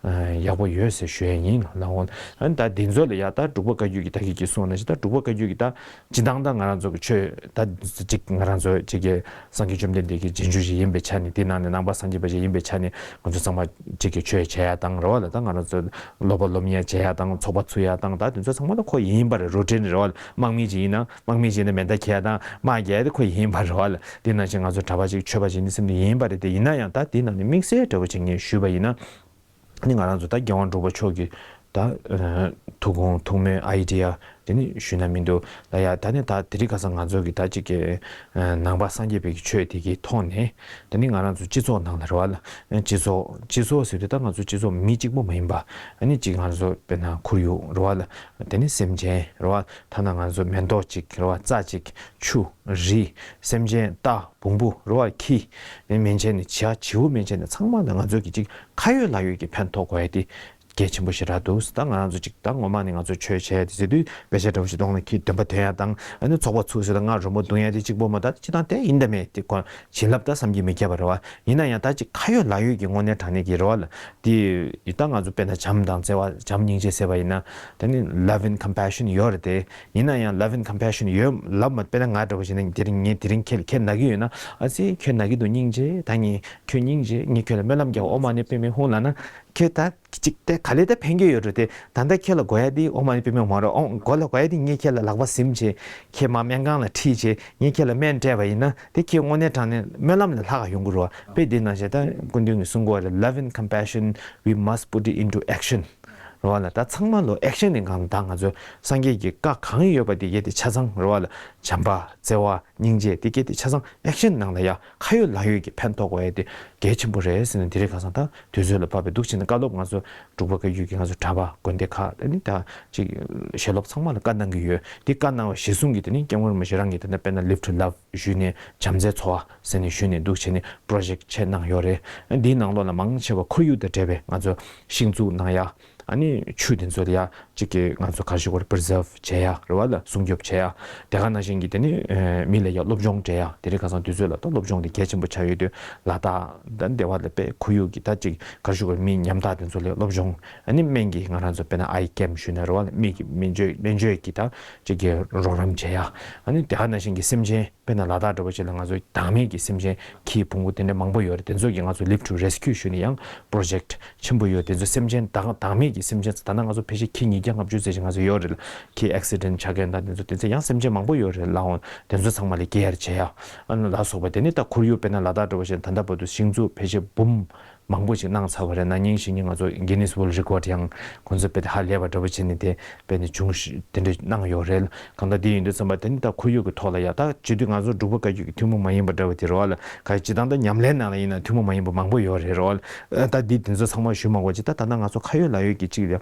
ཡག་པོ་ཡོད་ཟེར་ཞུ་ཡ་ཡིན་ལ། འོ་ཨ་ད་དེ་ཚོ་ལ་ཡ་ད་འབྲུག་པ་བཀའ་བརྒྱུད་ཀྱི་ད་གི་གི་གསུང་ན་ཞིག་ད་འབྲུག་པ་བཀའ་བརྒྱུད་ཀྱི་ད་སྤྱི་བཏང་ད་ང་རང་ཚོ་གི་ཆོས་ད་ཅིག་ང་རང་ཚོ་ཅིག་གི་སངས་རྒྱས་བཅོམ་ལྡན་འདས་ཀྱི་རྗེས་འཇུག་ཞིག་ཡིན་པའི་ཆ་ནས། དེ་ནང་ནས་ནང་པ་སངས་རྒྱས་པ་ཞིག་ཡིན་པའི་ཆ་ནས་ང་ཚོ་ཚང་མ་ཅིག་གི་ཆོས་བྱེད་ཡ་དང་རེད་བ་ལ། ད་ང་རང་ཚོ་སློབ་པ་སློབ་གཉེར་བྱེད་ཡ་དང་ཚོགས་པ་ཚུགས་ཡ་དང་ད་དེ་ཚོ་ཚང་མ་ད་ཁོ་ཡིན་པ་རེད། རུ་འདྲེན་རེད་བ་ལ། དམག་མི་ཅིག་ཡིན་ན་དམག་མི་ཅིག་ཡིན་ན་མེ་མདའ་འཁྱེར་ཡ་དང་དམག་རྒྱག་ཡ་དེ་ཁོ་ཡིན་པ་རེད་བ་ལ། དེ་ནང་བཞིན་ང་ཚོ་གྲྭ་པ་ཅིག་ཆོས་པ་ཅིག་ཡིན་ན་སེམས་ནི་ཡིན་པ་རེད། དེ་ཡིན་ན་ཡང་ད་དེ་ནང་ནས་དམིགས་བསལ་འདྲ་བོ་ཅིག་ངས་ཞུས་པ་ཡིན་ན། ནི་ང་རང་ཚོ་ད་རྒྱལ་དབང་འབྲུག་པ་མཆོག་གི་ད་ཨ་ཐུགས་དགོངས་ཐུགས་སྨོན་ཨའི་ཌི་ཡ་དེ་ནི་ཞུས་ན་མི་འདུག་ལ་ཡ། ད་ནི་ད་དེ་རིང་ཁ་སང་ང་ཚོ་གི་ད་ཅིག་གི་ཨ་ནང་པ་སངས་རྒྱས་པའི་གི་ཆོས་དེ་གི་ཐོག་ནས་ད་ནི་ང་རང་ཚོ་སྤྱི་ཚོགས་ནང་ལ་རེད་བ་ལ། ཨ་སྤྱི་ཚོགས་སྤྱི་ཚོགས་ཟེར་དུས་ད་ང་ཚོ་སྤྱི་ཚོགས་མི་གཅིག་པོ་མ་ཡིན་པ། ཨ་ནི་ཅིག་ང་ཚོ་དཔེར་ན་ཁོར་ཡུག་རེད་བ་ལ། དེ་ནི་སེམས་ཅན་རེད་བ། ཐ་ན་ང་ཚོ་མེ་ཏོག་ཅིག་རེད་བ། རྩྭ་ཅིག་ཆུ། རི། སེམས་ཅན་རྟ་བོང་བུ་རེད་བ། ཁྱི། ནི་མན་ཆད་ནི་བྱ་བྱིའུ་མན་ཆད་ནི་ཚང་མ་ལ་ང་ཚོ་གི་ཅིག་ཁ་ཡོད་ལག་ཡོད་ཀྱི་ཕན་ཐོགས་དགོས་ཡ་དེ་གལ་ཆེན་པོ་ཞེ་དྲག་འདུག་ད་ང་རང་ཚོ་ཅིག་ད་ངོ་མ་ནི་ང་ཚོ་ཆོས་བྱས་དེ་ཟེར་དུས་དཔེ་ཆ་འདྲ་བོ་ཞིག་གཏོང་ན་ཁྱི་འདོན་པ་འདོན་ཡ་དང་། ཨ་ནི་ཚོགས་པ་ཚུགས་ཟེར་ད་ང་རོལ་མོ་རྡུང་ཡ་དེ་གཅིག་པོ་མ། ད་སྤྱི་བཏང་དེ་ཡིན་ད་མེད་དེ་ཁོ་བྱིན་རླབས་ད་བསམ་གྱིས་མི་ཁྱབ་པ་རེད་བ། ཡིན་ན་ཡང་ད་ཅིག་ཁ་ཡོད་ལག་ཡོད་ཀྱི་དངོས་གནས་དྲང་གནས་ཀྱི་རེད་བ་ལ། དེ་ད་ང་ཚོ་དཔེར་ན་བྱམས་དང་བརྩེ་བ་བྱམས་སྙིང་རྗེ་ཟེར་བ་ཡིན་ན་ད་ནི་love and compassion ཡོད་རེད་དེ། ཡིན་ན་ཡང་love and compassion ཡོད་ལབ་མ། དཔེར་ན་ང་འདྲ་བོ་ཞིག་ན་དེ་རིང་ངས་དེ་རིང་ཁྱེད་ལ་ཁྱེད་ན་གི་ཡོད་ན། ཨ་ཙི་ཁྱོད་ན་གི་འདུག་སྙིང་རྗེ། ད་ངས་ཁྱོད་སྙིང་རྗེ། ངས་ཁྱོད་ལ་སྨོན་ལམ་རྒྱག་ཨོཾ་མ་ཎི་པདྨེ་ཧཱུྃ་ལབ་ན། ཁྱོད་ད་ཅིག་དེ་ག་ལེ་ད་ཕན་གྱི་ཡོད་རེད་དེ། ད་ལྟ་ཁྱེད་ལ་དགོས་ཡ་དེ་ཨོཾ་མ་ཎི་པདྨེ་ཧཱུྃ་མ་རེད། ཨོ་མགོ་ལ་དགོས་ཡ་དེ་ངས་ཁྱེད་ལ་ལག་པ་ཟིམ་བྱས། ཁྱེད་མ་སྨན་ཁང་ལ་ཁྲིད་བྱས། ངས་ཁྱེད་ལ་སྨན་སྤྲད་པ་ཡིན་ན་དེ་ཁྱེད་དངོས་གནས་དྲང་གནས་སྨོན་ལམ་ལས་ལྷག་ག་ཡོང་གི་རེད་བ། དཔེ་དེ་ནང་བཞིན་ད་སྐུ་མདུན་གྱིས་གསུང་གི་ཡོད་རེད། Love and compassion, we must put it into action རེད་བ་ལ། ད་ཚང་མ་ལོ་ཨེག་ཤན་ནི་གང་ད་ང་ཚོ་སངས་རྒྱས་ཀྱི་བཀའ་གང་ཡོད་པ་དེ་གལ་ཏེ་ཆ་ཚང་རེད་བ་ལ། བྱམས་པ་བརྩེ་བ་སྙིང་རྗེ་དེ་གལ་ཏེ་ཆ་ཚང་ཨེག་ཤན་ནང་ལ་ཡ་ཁ་ཡོད་ལག་ཡོད་ཀྱི་ཕན་ཐོགས་དགོས་ཡ་དེ་གལ་ཆེན་པོ་རེད་ཟེར་ནས། དེ་རིང་ཁ་སང་ད་དུས་ཚོད་ལ་བབས་པའི་འདུག་བྱས་ན་བཀའ་སློབ་ང་ཚོ་འབྲུག་པ་བཀའ་བརྒྱུད་ཀྱི་ང་ཚོ་གྲྭ་པ་དགོན་སྡེ་ཁག་དེ་ནི་ད་ཅིག་ཞལ་སློབ་ཚང་མ་ལ་བཀའ་གནང་གི་ཡོད། དེ་བཀའ་གནང་བ་གཞིར་བཟུང་གིས་དེ་ནི་སྐྱབས་མགོན་རིན་པོ་ཆེ་རང་གིས་ད་ལྟ་དཔེར་ན་Live to Love ཞུས་ནས་བྱམས་བརྩེའི་འཚོ་བ་ཟེར་ནས་ཞུས་ནས་འདུག་བྱས་ནས་པྲོ་ཇེག་ཆེད་གནང་ཡོད་རེད། འདིའི་ནང་ལོགས་ལ་མང་ཆེ་བ་ཁོར་ཡུག་དང་འབྲེལ་བའི་ང་ཚོ་ཤིང་འཛུགས་གནང་ཡ། ཨ་ནི་ཆུ་དེ་ཚོ་ལ་ཡ་གཅིག་གི་ང་ཚོ་ག་རེ་ཞུ་དགོས་རེད། པི་རི་ཛརབ་བྱེད་ཡ་རེད་བ་ལ། སྲུང་སྐྱོབ་བྱེད་ཡ། དེ་ག་ནང་བཞིན་གྱི་དེ་ནི་ཨེ་མི་ལ་ཡ་སློབ་སྦྱོང་སྤྲད་ཡ། དེ་རིང་ཁ་སང་དུས་ཚོད་ལ་ད་སློབ་སྦྱོང་དེ་གལ་ཆེན་པོ་ཆགས་ཡོད་དུས་ལ་དྭགས་ད་འདི་བ་ལ་དཔེ་ཁོར་ཡུག་གི་ད་གཅིག་ག་རེ་ཞུ་དགོས་རེད། མི་ཉམ་ཐག་དེ་ཚོ་ལ་སློབ་སྦྱོང་། ཨ་ནི་སྨན་གྱི་ང་རང་ཚོ་དཔེར་ན་ཨའི་ཀེམ་ཞུས་ན་རེད་བ་ལ། མི་གི་སྨན་བཅོས་སྨན་བཅོས་ཀྱི་ད་གཅིག་གི་རོགས་རམ་བྱེད་ཡ། ཨ་ནི་དེ་ག་ནང་བཞིན་གྱི་སེམས་ཅན་དཔེར་ན་ལ་དྭགས་འདྲ་པོ་ཞིག་ལ་ང་ཚོ་བདག་མེད་ཀྱི་སེམས་ཅན་ཁྱི་ཕུང་པོ་དེ་འདྲ་མང་པོ་ཡོད་རེད། དེ་ཚོ་གི་ང་ཚོ་Live to Rescue ཞུས་ནས་ཡང་པྲོ་ཇེག་ཆེན་པོ་ཡོད། དེ་ཚོ་སེམས་ཅན་བདག་བདག་མེད་ཀྱི་སེམས་ཅན་ད་ལྟ་ང་ཚོ་ཕལ་ཆེར་ཁྱི་ཉིས་བརྒྱ་ལྔ་བཅུ་ཙམ་ཞིག་ང་ཚོ་ཡོད་རེད། ཁྱི་ཨེག་སི་ཌེན་ཊི་ཆགས་མཁན་དང་དེ་ཚོ་དེ་ཚོ་ཡང་སེམས་ཅན་མང་པོ་ཡོད་རེད་ལགས་འོང་། དེ་ཚོ་ཚང་མ་ལ་ཀེ་ཡར་བྱེད་ཡ། ཨ་ནི་ལ་སོགས་པ་དེ་ནི་ད་ཁོར་ཡུག་དཔེར་ན་ལ་དྭགས་འདྲ་པོ་ཞིག་ད་ལྟ་བར་དུ་ཤིང་འཛུགས་ཕལ་ཆེར་འབུམ་མང་པོ་ཞིག་གནང་ཚར་བ་རེད། ན་ནིང་གཞེས་ནིང་ང་ཚོ་Guinness World Record ཡང་ཁོང་ཚོ་དཔེ་དེ་ཧ་ལས་པ་འདྲ་པོ་བྱས་ནས་དེ་དཔེ་ནི་བྱུང་ཞིག་དེ་འདྲ་གནང་ཡོད་རེད། གང་ལྟར་དེ་ཡིན་དུས་ཙམ་པ་དེ་ནི་ད་ཁོར་ཡུག་གི་ཐོག་ལ་ཡ་ད་བྱེད་དུས་ང་ཚོ་འབྲུག་པ་བཀའ་བརྒྱུད་ཀྱི་ཐུན་མོང་མ་ཡིན་པ་འདྲ་བོ་དེ་རེད་བ་ལ། ག་ཅི་ད་ལྟ་ཉམས་ལེན་ནང་ལ་ཡིན་ན་ཐུན་མོང་མ་ཡིན་པ་མང་པོ་ཡོད་རེད་རེད་བ་ལ། ད་འདི་དེ་ཚོ་ཚང་མ་ཞུ་མ་དགོས་ཅི། ད་ད་ལྟ་ང་ཚོ་ཁ་ཡོད་ལག་ཡོད་ཀྱི་གཅིག་ལ་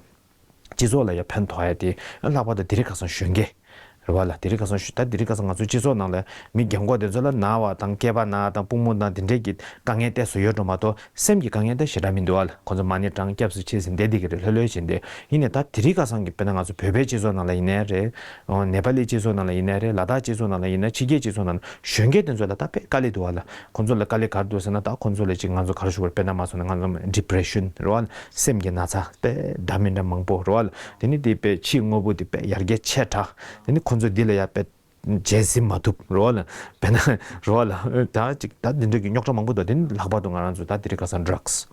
སྤྱི་ཚོགས་ལ་ཡ་ཕན་ཐོགས་ཡ་དེ་ལྷག་པར་དུ་དེ་རིང་ཁ་སང་གཞོན་སྐྱེས་རེད་བ་ལ། དེ་རིང་ཁ་སང་ཞུ་ད་དེ་རིང་ཁ་སང་ང་ཚོའི་སྤྱི་ཚོགས་ནང་ལ་མི་རྒན་གོག་དེ་ཚོ་ལ་ན་བ་དང་སྐེད་པ་ན་དང་དཔུང་མོ་ན་དེ་འདྲས་ཀྱི་དཀའ་ངལ་ཏོག་ཙམ་ཡོད་འགྲོ་མ་གཏོགས་སེམས་ཀྱི་དཀའ་ངལ་ད་ཞེ་དྲག་མི་འདུག་བ་ལ། ཁོང་ཚོ་མ་ཎི་བགྲང་སྐྱབས་སུ་མཆི་ཟིན་བསྡད་བསྡད་ཀྱི་རེད། ལྷོད་ལྷོད་བྱས་ཏེ། ཡིན་ནའི་ད་དེ་རིང་ཁ་སང་གི་དཔེར་ན་ང་ཚོ་བོད་པའི་སྤྱི་ཚོགས་ནང་ལ་ཡིན་ནའི་རེད། ཨོ་ནེ་པ་ལི་སྤྱི་ཚོགས་ནང་ལ་ཡིན་ནའི་རེད། ལ་དྭགས་སྤྱི་ཚོགས་ནང་ལ་ཡིན་ན་ཕྱི་རྒྱལ་སྤྱི་ཚོགས་ནང་ལ་གཞོན་སྐྱེས་དེ་ཚོ་ལ་ད་དཔེ་དཀའ་ལས་འདུག་བ་ལ། ཁོང་ཚོ་ལ་དཀའ་ལས་ག་རེ་འདུག་ཟེར་ན་ད་ཁོང་ཚོ་ལ་ཅིག་ང་ཚོ་ག་རེ་ཞུ་དགོས་རེད། དཔེར་ན་མ་སོང་ན་ང་ཚོ་ཌི་པི་རེ་ཤན་རེད་བ་ལ། སེམས་ཀྱི་ན་ཚ་དཔེ་འདྲ་མི་འདྲ་མང་པོ་རེད་བ་ལ། དེ་ནི་དེ་དཔེ་ཕྱི་དངོས་པོ་དེ་དཔེ་ཡར་རྒྱས་ཆེ་དྲགས། དེ་ནི་ཁོང་ཚོ་འདི་ལ་ཡ་དཔེ་བརྗེད་ཟིན་མ་ཐུབ་རེད་བ་ལ། དཔེར་ན་རེད་བ་ལ། ད་ཅིག་ད་འདི་འདྲ་གི་རྙོག་དྲ་མང་པོ་འདུག་དེ་ནི་ལྷག་པར་དུ་ང་རང་ཚོ་ད་དེ་རིང་ཁ་སང་ཌྲག་སི་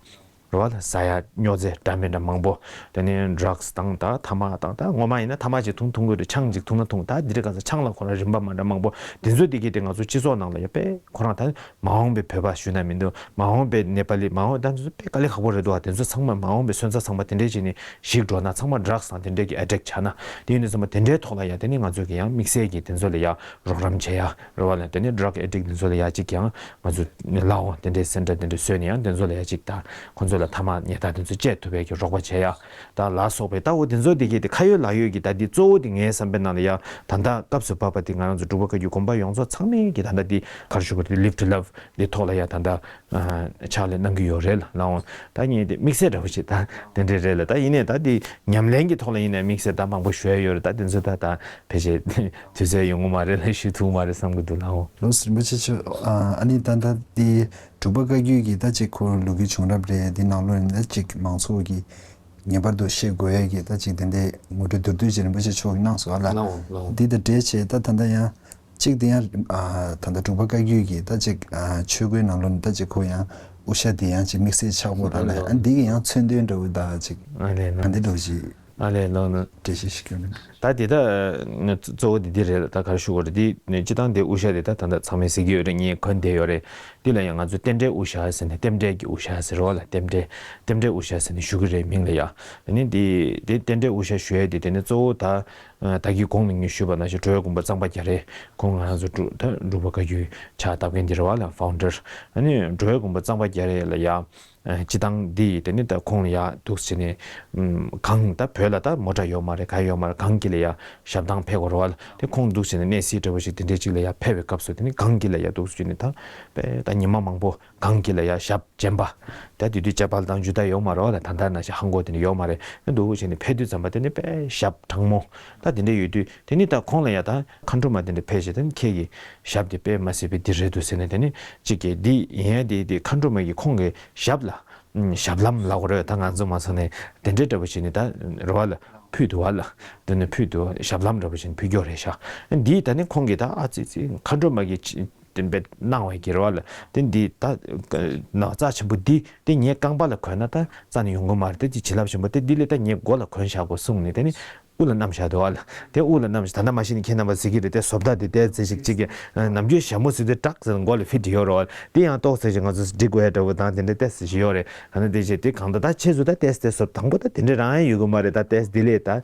རེད་བ་ལ། ཟ་ཡ་སྨྱོ་རྫས་འདྲ་མི་འདྲ་མང་པོ། དེ་ནི་ཌྲག་སི་དང་ད་ཐ་མག་དང་། ད་ངོ་མ་ཡིན་ན་ཐ་མག་ཅིག་འཐུང་འཐུང་དགོས་རེད། ཆང་ཅིག་འཐུང་ན་འཐུང་། ད་འདི་རིང་ཁ་སང་ཆང་ལ་ཁོ་རང་རིན་པ་མ་འདྲ་མང་པོ། དེ་ཚོ་དེ་གི་དེ་ང་ཚོ་སྤྱི་ཚོགས་ནང་ལ་ཡ་དཔེ་ཁོ་རང་ད་མ་འོངས་པའི་བོད་པ་ཞུ་ན་མི་འདུག་མ་འོངས་པའི་ནེ་པ་ལི་མ་འོངས་ད་ཚོ་དཔེ་དཀའ་ལས་ཁག་པོ་རེད་འདུག་བ། དེ་ཚོ་ཚང་མ་མ་འོངས་པའི་སོན་རྩ་ཚང་མ་དེ་འདྲས་བྱས་ནས་ཞིག་འགྲོ་ན་ཚང་མ་ཌྲག་སི་དང་དེ་འདྲས་ཀྱི་ཨེ་ཌིག་ཆགས་ན། དེ་ཡིན་དུས་ཙམ་པ་དེ་འདྲའི་ཐོག་ལ་ཡ་དེ་ནི་ང་ཚོས་ཀྱི་ཡང་དམིགས་བསལ་གྱི་དེ་ཚོ་ལ་ཡ་རོགས་རམ་བྱེད་ཡ་རེད་བ་ལ། དེ་ནི་ཌྲག་ཨེ་ཌིག་དེ་ཚོ་ལ་ཡ་གཅིག་ཀྱང་ང་ཚོ་ལའོ་དེ་འདྲའི་སེན་ཊར་དེ་འདྲ་བཟོས་ནས་ཡང་དེ་ཚོ་ལ་ཡ་གཅིག་ད་ཁོང་ཚོ་ ད་ཐ་མག་ཉལ་ཐ་དེ་ཚོ་བཅད་ཐུབ་པའི་གི་རོགས་པ་བྱེད་ཡ། ད་ལ་སོགས་པའི་ད་འོ་དེ་ཚོ་དེ་གི་དེ་ཁ་ཡོད་ལག་ཡོད་ཀྱི་ད་དེ་གཙོ་བོ་དེ་ངའི་བསམ་པའི་ནང་ལ་ཡ་ད་ལྟ་སྐབས་སུ་བབས་པ་དེ་ང་རང་ཚོ་འབྲུག་པ་བཀའ་བརྒྱུད་དགོན་པ་ཡོངས་རྫོགས་ཚང་མས་ཀྱི་ད་ལྟ་དེ་ག་རེ་ཞུ་དགོས་རེད། Live to Love དེ་ཐོག་ལ་ཡ་ད་ལྟ་ཕྱག་ལས་གནང་གི་ཡོད་རེད་ལ་ལའོ། ད་ངས་དེ་དམིགས་བསལ་འདྲ་བོ་ཞིག་ད་དེ་འདྲས་རེད་ལ། ད་ཡིན་ནའི་ད་དེ་ཉམས་ལེན་གྱི་ཐོག་ལ་ཡིན་ནའི་དམིགས་བསལ་ད་མང་པོ་ཞུ་ཡ་ཡོད་རེད། ད་དེ་ཚོ་ད་ད་ཕལ་ཆེར་དུས་ཚོད་ཡོང་གི་མ་རེད་ལ་ཞུ་ཐུབ་མ་རེད་བསམ་གྱི་འདུག་ལའོ། ལགས་སོ། རིན་པོ་ཆེ་མཆོག་ཨ་ནི་ད་ལྟ་དེ་འབྲུག་པ་བཀའ་བརྒྱུད་ཀྱི་ད་ཅིག་ཁོ་ལོ་རྒྱུས་བྱུང་རབས་རེད། དེ་ནང་ལོགས་ནས་ད་ཅིག་མང་ཚོགས་ཀྱིས་ངེས་པར་དུ་ཤེས་དགོས་ཡས་ཀྱི་ད་ཅིག་དེ་འདྲའི་ངོ་སྤྲོད་མདོར་བསྡུས་ཅིག་རིན་པོ་ཆེ་མཆོག་གིས་གནང་སོང་ཨ་ལ། ལའོ་ལའོ། འདི་དང་འབྲེལ་བྱས་ད་ད་ལྟ་ཡང་གཅིག་དེ་ཡང་ཨ་ད་ལྟ་འབྲུག་པ་བཀའ་བརྒྱུད་ཀྱི་ད་ཅིག་ཨ་ཆོས་སྐོར་ནང་ལོགས་ནས་ད་ཅིག་ཁོ་ཡང་དབུ་ཞྭ་དེ་ཡང་ཅིག་དམིགས་བསལ་ཆགས་པོ་ད་ལ་ཨ་འདི་གི་ཡང་མཚོན་དོན་འདྲ་བོ་ད་ཅིག་ཨ་ལས་ལ་ག་འདི་འདྲ་བོ་ཅིག་ཨ་ལས་ལོ་ནི། འགྲེལ་བཤད་ཞིག་སྐྱོན་ནས། ད་དེ་ད་ནི་གཙོ་བོ་དེ་འདི་རེད་ལ། ད་ག་རེ་ཞུ་དགོས་རེད། དེ་ནི་སྤྱི་བཏང་དེ་དབུ་ཞྭ་དེ་ད་ད་ད་ཚང་མས་གཟིགས་ཀྱི་ཡོད་རེད། ངས་གོན་བསྡད་ཡོད་རེད། དེ་ལ་ཡང་ང་ཚོས་རྟེན་འབྲེལ་དབུ་ཞྭ་ཟེར་ནས་རྟེན་འབྲེལ་གྱི་དབུ་ཞྭ་ཟེར་བ་ལ། རྟེན་འབྲེལ་རྟེན་འབྲེལ་དབུ་ཞྭ་ཟེར་ནས་ཞུ་གི་རེད་མིང་ལ་ཡ། དེ་ནི་དེ་དེ་རྟེན་འབྲེལ་དབུ་ཞྭ་ཞུ་ཡས་དེ་དེ་ནི་གཙོ་བོ་ད་ད་གིན་གོང་ནས་ངས་ཞུས་པ་ནང་བཞིན་འགྲོ་བའི་མགོན་པོ་གཙང་པ་རྒྱ་རས་ཁོང་ང་རང་ཚོ་འབྲུག་ད་འབྲུག་པ་བཀའ་བརྒྱུད་ཕྱག་བཏབ་མཁན་དེ་རེད་བ་ལ། ཕའུན་ཌར། ཨ་ནི་འགྲོ་བའི་མགོན་པོ་གཙང་པ་རྒྱ་རས་ལ་ཡ། ཨ་སྤྱི་བཏང་འདི་དེ་ནི་ད་ཁོང་ལ་ཡ་འདུག་བྱས་ནས་ཨམ་གང་ད་བོད་ལ་ད་མོ་ཊ་ཡོད་མ་རེད། ག་ཡོད་མ་རེད། གངས་དཀྱིལ་ལ་ཡ་ཞབས་བཏང་ཕེབས་དགོས་རེད་བ་ལ། དེ་ཁོང་འདུག་བྱས་ནས་གནས་གཟིགས་འདྲ་བོ་ཞིག་དེ་འདྲའི་ཅིག་ལ་ཡ་ཕེབས་པའི་སྐབས་སུ་དེ་ནི་གངས་དཀྱིལ་ལ་ཡ་འདུག་བྱས་ནས་ད་དཔེ་ད་ཉི་མ་མང་པོ་གངས་དཀྱིལ་ལ་ཡ་ཞབས་བརྒྱན་པ། ད་དེ་དུས་དཔྱད་པ་དང་ཇུས་ཏ་ཡོད་མ་རེད་བ་ལ། ད་ལྟ་ནང་བཞིན་ཧང་གོ་དེ་འདྲ་ཡོད་མ་རེད། ཨ་འདུག་བྱས་ནས་ཕེབས་དུས་ཙམ་པ་དེ་ནི་དཔེ་ཞབས་དྲང་མོ་ད་དེ་འདྲ་ཡོད་དུས། དེ་ནི་ད་ཁོང་ལ་ཡ་ད་མཁའ་འགྲོ་མ་དེ་འདྲ་ཕེབས་བྱས་ད་ནི་ཁྱེད་ཀྱི་ཞབས་དེ་དཔེ་མ་སྲིད་པའི་འདི་རེད་འདུག་ཟེར་ནས། དེ་ནི་གཅིག་གིས་འདི་ཡིན་ཡ་དེ་དེ་མཁའ་འགྲོ་མ་གིས་ཁོང་གི་ཞབས་ལ་ཨམ་ཞབས་ལྷམ་ལབ་དགོས་རེད། ད་ང་ཚོ་མ་སོང་ནས་དེ་འདྲའི་འདྲ་པོ་བྱས་ནས་ད་རེད་བ་ལ་ཕུལ་འདུག་བ་ལ། དེ་ནི་ཕུལ་འདུག་ཞབས་ལྷམ་འདྲ་པོ་བྱས་ནས་ཕུལ་རྒྱུ་རེད་ཤག་འདི་ད་ནི་ཁོང་གིས་ད་ཨ་ཙི་ཙི་མཁའ་འགྲོ་མ་གིས་ཅི་དེ་འདྲ་གནང་བའི་གི་རེད་བ་ལ། དེ་འདི་ད་ན་ཚ་ཆེན་པོ་འདི་དེ་ངའི་རྐང་པ་ལ་གོན་ན་ད་རྩ་ནས་ཡོང་གི་མ་རེད། དེ་ཅི་བྱིན་རླབས་ཆེན་པོ་དེ་འདི་ལས་ད་ངའི་མགོ་ལ་གོན་བཞག་དགོས་གསུངས་ནས་དེ་ནི། དབུ་ལ་བསྣམས་བཞག་འདུག་ཨ་ལ། དེ་དབུ་ལ་བསྣམས་བཞག་ད་ལྟ་མ་གཞི་ནས་ཁྱེད་རྣམ་པ་གཟིགས་ཀྱི་རེད། དེ་བཟོ་ལྟ་དེ་དེ་ཚེ་ཞིག་གཅིག་གི་ནམ་རྒྱུན་ཞྭ་མོ་ཟེར་དུས་ཏྲག་ཟེར་མགོ་ལ་ཕིཊ་ཡོད་རེད་བ། དེ་ཡང་ཏོག་ཙམ་ཞིག་ང་ཚོ་འགྲིག་དགོས་ཡ་འདྲ་བོ་དང་དེ་འདྲ་ཏོག་ཙམ་ཞིག་ཡོད་རེད། ག་ན་དེ་བྱས་དེ་གང་ལྟར་ད་ཆེད་དུ་ད་ཏོག་ཙམ་ཏོག་ཙམ་དང་པོ་ད་དེ་འདྲ་རང་ཡང་ཡོད་གི་མ་རེད། ད་ཏོག་ཙམ་དེ་ལས་ད་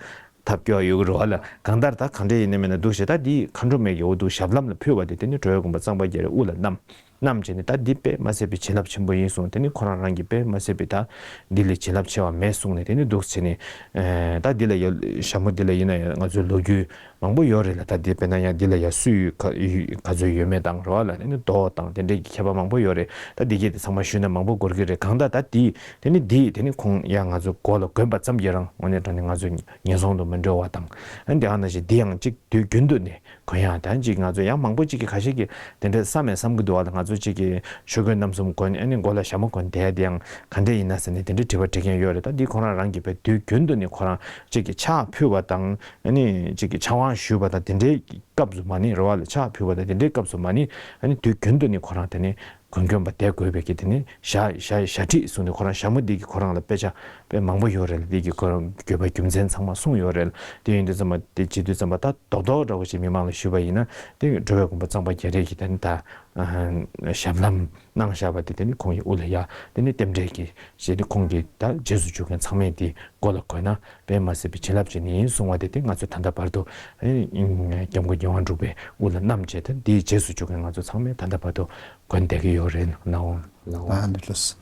ཐབས་སྐྱོ་ཡོད་གི་རེད་བ་ལ། གང་ལྟར་ད་གང་འདྲ་ཡིན་ན་མིན་ན་འདུག་བྱས་ད་དེ་མཁའ་འགྲོ་མ་གིས་འོ་འདུག་ཞབས་ལྷམ་ལ་ཕུལ་བ་དེ་དེ་ནི་འགྲོ་བའི་མགོན་པོ་གཙང་པ་རྒྱ་རས་དབུ་ལ་བསྣམས། བསྣམས་བྱས་ནས་ད་འདི་དཔེ་མ་སྲིད་པའི་བྱིན་རླབས་ཆེན་པོ་ཡིན་གསུངས། དེ་ནི་ཁོ་རང་རང་གིས་དཔེ་མ་སྲིད་པའི་ད་འདི་ལས་བྱིན་རླབས་ཆེ་བ་མེད་གསུངས་ནས། དེ་ནི་འདུག་བྱས་ནས་ཨེ་ད་འདི་ལ་ཡ་ཞྭ་མོ་འདི་ལ་ཡིན་ན་ཡང་ང་ཚོའི་ལོ་རྒྱུས་མང་པོ་ཡོད་རེད་ལ། ད་འདི་དཔེར་ན་ཡང་འདི་ལ་ཡ་སུས་ག་ག་ཚོད་ཡོད་མེད་དང་རེད་བ་ལ། དེ་ནི་རྡོ་དང་དེ་འདྲའི་གི་ཁྱད་པར་མང་པོ་ཡོད་རེད། ད་འདི་གས་དེ་ཚང་མ་ཞུས་ན་མང་པོ་འགོར་གི་རེད། གང་ལྟར་ད་འདི་དེ་ནི་འདི་དེ་ནི་ཁོང་ཡང་ང་ཚོ་མགོ་ལ་གོན་པ་ཙམ་གྱིས་རང་དངོས་གནས་དྲང་གནས་ང་ཚོ་ངན་སོང་དུ་མི་འགྲོ་བ་དང་། ཨ་འདི་ཨ་ན་ཞིག་འདི་ཡང་གཅིག་དུས་རྒྱུན་དུ་ནས། གོན་ཡག་དང་ཅིག་ང་ཚོ་ཡང་མང་པོ་ཅིག་གིས་ཁ་ཤས་ཀྱིས་དེ་འདྲའི་བསམ་ཡང་བསམ་གྱི་འདུག་བ་ལ། ང་ཚོ་ཅིག་གིས་ཆོས་གོས་རྣམ་གསུམ་གོན་ཨ་ནི་མགོ་ལ་ཞྭ་མོ་གོན་བསྡད་དེ་ཡང་ག་འདྲ་ཡིན་ན་ཟེར་ནས་དེ་འདྲའི་དྲི་བ་དྲི་མཁན་ཡོད་རེད། ད་འདི་ཁོ་རང་རང་གིས་དཔེ་དུས་རྒྱུན་དུ་ནི་ཁོ་རང་ཅིག་གིས་ཕྱག་ཕུལ་བ་དང་ཨ་ནི་ཅིག་གིས་ཕྱག་དབང་ཞུས་པ་དང་དེ་འདྲའི་སྐབས་སུ་མ་ནི་རེད་བ་ལ། ཕྱག་ཕུལ་བ་དང་དེ་འདྲའི་སྐབས་སུ་མ་ནི་ཨ་ནི་དུས་རྒྱུན་དུ་ནི་ཁོ་རང་དེ་ནི་གོན་གྱོན་པ་བསྡད་དགོས་པའི་གི་དེ་ནི་ཞྭ་ཞྭ་ཞྭ་ཁྲིད་གསུངས་ནས་ཁོ་རང་ཞྭ་མོ་འདི་གི་ཁོ་རང་ལ་དཔེ་ཆ་དཔེ་མང་པོ་ཡོད་རེད་ལ། འདི་གི་ཁོ་རང་དགོས་པ་རྒྱུ་མཚན་ཚང་མ་གསུངས་ཡོད་རེད་ལ། དེ་ཡིན་དུས་ཙམ་པ་དེ་བྱེད་དུས་ཙམ་པ་ད་རྡོག་རྡོག་འདྲ་བོ་ཞིག་མི་མང་ལ་ཞུས་པ་ཡིན་ན། དེ་འགྲོ་བའི་མགོན་པོ་གཙང་པ་རྒྱ་རས་ཀྱིས་དེ་ནི་ད་ཞབས་ལྷམ་གནང་བཞག་པ་དེ་དེ་ནི་ཁོང་གི་དབུ་ལ་ཡ་དེ་ནི་རྟེན་འབྲེལ་གྱི་ཞེས་ཏེ་ཁོང་གིས་ད་རྗེས་སུ་འཇུག་མཁན་ཚང་མས་དེ་མགོ་ལ་གོན་ན་དཔེ་མ་སྲིད་པའི་བྱིན་རླབས་ཅན་ཡིན་གསུང་བ་དེ་དེ་ང་ཚོས་ད་ལྟ་བར་དུ་སྐྱབས་མགོན་རྒྱལ་དབང་འབྲུག་པའི་དབུ་ལ་བསྣམས་བྱས་ཏེ་དེའི་རྗེས་སུ་འཇུག་མཁན་ང་ཚོ་ཚང་མས་ད་ལྟ་བར་དུ་གོན་བསྡད་ཀྱི་ཡོད་རེད་ལ། ཨ་ནི་ལགས།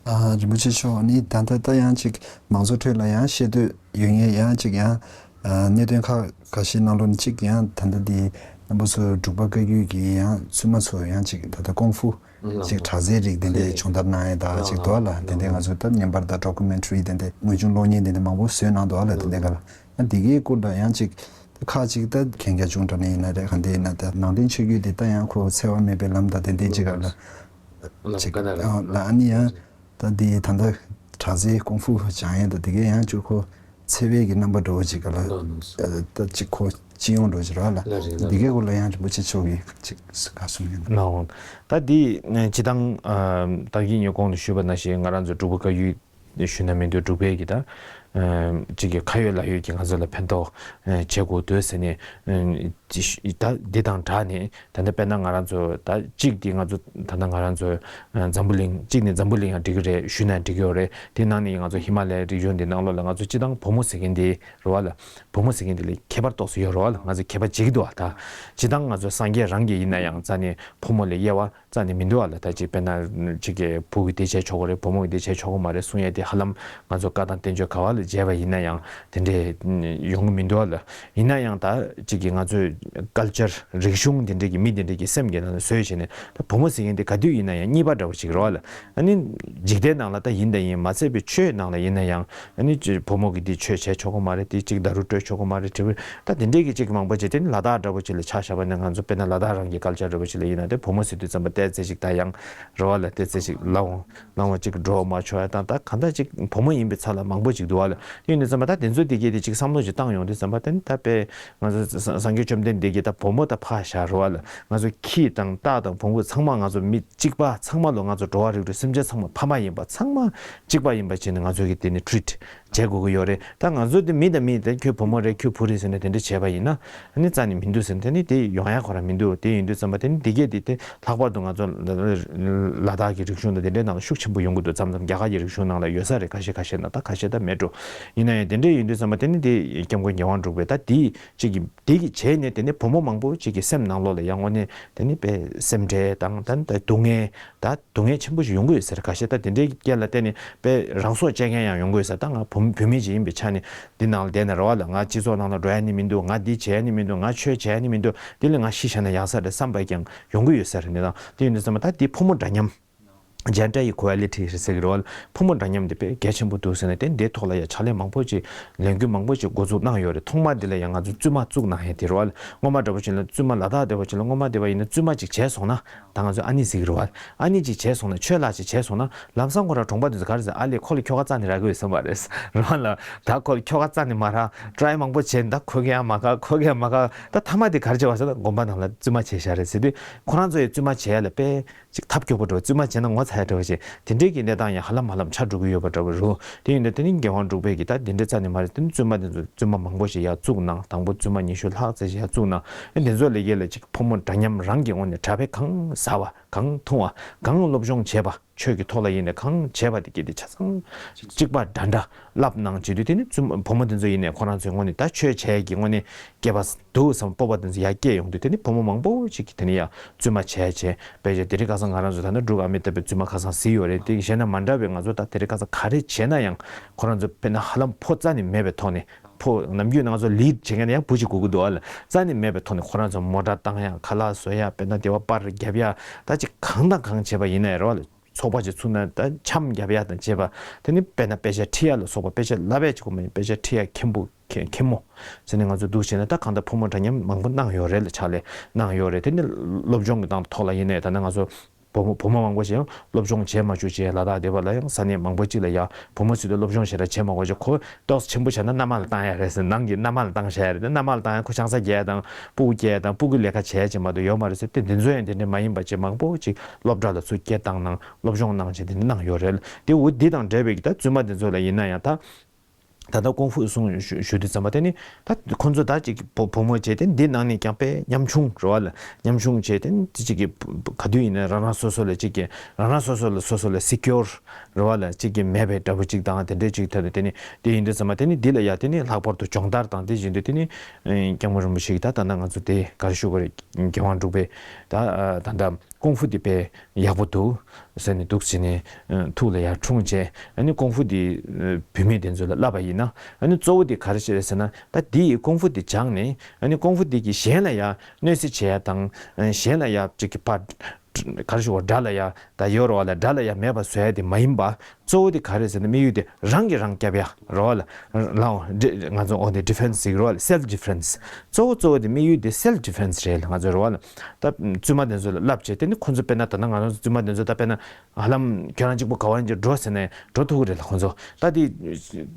ཨ་རིན་པོ་ཆེ་མཆོག་ནི་ད་ལྟ་ད་ཡང་ཅིག་མང་ཚོགས་ཁྲོད་ལ་ཡང་ཤེས་འདོད་ཡོད་ངེས་ཡང་ཅིག་ཡང་གནད་དོན་ཁག་ཁ་ཤས་ནང་ལོགས་ནས་ཅིག་ཡང་ད་ལྟ་འདི་རྣམ་པ་ཚོ་འབྲུག་པ་བཀའ་བརྒྱུད་ཀྱི་ཡང་བཙུན་མ་ཚོ་ཡང་ཅིག་ད་ལྟ་ཀོང་ཧྥུ་ཅིག་དྲག་རྩལ་རིགས་དེ་འདྲའི་སྦྱོང་བརྡར་གནང་ཡས་ད་ཅིག་འདུག་ལ། དེ་འདྲའི་ང་ཚོ་ད་བརྙན་པར་དང་ཌོ་ཀུ་མེན་ཊ་རི་དེ་འདྲའི་དངོས་བྱུང་གློག་བརྙན་དེ་འདྲ་མང་པོ་བཟོས་གནང་འདུག་ལ། དེ་འདྲའི་སྒང་ལ་ཨ་འདི་གའི་སྐོར་ལ་ཡང་ཅིག་ཁག་ཅིག་ད་གན་རྒྱ་ཆུང་དྲགས་ནས་ཡིན་ན་རེད། ག་འདྲ་ཡིན་ན་ད་ནང་བསྟན་ཆོས་བརྒྱུད་དེ་ད་ཡང་ཁོ་འཚེ་བ་མེད་པའི་ལམ་དང་དེ་འདྲའི་ཅིག་སྒང་ལ་ཅིག་ལ་ཨ་ནི་ཡང་ད་འདི་ད་ལྟ་དྲག་རྩལ་ཀོང་ཧྥུ་སྦྱང་ཡས་ད་དེ་གའི་ཡང་ཅིག་ཁོ་འཚེ་བའི་གི་རྣམ་པ་འདྲ་བོ་ཅིག་ག་ལ་ད་ཅིག་ཁོ་སྤྱི་ཡོངས་འདྲ་བོ་ཅིག་རེད་ལ། འདི་གའི་སྐོར་ལ་ཡང་རིན་པོ་ཆེ་མཆོག་གིས་ཅིག་ག་གསུང་ཡོད་ན། ད་འདི་སྤྱི་བཏང་ད་གིན་ངས་གོང་དུ་ཞུས་པ་ནང་བཞིན་ང་རང་ཚོ་འབྲུག་པ་བཀའ་བརྒྱུད་ཞུས་ན་མི་འདུག་འབྲུག་པའི་གི་ད་ ཨ་གཅིག་གི་ཁ་ཡོད་ལག་ཡོད་ཀྱི་ང་ཚོ་ལ་ཕན་ཐོགས་ཨ་བྱེད་དགོས་འདུག་ཟེར་ནས། ཨ་ད་འདི་དང་སྦྲགས་ནས་ད་ལྟ་དཔེར་ན་ང་རང་ཚོ་ད་གཅིག་འདི་ང་ཚོ་ད་ལྟ་ང་རང་ཚོ་ཨ་འཛམ་བུ་གླིང་གཅིག་ནས་འཛམ་བུ་གླིང་ཡང་འགྲིག་གི་རེད། ཞུས་ན་འགྲིག་གི་ཡོད་རེད། དེ་ནང་ནས་ང་ཚོ་ཧི་མ་ལ་ཡའི་རི་ལྗོངས་འདི་ནང་ལོགས་ལ་ང་ཚོ་སྤྱི་བཏང་བུ་མོ་ཟེར་མཁན་འདི་རེད་བ་ལ། བུ་མོ་ཟེར་མཁན་འདི་ལ་ཁྱད་པར་ཏོག་ཙམ་ཡོད་རེད་བ་ལ། ང་ཚོ་ཁྱད་པར་འབྱེད་ཀྱི་འདུག་བ། ད་སྤྱི་བཏང་ང་ཚོ་སངས་རྒྱས་རང་གིས་ཡིན་ན་ཡང་རྩ་ནས་བུ་མོ་ལ་དབྱེ་བ་རྩ་ནས་མི་འདུག་བ་ལ། ད་ཅིག་དཔེར་ན་ཅིག་གི་བུ་གིས་འདི་བྱས་ཆོག་གི་རེད། བུ་མོ་གིས་འདི་བྱས་ཆོག་གི་མ་རེད་གསུང་ཡས་དེ་ཧ་ལམ་ང་ཚོ་བཀའ་དང་བསྟན་བཅོས་ག་བ་ལ་མཇལ་བ་ཡིན་ན་ཡང་དེ་འདྲས་ཡོང་གི་མི་འདུག་བ་ལ། ཡིན་ན་ཡང་ད་ཅིག་གི་ང་ཚོའི་ཀལ་ཅར་རིག་གཞུང་དེ་འདྲས་ཀྱི་མི་དེ་འདྲས་ཀྱི་སེམས་ཀྱི་ནང་ལ་བཟོས་བྱས་ནས་ད་བུ་མོ་ཟེར་མཁན་དེ་ག་དུས་ཡིན་ན་ཡང་གཉིས་པ་འདྲ་བོ་ཅིག་རེད་བ་ལ། ཨ་ནི་འཇིག་རྟེན་ནང་ལ་ད་ཡིན་ད་ཡིན་མ་ཚད་པའི་ཆོས་ནང་ལ་ཡིན་ན་ཡང་ཨ་ནི་ཅིག་བུ་མོ་གིས་འདི་ཆོས་བྱས་ཆོག་གི་མ་རེད། དེ་ཅིག་ད་རུ་སྤྲོད་ཆོག་གི་མ་རེད་དྲི་བ་ད་དེ་འདྲས་ཀྱི་ཅིག་མང་པོ་བྱས། དེ་ནི་ལ་དྭགས་འདྲ་བོ་ཅིག་ལ་ཆ་བཞག་པ་ནི་ང་ཚོ་དཔེར་ན་ལ་དྭགས་རང་གི་ཀལ་ཅར་འདྲ་བོ་ཅིག་ལ་ཡིན་ན་དེ་བུ་མོ་ཟེར་དུས་ཙམ་པ་ཏོག་ཙམ་ཅིག་ད་ཡང་རེད་བ་ལ། ཏོག་ཙམ་ཅིག་ལངས་ལངས་པ་ཅིག་འགྲོ་མ་ཆོག་ཡ་དང་། ད་གང་ལྟར་ཅིག་བུ་མོ་ཡིན་པའི་ཆ་ལ་མང་པོ་ཅིག་འདུག་བ་ལ། དེ་ཡིན་དུས་ཙམ་པ་ད་དེ་ཚོ་དེ་གས་དེ་ཅིག་བསམ་བློ་ཅིག་བཏང་ཡོང་དུས་ཙམ་པ་དེ་ནི་ད་དཔེ་ང་ཚོ་སངས་རྒྱས་བཅོམ་ལྡན་འདས་ཀྱིས་ད་བུ་མོ་ད་ཕར་བཞག་རེད་བ་ལ། ང་ཚོ་ཁྱི་དང་སྟག་དང་བོང་བུ་ཚང་མ་ང་ཚོ་མི་གཅིག་པ་ཚང་མ་ལོ། ང་ཚོ་འགྲོ་བ་རིགས་དྲུག་སེམས་ཅན་ཚང་མ་ཕ་མ་ཡིན་པ་ཚང་མ་གཅིག་པ་ཡིན་པ་བྱས་ནས་ང་ཚོ་གིས་དེ་ནི་ཊི་རིཊ་བྱེད་དགོས་ཀྱི་ཡོད་རེད། ད་ང་ཚོ་དེ་མི་དང་མི་དེ་ཁྱོད་བུ་མོ་རེད་ཁྱོད་བུ་རེད་ཟེར་ནས་དེ་འདྲ་བྱས་པ་ཡིན་ན་ཨ་ནི་རྩ་ནས་མི་འདུག་ཟེར་ནས་དེ་ནི་དེ་ཡོང་ཡ་ཁོ་རང་མི་འདུག་དེ་ཡིན་དུས་ཙམ་པ་དེ་ནི་དེ་གས་དེ་དེ་ལྷག་པར་དུ་ང་ཚོ་ལ་དྭགས་ཀྱི་རིག་གཞུང་དང་དེ་འདྲའི་ནང་ལ་ཤུགས་ཆེན་པོ་ཡོང་གི་འདུག་མཚམས་མཚམས་རྒྱ་གར་གྱི་རིག་གཞུང་ནང་ལ་ཡོད་ས་རེད། ཁ་ཤས་ཁ་ཤས་ན་ད་ཁ་ཤས་ད་མེད་འགྲོ། ཡིན་ན་ཡང་དེ་འདྲ་ཡིན་དུས་ཙམ་པ་དེ་ནི་དེ་སྐྱབས་མགོན་རྒྱལ་དབང་འབྲུག་པས་ད་དེ་ཅིག་གི་དེ་གི་བྱས་ནས་དེ་ནི་བུ་མོ་མང་པོ་ཅིག་གི་སེམས་ནང་ལོགས་ལ་ཡང་དངོས་གནས་དེ་ནི་དཔེ་སེམས་ཁྲལ་དང་ད་ད་སྡུག་བསྔལ་ད་སྡུག་བསྔལ་ཆེན་པོ་ཞིག་ཡོང་གི་ཡོད་ཟེར། ཁ་ཤས་ད་དེ་འདྲའི་རྐྱེན་ལ་བརྟེན་ནས་དཔེ་རང་སྲོག་བཅད་མཁན་ཡང་ཡོང་གི་ཡོད་ཟེར། ད་ང་བུ་བུད་མེད་ཅིག་ཡིན་པའི་ཆ་ནས་འདི་ནང་ལ་བསྡད་ན་རེད་བ་ལ། ང་སྤྱི་ཚོགས་ནང་ལ་འགྲོ་ཡ་ནི་མི་འདུག་ང་འདི་བྱས་ཡ་ནི་མི་འདུག་ང་ཆོས་བྱས་ཡ་ནི་མི་འདུག་དེ་ལས་ང་ཤི་བཞག་ན་ཡག་ས་རེད་བསམ་པ་ཀྱང་ཡོང་གི་ཡོད་ཟེར། འདི་དང་དེ་ཡིན་དུས་ཙམ་པ་ད་འདི་ཕོ་མོ་འདྲ་མཉམ། Gender equality རེད་ཟེར་གི་རེད་བ་ལ། ཕོ་མོ་འདྲ་མཉམ་དེ་དཔེ་གལ་ཆེན་པོ་འདུག་ཟེར་ནས་དེ་འདིའི་ཐོག་ལ་ཡ་ཕྱག་ལས་མང་པོ་ཅིག་ལས་འགུལ་མང་པོ་ཅིག་འགོ་འཛུགས་གནང་ཡོད་རེད། ཐོག་མ་འདི་ལ་ཡ་ང་ཚོ་བཙུན་མ་བཙུགས་གནང་ཡ་དེ་རེད་བ་ལ། སྔོན་མ་འདྲ་པོ་ཅིག་ལ་བཙུན་མ་ལ་དྭགས་འདྲ་པོ་ཅིག་ལ་སྔོན་མ་འདི་བ་ཡིན་ན་བཙུན་མ་ཅིག་བྱས་སོང་ན་ད་ང་ཚོས་ཨ་ནེ་ཟེར་གི་རེད་བ་ལ། ཨ་ནེ་ཅིག་བྱས་སོང་ན་ཆོས་ལ་ཅིག་བྱས་སོང་ན་ལམ་སང་ཁོ་ར་གྲོང་པ་འདི་ཚོ་ག་རེ་ཟེར། ཨ་ལས་ཁོ་ལ་ཁྱོ་ག་རྩ་ནས་རག་གི་ཡོད་བསམ་པ་རེད་རེད་བ་ལ། ད་ཁོ་ལ་ཁྱོ་ག་རྩ་ནས་མ་རག་ཊ་རའི་མང་པོ་བྱས་ད་ཁོ་གི་ཡང་མ་ཁ་ཁོ་གི་ཡང་མ་ཁ་ད་ཐ་མ་དེ་ག་རེ་བྱས་པ་ཟེར་ན་དགོན་པ་ནང་ལ་བཙུན་མ་བྱས་བཞག་རེད་ཟེར་དུས་ཁོ་རང་ཚོ་ཡི་བཙུན་མ་བྱས་ལ་དཔེ། ཅིག་ཐབས་སྐྱོ་པོ་འདྲ་བོ་བཙུན་མ་བྱས་ན་ངོ་ཚ་ཡ་འདྲ་བོ་ཞིག་དེ་འདྲའི་གི་གནས་སྟངས་ཡང་ཧ་ལམ་ཧ་ལམ་ཆགས་འགྲོ་གི་ཡོད་པ་འདྲ་བོ་རུ། དེ་ཡིན་དུས་དེ་ནི་རྒྱལ་དབང་འབྲུག་པས་ཀྱི་ད་དེ་འདྲའི་རྩ་ནས་མ་རེད། དེ་ནི་བཙུན་མ་དེ་ཚོ་བཙུན་མ་མང་པོ་ཞིག་ཡར་བཙུགས་གནང་། དང་པོ་བཙུན་མ་ཉི་ཤུ་ལྷག་ཙམ་ཞིག་ཡར་བཙུགས་གནང་། ཨེ་དེ་ཚོ་ལས་ཀའི་ལ་ཅིག་ཕོ་མོ་འདྲ་མཉམ་རང་གི་ངོས་ནས་གྲྭ་པས་གང་ཟ་བ་གང་འཐུང་བ་གང་སློབ་སྦྱོང་བྱས་པ་ཆོས་ཀྱི་ཐོག་ལ་ཡིན་ནས་གང་བྱས་པ་དེ་གི་དེ་ཆ་ཚང་གཅིག་པ་འདྲ་འདྲ་བསླབ་གནང་བྱེད་དུས་དེ་ནི་བཙུན་བུ་མོ་དེ་ཚོ་ཡིན་ནས་ཁོ་རང་ཚོའི་ངོས་ནས་ད་ཆོས་བྱས་ཀྱི་ངོས་ནས་སྐྱེས་པ་འདུག་བསམ་སྤོབས་པ་དེ་ཚོ་ཡར་སྐྱེས་ཡོང་དུས་དེ་ནི་བུ་མོ་མང་པོ་ཅིག་གིས་དེ་ནི་ཡང་བཙུན་མ་བྱས་བྱས་དཔེ་བྱས་དེ་རིང་ཁ་སང་ང་རང་ཚོ་ད་ནི་འབྲུག་ཨ་མི་ལྟ་བུའི་བཙུན་མ་ཁ་སང་གཟིགས་ཡོད་རེད། དེ་གཞན་ན་མ་འདྲ་བའི་ང་ཚོ་ད་དེ་རིང་ཁ་སང་ག་རེ་བྱས་ན་ཡང་ཁོ་རང་ཚོ་དཔེར་ན་ཧ་ལམ་ཕོ་རྩ་ནས་མེད་པའི་ཐོག་ནས་ཕོ་ནམ་རྒྱུན་ང་ཚོ་ལིཌ་བྱེད་མཁན་ཡང་བུ་གཅིག་དགོས་ཀྱི་འདུག་ཨ་ལ། རྩ་ནས་མེད་པའི་ཐོག་ནས་ཁོ་རང་ཚོ་མོ་ཊ་བཏང་ཡ་ཁ་ལག་བཟོ་ཡ་དཔེར་ན་སྡེ་བ་པར་རྒྱབ་ཡ་ད་ཅིག་གང་དང་གང་བྱས་པ་ཡིན་ན་ཡང་རེད་བ་ལ། ཚོགས་པ་ཅིག་ཚུགས་ན་ད་འཆམ་རྒྱབ་ཡ་དང་བཅས་པ་དེ་ནི་དཔེར་ན་དཔེ་ཆ་ཁྲིད་ཡ་ལ་སོགས་པ་དཔེ་ཆ་བསླབ་ཡ་ཅིག་གོ་མ་ཡིན་དཔེ་ཆ་ཁྲིད་ཡ་མཁན་པོ་མཁན་མཁན་མོ་ཟེར་ནས་ང་ཚོ་འདུག་བྱས་ན་ད་གང་ལྟར་ཕོ་མོ་འདྲ་མཉམ་མང་པོ་གནང་ཡོད་རེད་ལ་ཕྱག་ལས་གནང་ཡོད་རེད། དེ་ནི་སློབ་སྦྱོང་གི་སྟངས་ཐོག་ལ་ཡིན་ནའི་ད་ནི་ང་ཚོ་བུ་མོ་བུ་མོ་མང་པོ་ཞིག་ཡང་སློབ་སྦྱོང་བྱས་མ་བཅུག་ཅེས་ལ་དྭགས་སྡེ་བ་ལ་ཡང་ས་གནས་མང་པོ་ཅིག་ལ་ཡང་བུ་མོ་ཚོས་དེ་སློབ་སྦྱོང་ཞེ་དྲག་བྱས་མ་དགོས་ཅེས་ཁོ་ཏོག་ཙམ་ཆེན་པོ་བྱས་ན་མནའ་མ་ལ་བཏང་ཡ་རེད་ཟེར། ནང་གི་མནའ་མ་ལ་བཏང་བཞག་ཡ་རེད། དེ་མནའ་མ་ལ་བཏང་ཡ་ཁོ་ཆང་ས་རྒྱག་ཡ་དང་སྤུ་གུ་སྐྱེ་ཡ་དང་སྤུ་གུའི་ལས་ཀ་བྱས་ཡ་ཅིག་མ་གཏོགས་ཡོད་མ་རེད་ཟེར། དེ་འདི་ཚོ་ཡང་དེ་འདྲ་མ་ཡིན་པ་ཅིག་མང་པོ་ཅིག་སློབ་གྲྭ་ལ་ཚུར་སྐད་བཏང་གནང་སློབ་སྦྱོང་གནང་བྱས་དེ་འདྲ་གནང་ཡོད་རེད། དེ་འུ་འདི་དང་འབྲེལ་བའི་གི་ད་བཙུན་མ་དེ་ཚོ་ལ་ཡིན་ན་ཡང་ད། ད་ལྟ་ཀུང་ཧྥུ་གསུང་ཞུ་ཞུ་དུས་ཙམ་པ་དེ་ནི་ད་ཁོང་ཚོ་ད་ཅིག་བུ་བུ་མོ་བྱས་ཏེ་འདི་ནང་ནས་ཀྱང་དཔེ་ཉམ་ཆུང་རེད་བ་ལ། ཉམ་ཆུང་བྱས་ཏེ་ནི་ཅིག་གི་ག་དུས་ཡིན་ན་རང་རང་སོ་སོ་ལ་ཅིག་གི་རང་རང་སོ་སོ་ལ་སོ་སོ་ལ་སི་ཀིའུར་རེད་བ་ལ་ཅིག་གི་མེད་པའི་འདྲ་པོ་ཅིག་དང་དེ་འདྲས་ཅིག་ཐོན་ནས་དེ་ནི་དེ་ཡིན་དུས་ཙམ་པ་དེ་ནི་འདི་ལ་ཡ་དེ་ནི་ལྷག་པར་དུ་སྦྱོང་བརྡར་དང་དེ་བཞིན་དུ་དེ་ནི་སྐྱབས་མགོན་རིན་པོ་ཆེ་གིས་ད་ད་ལྟ་ང་ཚོ་དེ་ག་རེ་ཞུ་དགོས་རེད། རྒྱལ་དབང་འབྲུག་པས་ད་ད་ལྟ། ཀུང་ཧྥུ་འདི་དཔེ་ཡག་པོ་འདུག་ཟེར་ནས་འདུག་བྱས་ནས་ཐུགས་ལ་ཡར་འཁྲུངས་བྱས། ཨ་ནི་ཀུང་ཧྥུ་འདི་བུད་མེད་དེ་ཚོ་ལ་བསླབ་པ་ཡིན་ན་ཨ་ནི་གཙོ་བོ་འདི་ག་རེ་བྱས་རེད་ཟེར་ན་ད་འདི་ཡི་ཀུང་ཧྥུ་འདི་སྦྱངས་ནས་ཨ་ནི་ཀུང་ཧྥུ་འདི་གིས་གཞན་ལ་ཡ་གནོད་འཚེ་བྱེད་ཡ་དང་གཞན་ལ་ཡ་ཅིག་གི་ཕར་ག་རེ་ཞུ་བ་དགྲ་ལ་ཡ་ད་ཡོད་རེད་བ་ལ་དགྲ་ལ་ཡ་མེད་པ་བཟོ་ཡ་དེ་མ་ཡིན་པ། གཙོ་བོ་དེ་ག་རེ་ཟེར་ན་དམིགས་ཡུལ་དེ་རང་གིས་རང་བསྐྱབ་ཡ་རེད་བ་ལ། ལའོ་ང་ཚོ་འོ་དེ་ཌི་ཕེན་སི་ཟེར་གི་རེད་བ་ལ། སེལ་ཌི་ཕེན་སི། གཙོ་བོ་གཙོ་བོ་དེ་དམིགས་ཡུལ་དེ་སེལ་ཌི་ཕེན་སི་རེད་ལ་ང་ཚོ་རེད་བ་ལ། ད་བཙུན་མ་དེ་ཚོ་ལ་བསླབ་བྱས་དེ་ནི་ཁོ་ཚོ་དཔེར་ན་ད་ལྟ་ང་རང་ཚོ་བཙུན་མ་དེ་ཚོ་ད་དཔེར་ན་ཧ་ལམ་ཁྱོད་རང་གཅིག་པོ་ག་བ་ཡིན་གྱི་འགྲོ་ཟེར་ནས་འགྲོ་ཐུབ་ཀྱི་རེད་ལ་ཁོ་ཚོ། ད་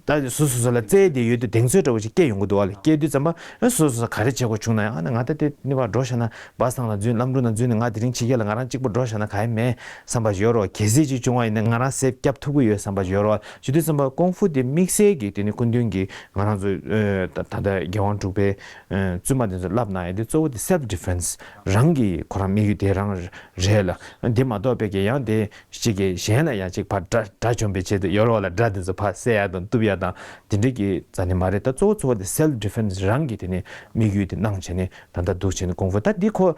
དེ་ད་སོ་སོ་སོ་ལ་བཙལ་དེ་ཡོད་དུས་གདེང་ཚོད་འདྲ་བོ་ཞིག་སྐྱེ་ཡོང་གི་འདུག་བ་ལ། སྐྱེ་དུས་ཙམ་པ་སོ་སོ་སོ་ག་རེ་བྱེད་དགོས་བྱུང་ན་ཡང་ཨ་ནི་ང་ད་དེ་ནི་བ་འགྲོ་བཞག་ན་བ་སང་ལ་འཛུལ་ལམ་འགྲོ་ན་འཛུལ་ནས་ང་དེ་རིང་ཕྱི་རྒྱལ་ལ་ང་རང་གཅིག་པོ་འགྲོ་བཞག་ན་ག་ཡེ་མེད་བསམ་པ་ཞིག་ཡོད་རོགས། གལ་སྲིད་ཅིག་བྱུང་བ་ཡིན་ན་ང་རང་སེབ་བསྐྱབ་ཐུབ། ཡོད་བསམ་པ་ཡོད་རོགས། བྱེད་དུས་ཙམ་པ་ཀོང་ཧྥུ་དེ་དམིགས་བསལ་གྱི་དེ་ནི་སྐུ་མདུན་གྱིས་ང་རང་ཚོ་ད་ལྟ་རྒྱལ་དབང་འབྲུག་པའི་བཙུན་མ་དེ་ཚོ་བསླབ་གནང་ཡ་དེ་གཙོ་བོ་དེ་self defense རང་གི་ཁོ་རང་དམིགས་ཡུལ་དེ་རང་རེད་ལ། དེ་མ་གཏོགས་པའི་གི་ཡང་དེ་གཅིག་གི་གཞན་ལ་ཡང་གཅིག་ཕར་དགྲ་དགྲ་བཅོམ་པའི་ཆེད་དུ་ཡོད་རོགས་ལ། དགྲ་དེ་ཚོ་ཕར་བསད་ཡ་དང་གཏུབ་ཡ་དང་དེ་འདྲ་གི་རྩ་ནི་མ་རེད། ད་གཙོ་བོ་གཙོ་བོ་དེ་self defense རང་གི་དེ་ནི་དམིགས་ཡུལ་དེ་གནང་བྱས་ནས་ད་ལྟ་འདུག་བྱས་ནས་ཀོང་ཧྥུ་ད་འདི་ཁོ།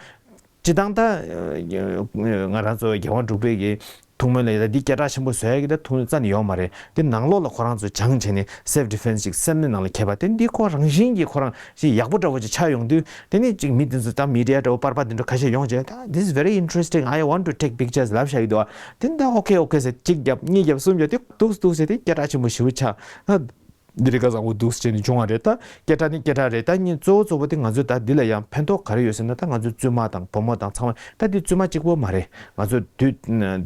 སྤྱི་བཏང་ད་ང་རང་ཚོ་རྒྱལ་དབང་འབྲུག་པའི་གི་ཐུགས་སྨོན་ལ་ཡ་ད་འདི་སྐད་གྲགས་ཆེན་པོ་བཟོ་ཡ་གི་ད་ཐུགས་སྨོན་རྩ་ནས་ཡོད་མ་རེད། དེ་ནང་ལོགས་ལ་ཁོ་རང་ཚོ་སྦྱངས་བྱས་ནས་self defense ཅིག་སེམས་ནི་ནང་ལ་འཁྱེར་བ་དེ་འདི་ཁོ་རང་བཞིན་གྱིས་ཁོ་རང་ཞིག་ཡག་པོ་འདྲ་བོ་ཅིག་ཆགས་ཡོང་དུས་དེ་ནི་ཅིག་མི་དེ་ཚོ་ད་མི་ཌི་ཡ་འདྲ་བོ་པར་པ་དེ་འདྲ་ཁ་ཤས་ཡོང་བྱས་ད། This is very interesting, I want to take pictures ལབ་བཞག་གི་འདུག་ཨ། དེ་ནི་ད་okay okay ཟེར་གཅིག་བརྒྱབ་གཉིས་བརྒྱབ་གསུམ་བརྒྱབ་དེ་འདུག་འདུག་ཟེར་དེ་སྐད་གྲགས་ཆེན་པོ་ཞེ་པོ་ཆགས་ད། འདི་རིགས་ཀ་བཟང་པོ་འདུག་ཟེར་ནས་བྱུང་བ་རེད། ད་སྐད་གྲགས་ནི་སྐད་གྲགས་རེད། ད་ཉིན་གཙོ་བོ་གཙོ་བོ་དེ་ང་ཚོས་ད་འདི་ལ་ཡང་ཕན་ཐོགས་ག་རེ་ཡོད་ཟེར་ན། ད་ང་ཚོའི་བཙུན་མ་དང་བུ་མོ་དང་ཚང་མ་ད་འདི་བཙུན་མ་གཅིག་པོ་མ་རེད། ང་ཚོ་དུས་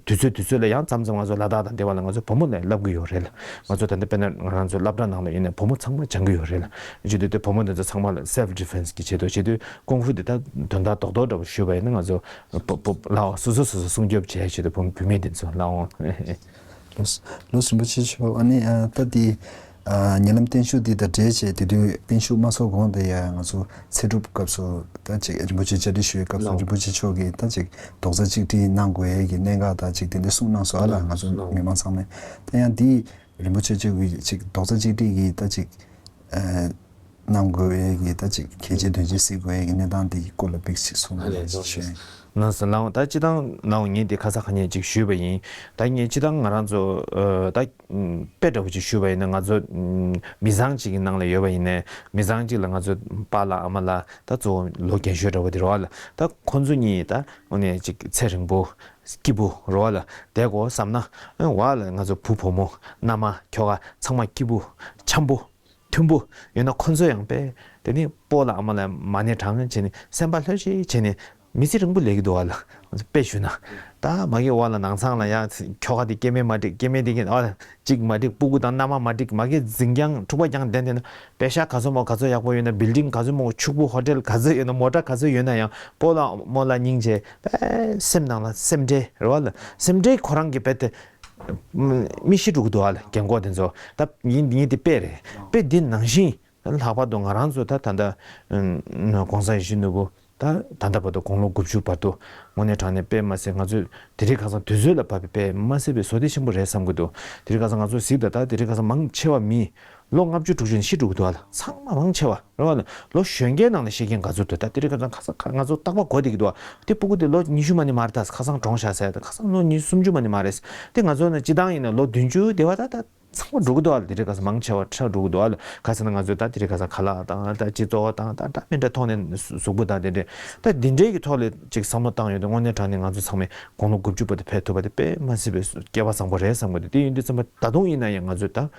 དུས་ཚོད་དུས་ཚོད་ལ་ཡང་མཚམས་མཚམས་ང་ཚོ་ལ་དྭགས་དང་འདི་བ་ལ་ང་ཚོ་བུ་མོ་ལ་བསླབ་གི་ཡོད་རེད་ལ། ང་ཚོ་ད་འདི་དཔེར་ན་ང་རང་ཚོ་སློབ་གྲྭ་ནང་ལ་ཡིན་ན་བུ་མོ་ཚང་མ་སྦྱང་གི་ཡོད་རེད་ལ། བྱེད་དུས་དེ་བུ་མོ་འདི་ཚོ་ཚང་མ་ལ་self defense གི་ཆེད་དུ་བྱེད་དུས་ཀོང་ཧྥུ་འདི་ད་དོན་དག་རྡོག་རྡོག་འདྲ་པོ་ཞུས་པ་ཡིན་ན་ང་ཚོ་བུ་བུ་ལའོ་སོ་སོ་སོ་སོ་སྲུང་སྐྱོབ་བྱས་བྱེད་དུས་བུ་བུད་མེད་འདི་ཚོ་ལའོ། ལོ་ལོ་རིན་པོ་ཆེ་མཆོག་ཨ་ནི་ཨ་ད་དེ་ཨ་ཉེ་ལམ་བརྟན་བཞུགས་འདི་དང་འབྲེལ་བྱས་དེ་དུས་བརྟན་བཞུགས་མ་སོང་གོང་དེ་ཡ་ང་ཚོ་ཚེ་སྒྲུབ་སྐབས་སུ་ད་ཅིག་རིན་པོ་ཆེ་བཅར་འདྲི་ཞུ་བའི་སྐབས་སུ་ལགས། རིན་པོ་ཆེ་མཆོག་གིས་ད་ཅིག་རྡོག་རྩ་གཅིག་སྒྲིལ་གནང་དགོས་ཡས་ཀྱི་གནད་འགག་ད་ཅིག་དེ་འདྲ་གསུངས་གནང་སོང་ཨ་ལ། ལགས་ང་ཚོ་ལགས། མི་མང་ཚང་མས་ད་ཡང་འདི་རིན་པོ་ཆེ་མཆོག་གིས་ཅིག་རྡོག་རྩ་གཅིག་སྒྲིལ་གྱིས་ད་ཅིག་ཨ། གནང་དགོས་ཡས་ཀྱི་ད་ཅིག་གལ་ཆེ་དོན་ཆེ་གཟིགས་དགོས་ཡས་ཀྱི་གནས་སྟངས་དེའི་སྐོར་ལ་དམིགས་ཅིག་གསུངས་ཨ་ལས་ནས་ལོ་ཞུས། ལགས་སོ་ལགས། ད་སྤྱི་བཏང་ལགས་ངས་འདི་ཁ་སང་ཁ་ཉིན་ཅིག་ཞུས་པ་ཡིན། ད་ངས་སྤྱི་བཏང་ང་རང་ཚོ་ཨ་ད་དཔེ་འདྲ་བོ་ཅིག་ཞུས་པ་ཡིན་ན་ང་ཚོ་མི་ཚང་ཅིག་གི་ནང་ལ་ཡོད་པ་ཡིན་ནའི་མི་ཚང་ཅིག་ལ་ང་ཚོ་པཱ་ལགས་ཨ་མ་ལགས་ད་གཙོ་བོ་ལོ་རྒན་ཤོས་འདྲ་བོ་དེ་རེད་བ་ལ། ད་ཁོང་ཚོ་གཉིས་ད་དངོས་གནས་ཅིག་ཚེ་རིང་པོ་སྐྱིད་པོ་རེད་བ་ལ་བསྡད་དགོས་བསམ་ན་བ་ལ་ང་ཚོ་བུ་བུ་མོ་མནའ་མ་ཁྱོ་ག་ཚང་མ་སྐྱིད་པོ་འཆམ་པོ། མཐུན་པོ་ཡོད་ན་ཁོ་ཚོ་ཡང་དཔེ་དེ་ནི་སྤོ་ལགས་ཨ་མ་ལགས་མ་ཎི་བགྲང་བྱས་ནས་སེམས་པ་ལྷོད་ཅིག་བྱས་ནས་མི་ཚེ་རིང་པོ་ལས་ཀྱི་འདུག་བ་ལ། དཔེ་ཞུ་ན་ད་མ་གི་བ་ལ་ནང་ཚང་ལ་ཡང་ཁྱོ་ག་དེ་སྐྱེ་དམན་མ་འགྲིག་སྐྱེ་དམན་དེ་གི་ཨ་ལ་གཅིག་མ་འགྲིག་སྤུ་གུ་དང་མནའ་མ་མ་འགྲིག་མ་གི་འཛིང་རྐྱང་འཁྲུག་པ་རྐྱང་ལྡན་དེ་ན་པེ་ཤ་ག་ཚོད་མོ་ག་ཚོད་ཡག་པོ་ཡོད་ན་བིལ་ཌིང་ག་ཚོད་མོ་ཕྱུག་པོ་ཧོ་ཊེལ་ག་ཚོད་ཡོད་ན་མོ་ཊ་ག་ཚོད་ཡོད་ན་ཡང་སྤོ་ལགས་མོ་ལགས་སྙིང་རྗེ་དཔེ་སེམས་ནང་ལ་སེམས་ཁྲལ་རེད་བ་ལ། སེམས་ཁྲལ་ཁོ་རང་གི་དཔེ་དེ། མི་ཤི་འགྲོ་གི་འདུག་ཨ་ལ་རྒན་གོག་དེ་ཚོ་ད་ཡིན་ཡིན་དེ་དཔེ་རེད། དཔེ་འདི་ནང་བཞིན་ལྷག་པར་དུ་ང་རང་ཚོ་ད་ད་ལྟ་༸གོང་ས་ཡིད་བཞིན་ནོར་བུ་ད་ད་ལྟ་བར་དུ་དགུང་ལོ་དགུ་བཅུ་བར་དུ་དངོས་གནས་དྲང་གནས་དཔེ་མ་ཟད་ང་ཚོས་དེ་རིང་ཁ་སང་དུས་ཚོད་ལ་བབས་པའི་དཔེ་མ་ཟད་པའི་བཟོ་བདེ་ཆེན་པོ་རེད་བསམ་གི་འདུག་དེ་རིང་ཁ་སང་ང་ཚོ་གཟིགས་ད་ད་དེ་རིང་ཁ་སང་མང་ཆེ་བ་མི་ལོ་ལྔ་བཅུ་དྲུག་ཅུ་ནས་ཤི་འགྲོ་གི་འདུག་ཨ་ལ། ཚང་མ་མང་ཆེ་བ། རེད་བ་ལ། ལོ་གཞོན་སྐྱེས་ནང་ལ་ཤི་མཁན་ག་ཚོད་འདུག་ད་དེ་རིང་ཁ་སང་ཁ་སང་ང་ཚོ་རྟག་པར་གོ་བསྡད་ཀྱི་འདུག་བ། དེ་སྤུ་གུ་དེ་ལོ་ཉི་ཤུ་མ་ནི་མ་རེད་ད་ཁ་སང་གྲོངས་ཤག་ཟེར་ད་ཁ་སང་ལོ་ཉི་ཤུ་སུམ་ཅུ་མ་ནི་མ་རེད། དེ་ང་ཚོ་ནི་སྤྱི་བཏང་ཡིན་ན་ལོ་བདུན་ཅུ་དེ་བ་ད་ད་ཚང་མ་འགྲོ་གི་འདུག་བ་ལ། དེ་རིང་ཁ་སང་མང་ཆེ་བ་ཁྲ་འགྲོ་གི་འདུག་བ་ལ། ག་ཟེར་ན་ང་ཚོས་ད་དེ་རིང་ཁ་སང་ཁ་ལག་དང་ད་སྤྱི་ཚོགས་དང་ད་འདྲ་མི་འདྲ་ཐོག་ནས་གཟུགས་པོ་དང་དེ་འདྲས་ད་འདི་འདྲས་ཀྱི་ཐོག་ལ་ཅིག་བསམ་བློ་བཏང་ཡོང་དུས་དངོས་གནས་དྲང་གནས་ང་ཚོ་ཚང་མས་དགུང་ལོ་དགུ་བཅུ་བར་དུ་ཕེབས་ཐུབ་པ་དེ་དཔེ་མ་སྲིད་པའི་སྐལ་བ་བཟང་པོ་རེད་བསམ་གི་འདུག་དེ་ཡིན་དུས་ཙམ་པ་ད་དུང་ཡིན་ན་ཡང་ང་ཚོས་ད།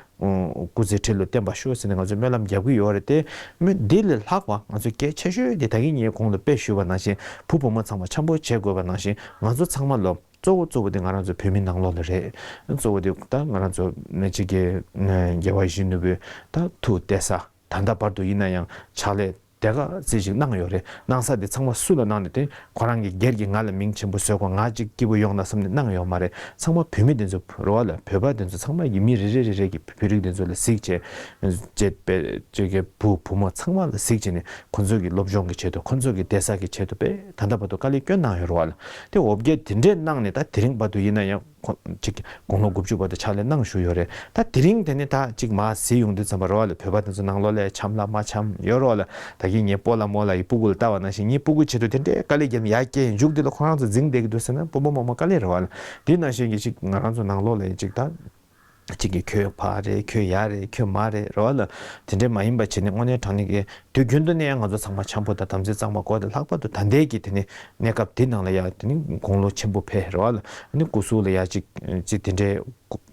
སྐུ་ཚེ་ཁྲི་ལོ་བརྟན་པར་ཤོག་ཟེར་ནས་ང་ཚོས་སྨོན་ལམ་རྒྱབ་ཀྱི་ཡོད་རེད་དེ། མི་འདི་ལས་ལྷག་པ་ང་ཚོས་གལ་ཆེ་ཤོས་དེ་ད་གིན་ངས་གོང་དུ་དཔེ་ཞུས་པ་ནང་བཞིན་བུ་བུ་མོ་ཚང་མ་འཆམ་པོ་བྱེད་དགོས་པ་ནང་བཞིན་ང་ཚོ་ཚང་མ་ལོ་གཙོ་བོ་གཙོ་བོ་དེ་ང་རང་ཚོ་བོད་མི་ནང་ལོགས་ལ་རེད། གཙོ་བོ་དེ་ད་ང་རང་ཚོ་ནས་གཅིག་གི་རྒྱལ་བ་ཡིད་བཞིན་ནོར་བུའི་ད་ཐུགས་གཏད་ས་ད་ལྟ་བར་དུ་ཡིན་ན་ཡང་ཕྱག་ལས་དེ་ག་ཙི་ཞིག་གནང་ཡོད་རེད། གནང་ས་དེ་ཚང་མ་སུ་ལ་གནང་ནས་དེ་ཁོ་རང་གི་སྒེར་གྱི་ང་ལ་མིང་ཆེན་པོ་བཟོས་གོ་ང་གཅིག་སྐྱིད་པོ་ཡོང་ན་བསམ་ནས་གནང་ཡོད་མ་རེད། ཚང་མ་བོད་མི་དེ་ཚོ་རེད་བ་ལ་བོད་པ་དེ་ཚོ་ཚང་མ་ཡི་མི་རེ་རེ་རེ་རེ་གི་བོད་རིགས་དེ་ཚོ་ལ་གཟིགས་བྱས་བྱས་པའི་བྱས་ཀྱི་བུ་བུ་མོ་ཚང་མ་ལ་གཟིགས་བྱས་ནས་ཁོ་ཚོ་གི་སློབ་སྦྱོང་གི་ཆེད་དུ་ཁོ་ཚོ་གི་བསྡད་ས་གི་ཆེད་དུ་དཔེ་ད་ལྟ་བར་དུ་དཀའ་ལས་སྐྱོན་གནང་ཡོད་རེད་བ་ལ། དེ་འོ་བརྒྱལ་དེ་འདྲས་གནང་ནས་ད་དེ་རིང་བར་དུ་ཡིན་ན་ཡང་ཁོ་ཅིག་དགུང་ལོ་དགུ་བཅུ་བར་དུ་ཕྱག་ལས་གནང་བཞུགས་ཡོད་རེད། ད་དེ་རིང་དེ་ནི་ད་ཅིག་མ་ཟིན་ཡོང་དུས་ཙམ་པ་རེད་བ་ལ་བོད་པ་དེ་ཚོ་ནང་ལོགས་ལ་འཆམ་ལ་མ་འཆམ་ཡོད་རེད་བ་ལ། ད་གིན་ངས་སྤོ་ལགས་རྨོ་ལགས་ཡི་སྤུ་གུ་ལ་ལྟ་བ་ནང་བཞིན་ངའི་སྤུ་གུ་ཆེད་དུ་དེ་འདྲའི་དཀའ་ལས་བརྒྱབ་ནས་ཡར་བསྐྱལ་མཇུག་དེ་ལ་ཁོ་རང་ཚོ་འཛིང་བསྡད་ཀྱི་འདུག་ཟེར་ན་སྤོ་བོ་རྨོ་མོ་དཀའ་ལས་རེད་བ་ལ། དེ་ནང་བཞིན་གྱི་ཅིག་ང་རང་ཚོ་ནང་ལོགས་ལ་ཡི་ཅིག་ད་ཅིག་གིས་ཁྱོད་ཕ་རེད་ཁྱོད་ཡ་རེད་ཁྱོད་མ་རེད་རེད་བ་ལ། དེ་འདྲའི་མ་ཡིན་པ་བྱས་ནས་དངོས་གནས་དྲང་གནས་ཀྱི་དུས་རྒྱུན་དུ་ནས་ཡང་ང་ཚོ་ཚང་མ་འཆམ་པོ་དང་དམ་ཚིག་གཙང་མ་དགོས་ཏེ་ལྷག་པར་དུ་ད་ལྟའི་གི་དེ་ནི་གནས་སྐབས་འདི་ནང་ལ་ཡ་དེ་ནི་དགུང་ལོ་ཆེན་པོ་ཕེབས་རེད་བ་ལ། ཨ་ནི་སྐུ་གཟུགས་ལ་ཡ་ཅིག་ཅིག་དེ་འདྲའི་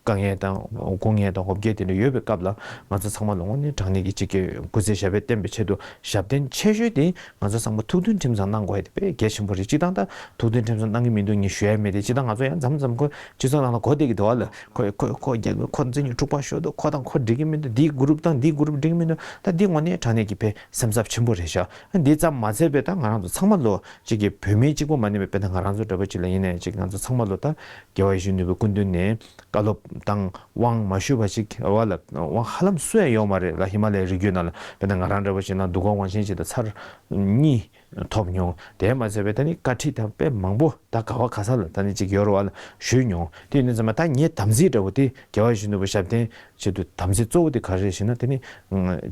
དཀའ་ངལ་དང་སྒུག་ངལ་དང་འོ་བརྒྱལ་དེ་འདྲ་ཡོད་པའི་སྐབས་ལ་ང་ཚོ་ཚང་མ་ལ་དངོས་གནས་དྲང་གནས་ཀྱི་ཅིག་གི་སྐུ་ཚེ་ཞབས་པད་བརྟན་པའི་ཆེད་དུ་ཞབས་བརྟན་ཆེ་ཤོས་དེ་ང་ཚོ་ཚང་མ་ཐུགས་མཐུན་ཁྲིམས་གཙང་གནང་དགོས་ཡ་དེ་དཔེ་གལ་ཆེན་པོ་རེད། སྤྱིར་བཏང་ད་ཐུགས་མཐུན་ཁྲིམས་གཙང་གནང་གི་མི་འདུག་ངས་ཞུ་ཡ་མེད་དེ། སྤྱིར་བཏང་ང་ཚོ་ཡང་མཚམས་མཚམས་ཁོ་སྤྱི་ཚོགས་ནང་ལ་གོ་བསྡད་ཀྱི་འདུག་བ་ལ། ཁོ་ཁོ་ཁོ་རྒྱག་ཁོ་འཛིན་གྲྭ་དཀྲུག་པ་ཤོར་འདུག་ཁོ་དང་ཁོ་འགྲིག་གི་མི་འདུག་འདིའི་གུ་རུབ་དང་འདིའི་གུ་རུབ་འགྲིག་གི་མི་འདུག་ད་འདི་དངོས་གནས་དྲང་གནས་ཀྱི་དཔེ་ སེམས་འཚབ་ཆེན་པོ་རེད་ཤག་འདི་ཙམ་མ་ཚད་པའི་ད་ང་རང་ཚོ་ཚང་མ་ལོ་གཅིག་གི་བོད་མི་གཅིག་པོ་མ་ནི་མེད་པའི་ད་ང་རང་ཚོ་འདྲ་པོ་གཅིག་ལ་ཡིན་ནའི་གཅིག་ང་ཚོ་ཚང་མ་ལོ་ད་རྒྱལ་བ་ཡིད་བཞིན་ནོར་བུའི་སྐུ་མདུན་ནས་བཀའ་སློབ་དང་དབང་མ་ཞུས་པ་ཅིག་བ་ལ་དབང་ཧ་ལམ་སུ་ཡང་ཡོད་མ་རེད་ལ། ཧི་མ་ལ་ཡའི་རི་རྒྱུད་ནང་ལ་དཔེར་ན་ང་རང་འདྲ་པོ་ཞིག་ན་འདུ་ཁང་དབང་ཆེན་ཅིག་དང་ཚར་གཉིས་ཐོབ་མྱོང་། དེ་མ་ཟད་པའི་ད་ནི་བཀའ་ཁྲིད་དང་དཔེ་མང་པོ་ད་ག་བ་ག་ས་ལ་ད་ནི་ཅིག་ཡོད་རེད་བ་ལ་ཞུས་མྱོང་། དེ་ཡིན་དུས་ཙམ་པ་ད་ངའི་དམ་ཚིག་འདྲ་པོ་དེ་རྒྱལ་བ་ཡིད་བཞིན་ནོར་བུ་ཞབས་བརྟན་ཆེད་དུ་དམ་ཚིག་གཙོ་བོ་དེ་ག་རེ་རེད་ཞེ་ན་དེ་ནི་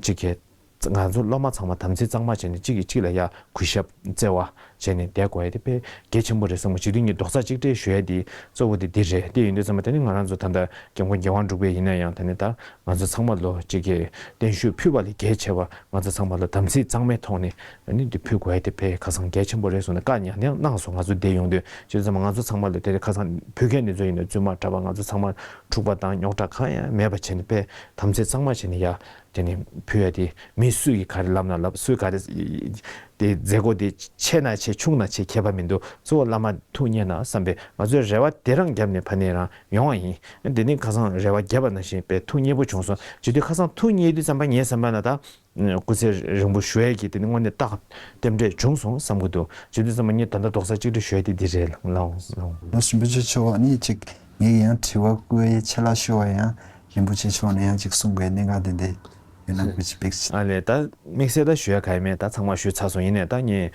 ཅིག་གི་ང་ཚོ་སློབ་མ་ཚང་མ་དམ་ཚིག་གཙང་མ་བྱས་ནས་གཅིག་གིས་གཅིག་ལ་ཡ་གུས་ཞབས་བརྩེ་བ་བྱས་ནས་བསྡད་དགོས་ཡ་དེ་དཔེ་གལ་ཆེན་པོ་རེད་བསམ་གི། བྱེད་དུས་ངས་རྡོག་རྩ་གཅིག་སྒྲིལ་ཞུ་ཡ་དེ་གཙོ་བོ་དེ་འདི་རེད། དེ་ཡིན་དུས་ཙམ་པ་དེ་ནི་ང་རང་ཚོ་ད་ལྟ་སྐྱབས་མགོན་རྒྱལ་དབང་འབྲུག་པ་ཡིན་ན་ཡང་ད་ནི་ད་ང་ཚོ་ཚང་མ་ལོ་གཅིག་གི་བརྟན་བཞུགས་ཕུལ་བ་ལས་གལ་ཆེ་བ་ང་ཚོ་ཚང་མ་ལོ་དམ་ཚིག་གཙང་མའི་ཐོག་ནས་ནི་འདི་ཕུལ་དགོས་ཡ་དེ་དཔེ་ཁ་སང་གལ་ཆེན་པོ་རེད་གསུངས་ནས་བཀའ་ཉན་ཡང་གནང་སོང་། ང་ཚོ་འདིར་ཡོང་དུས་བྱས་ཙང་ང་ཚོ་ཚང་མ་ལོ་དེ་ཁ་སང་བོད་སྐད་འདི་ཚོ་ཡིན་ན་བཙུན་མ་གྲྭ་པ་ང་ཚོ་ཚང་མ་འཁྲུག་པ་དང་རྙོག་དྲ་གང་ཡང་མེད་པ་བྱས་ནས་དཔེ་དམ་ཚིག་གཙང་མ་བྱས་ནས་ཡ་དེ་ནི་ཕུལ་ཡ་དེ་མི་སུ་ཡིས་ག་རེ་ལབ་ན་ལབ་སུས་ག་རེ་དེ་མཛད་སྒོ་དེ་ཆེ་ན་ཆེ་ཆུང་ན་ཆེ་ཁྱད་པར་མི་འདུག་གཙོ་བོ་བླ་མ་ཐུགས་མཉེས་ན་བསམ་པའི་ང་ཚོའི་རེ་བ་དེ་རང་རྒྱབ་ནས་ཕ་ནས་རང་ཡོང་བ་ཡིན། དེ་ནི་ཁ་སང་རེ་བ་བརྒྱབ་པ་ནང་བཞིན་དཔེ་ཐུགས་མཉེས་པོ་བྱུང་སོང་། བྱེད་དུས་ཁ་སང་ཐུགས་མཉེས་དུས་ཙམ་པ་ངའི་བསམ་པ་ན་ད་སྐུ་ཚེ་རིང་པོ་ཞུ་ཡས་ཀྱི་དེ་ནི་དངོས་གནས་རྟགས་རྟེན་འབྲེལ་བྱུང་སོང་བསམ་གི་འདུག་བྱེད་དུས་ཙམ་པ་ངས་ད་ལྟ་རྡོག་རྩ་གཅིག་སྒྲིལ་ཞུ་ཡས་དེ་འདི་རེད་ལགས། ལགས་སོ། རིན་པོ་ཆེ་མཆོག་ནི་ཅིག་ངས་ཡང་དྲི་བ་བཀོད་ཡས་ཆེད་ལ་ཞུ་བ་ཡང་རིན་པོ་ཆེ་མཆོག་ནས་ཡང་ཅིག་གསུང་དགོས་གནད་འགག་དེ་འདྲ་ཡོད་ན་དགོས་ཅིག་པེག་ཅིག་ཨ་ལས་ད་དམིགས་བསལ་ད་ཞུ་ཡ་ག་ཡི་མེད། ད་ཚང་མ་ཞུས་ཚར་སོང་། ཡིན་ནའི་ད་ངས་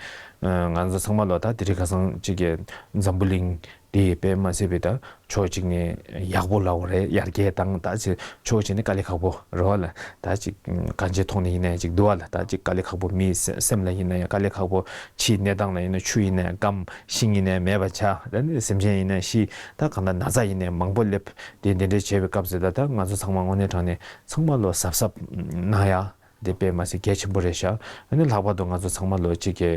ང་ཚོ་ཚང་མ་ལོ་ད་དེ་རིང་ཁ་སང་གཅིག་གི་འཛམ་བུ་གླིང་དེ་དཔེ་མ་སྲིད་པའི་ད་ཕྱོགས་གཅིག་ནས་ཡག་པོ་ལབ་དགོས་རེད། ཡར་རྒྱས་བཏང་། ད་ཅིག་ཕྱོགས་གཅིག་ནས་དཀའ་ལས་ཁག་པོ་རེད་བ་ལ། ད་ཅིག་གང་ཅིའི་ཐོག་ནས་ཡིན་ནའི་ཅིག་འདུག་བ་ལ། ད་ཅིག་དཀའ་ལས་ཁག་པོ་མིའི་སེམས་ལ་ཡིན་ན་ཡང་དཀའ་ལས་ཁག་པོ། ཕྱིའི་གནས་སྟངས་ལ་ཡིན་ན་ཆུ་ཡིན་ནའི་སྐམ། ཤིང་ཡིན་ནའི་མེད་པ་ཆགས། ད་ནི་སེམས་ཅན་ཡིན་ནའི་ཤི། ད་གང་ལྟར་ན་ཚ་ཡིན་ནའི་མང་པོ་སླེབས། དེ་འདི་འདྲའི་བྱས་པའི་སྐབས་སུ་ད་ད་ང་ཚོ་ཚང་མ་དངོས་གནས་དྲང་གནས་ཚང་མ་ལོ་གཟབ་གཟབ་གནང་ཡ། དེ་དཔེ་མ་སྲིད་གལ་ཆེན་པོ་རེད་ཤག་ཨ་ནི་ལྷག་པར་དུ་ང་ཚོ་ཚང་མ་ལོ་གཅིག་གི་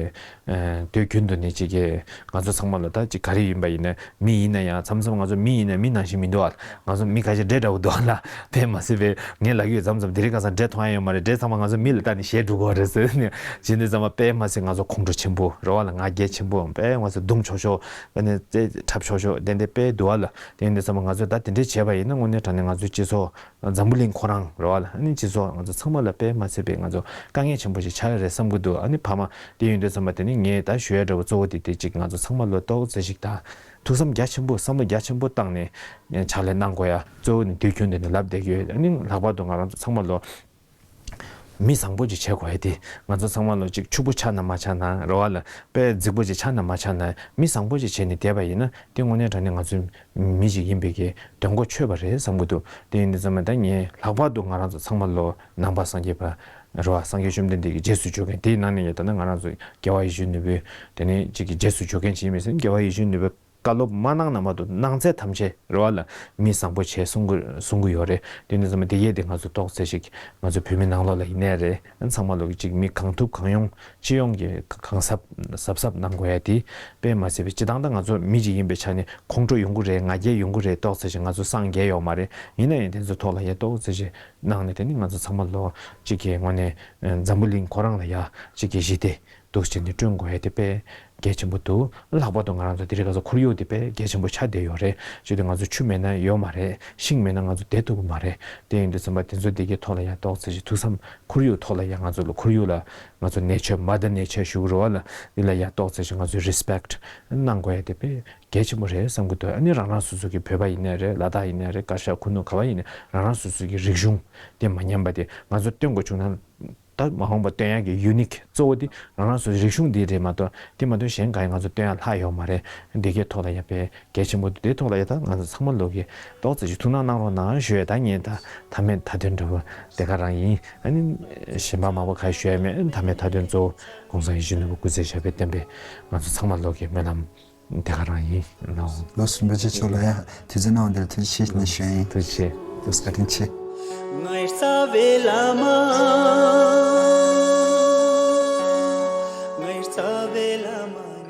དུས་རྒྱུན་དུ་ནི་གཅིག་གི་ང་ཚོ་ཚང་མ་ལོ་ད་གཅིག་ག་རེ་ཡིན་པ་ཡིན་ན་མི་ཡིན་ན་ཡང་མཚམས་མཚམས་ང་ཚོ་མི་ཡིན་ན་མི་ནང་བཞིན་མི་འདུག་ཨ། ང་ཚོ་མི་ཁ་ཤས་འདྲེ་འདྲ་བོ་འདུག་ཨ་ལ། དཔེ་མ་སྲིད་པའི་ངས་ལབ་ཀྱི་ཡོད། མཚམས་མཚམས་དེ་རིང་ཁ་སང་འདྲེ་མཐོང་ཡ་ཡོད་མ་རེད། འདྲེ་ཚང་མ་ང་ཚོ་མི་ལ་ལྟ་ནས་ཞེད་འགྲོ་གི་རེད་ཟེར་ནས་བྱས་ནས་ཚང་མ་དཔེ་མ་སྲིད་ང་ཚོ་ཁོང་ཁྲོ་ཆེན་པོ་རེད་བ་ལ། ང་རྒྱལ་ཆེན་པོ་དཔེ་ང་ཚོ་རྡུང་ཆོག་ཆོག་ཨ་ནི་རྩེ་འཁྲབ་ཆོག་ཆོག་དེ་འདྲ་དཔེ་འདུག་ཨ་ལ། དེ་འདྲ་ཚང་མ་ང་ཚོ་ད་དེ་འདྲ་བྱས་པ་ཡིན་ན་དངོས་གནས་དྲང་གནས་ང་ཚོའི་སྤྱི་ཚོགས་འཛམ་བུ་གླིང་ཁོ་རང་རེད་བ་ལ། ཨ་ནི་སྤྱི་ཚོགས་ང་ཚོ་ཚང་མ་ལ་དཔེ་མ་སྲིད་པའི་ང་ཚོ་དཀའ་ངལ་ཆེན་པོ་ཞིག་ཆགས་ཡ་རེད་བསམ་གྱི་འདུག་ཨ་ནི་ཕ་མ་དེ་ཡིན་དུས་ཚང་མ་དེ་ནི་ངས་ད་ཞུ་ཡ་འདྲ་བོ་གཙོ་བོ་དེ་དེ་གཅིག་ང་ཚོ་ཚང་མ་ལོ་ཏོག་ཙེ་ཞིག་ད་ཐུགས་བསམ་རྒྱ་ཆེན་པོ་བསམ་བློ་རྒྱ་ཆེན་པོ་བཏང་ནས་ཕྱག་ལས་གནང་དགོས་ཡ། གཙོ་བོ་ནི་དུས་རྒྱུན་དུ་ནི་ལབ་བསྡད་ཀྱི་ཡོད། ཨ་ནི་ལྷག་པར་དུ་ང་རང་ཚོ་ཚང་མ་ལོ་མི་བཟང་པོ་ཅིག་བྱེད་དགོས་ཡ་དེ་ང་ཚོ་ཚང་མ་ལོ་ཅིག་ཕྱུག་པོ་ཆགས་ན་མ་ཆགས་ན་རེད་བ་ལ། དཔེ་རྫིག་པོ་ཅིག་ཆགས་ན་མ་ཆགས་ན་མི་བཟང་པོ་ཅིག་བྱས་ནས་བསྡད་པ་ཡིན་ན་དེ་དངོས་གནས་དྲང་གནས་ང་ཚོའི་མི་ཞིག་ཡིན་པའི་གི་དོན་གོ་ཆོད་པ་རེད་བསམ་གྱི་འདུག་དེ་ཡིན་དུས་ཙམ་པ་ད་ངས་ལྷག་པར་དུ་ང་རང་ཚོ་ཚང་མ་ལོ་ནང་པ་སངས་རྒྱས་པ་རེད་བ། སངས་རྒྱས་བཅོམ་ལྡན་འདས་ཀྱི་རྗེས་སུ་འཇུག་མཁན་དེའི་ནང་ནས་ཡང་ད་ནི་ང་རང་ཚོ་རྒྱལ་བ་ཡིད་བཞིན་ནོར་བུའི་དེ་ནས་གཅིག་གི་རྗེས་སུ་འཇུག་མཁན་ཅིག་ཡིན་པས་ཟེར་ན་རྒྱལ་བ་ཡིད་བཞིན་ནོར་བུའི་བཀའ་སློབ་མ་གནང་ན་མ་གཏོགས་གནང་ཚད་ཐམས་ཅད་རེད་བ་ལ་མི་བཟང་པོ་བྱས་གསུང་གི་གསུང་གི་ཡོད་རེད། དེ་ནས་ཙམ་པ་དེ་གས་དེ་ང་ཚོ་ཏོག་ཙེ་ཞིག་ང་ཚོ་བོད་མི་ནང་ལོགས་ལ་ཡིན་ནའི་རེད། ཚང་མ་ལོག་གི་ཅིག་མི་གང་ཐུབ་གང་ཡོང་སྤྱི་ཡོངས་ཀྱི་གང་གཟབ་གཟབ་གཟབ་གནང་དགོས་ཡ་དེ་དཔེ་མ་སྲིད་པའི་སྤྱི་བཏང་ད་ང་ཚོ་མི་ཅིག་ཡིན་པའི་ཆ་ནས་ཁོང་ཁྲོ་ཡོང་གི་རེད། ང་རྒྱལ་ཡོང་གི་རེད། ཏོག་ཙེ་ཞིག་ང་ཚོ་སངས་རྒྱས་ཡོད་མ་རེད། ཡིན་ན་ཡང་དེ་ཚོ་ཐོག་ལ་ཡ་ཏོག་ཙེ་ཞིག་གནང་ནས་དེ་ནི་ང་ཚོ་ཚང་མ་ལོ་གཅིག་གི་ངོས་ནས་འཛམ་བུ་གླིང་ཁོ་རང་ལ་ཡ་གཅིག་གི་ཞི་བདེ་འདུག་བྱས་ནས་བསྐྲུན་དགོས་ཡ་དེ་དཔེ་གལ་ཆེན་པོ་འདུག་ལྷག་པར་དུ་ང་རང་ཚོ་དེ་རིང་ཁ་སང་ཁོར་ཡུག་དེ་དཔེ་གལ་ཆེན་པོ་ཆགས་བསྡད་ཡོད་རེད། བྱས་ཏེ་ང་ཚོ་ཆུ་མེད་ན་ཡོད་མ་རེད། ཤིང་མེད་ན་ང་ཚོ་བསྡད་ཐུབ་ཀྱི་མ་རེད། དེ་ཡིན་དུས་ཙམ་པ་དེ་ཚོ་དེ་གའི་ཐོག་ལ་ཡ་ཏོག་ཙེ་ཞིག་ཐུགས་བསམ་ཁོར་ཡུག་ཐོག་ལ་ཡ་ང་ཚོ་ལ་ཁོར་ཡུག་ལ་ང་ཚོ་ནེ་ཆར་མ་དར་ནེ་ཆར་ཞུ་གི་རེད་བ་ལ། འདི་ལ་ཡ་ཏོག་ཙེ་ཞིག་ང་ཚོས་རི་སི་པེག་གནང་དགོས་ཡ་དེ་དཔེ་གལ་ཆེན་པོ་རེད་བསམ་གྱི་འདུག་ཨ་ནི་རང་རང་སོ་སོ་གི་བོད་པ་ཡིན་ནའི་རེད། ལ་དྭགས་ཡིན་ནའི་རེད། ཀ་ཤ་ཁུ་ནུ་ག་བ་ཡིན་ནའི་རང་རང་སོ་སོ་གི་རིག་གཞུང་དེ་མ་ཉམས་པ་དེ་ང་ཚོ་སྟོན་དགོས་བྱུང་ན། ད་མ་འོངས་པ་སྟོན་ཡག་གི་ཡུ་ནིག་གཙོ་བོ་དེ་རང་རང་སོ་སོའི་རིག་གཞུང་འདི་རེད་མ་གཏོགས་དེ་མ་གཏོགས་གཞན་གང་ཡང་ང་ཚོ་སྟོན་ཡག་ལྷག་ཡོད་མ་རེད། འདི་གའི་ཐོག་ལ་ཡ་དཔེ་གལ་ཆེན་པོ་འདུག་དེའི་ཐོག་ལ་ཡ་ད་ང་ཚོ་ཚང་མ་ལོག་གི་ཏོག་ཙེ་ཞིག་ཐུགས་སྣང་གནང་རོགས་གནང་ཞུ་ཡ། ད་ངས་ད་མཐའ་མའི་མཐའ་དོན་འདྲ་བོ་དེ་ག་རང་ཡིན། ཨ་ནི་གཞན་པ་མང་པོ་ག་ཞུ་ཡ་མེད། མཐའ་མའི་མཐའ་དོན་གཙོ་བོ་གོང་ས་ཡིད་བཞིན་ནོར་བུ་སྐུ་ཚེ་ཞབས་པད་བརྟན་པའི་ང་ཚོ་ཚང་མ་ལོག་གི་སྨོན་ལམ་དེ་ག་རང་ཡིན་ནོ། ལགས་སོ། རིན་པོ་ཆེ་མཆོག་ལ་ཡང་དུས་ཚོད་གནང་བ་དེར་ཐུགས་རྗེ་ཆེ་ཞུ་ཡིན། ཐུགས་རྗེ་ཆེ། ཐུགས་རྗེ་བཀའ་དྲིན་ཆེ། ངའི་རྩ་བའི་བླ་མ། ངའི་རྩ་བའི་བླ་མ།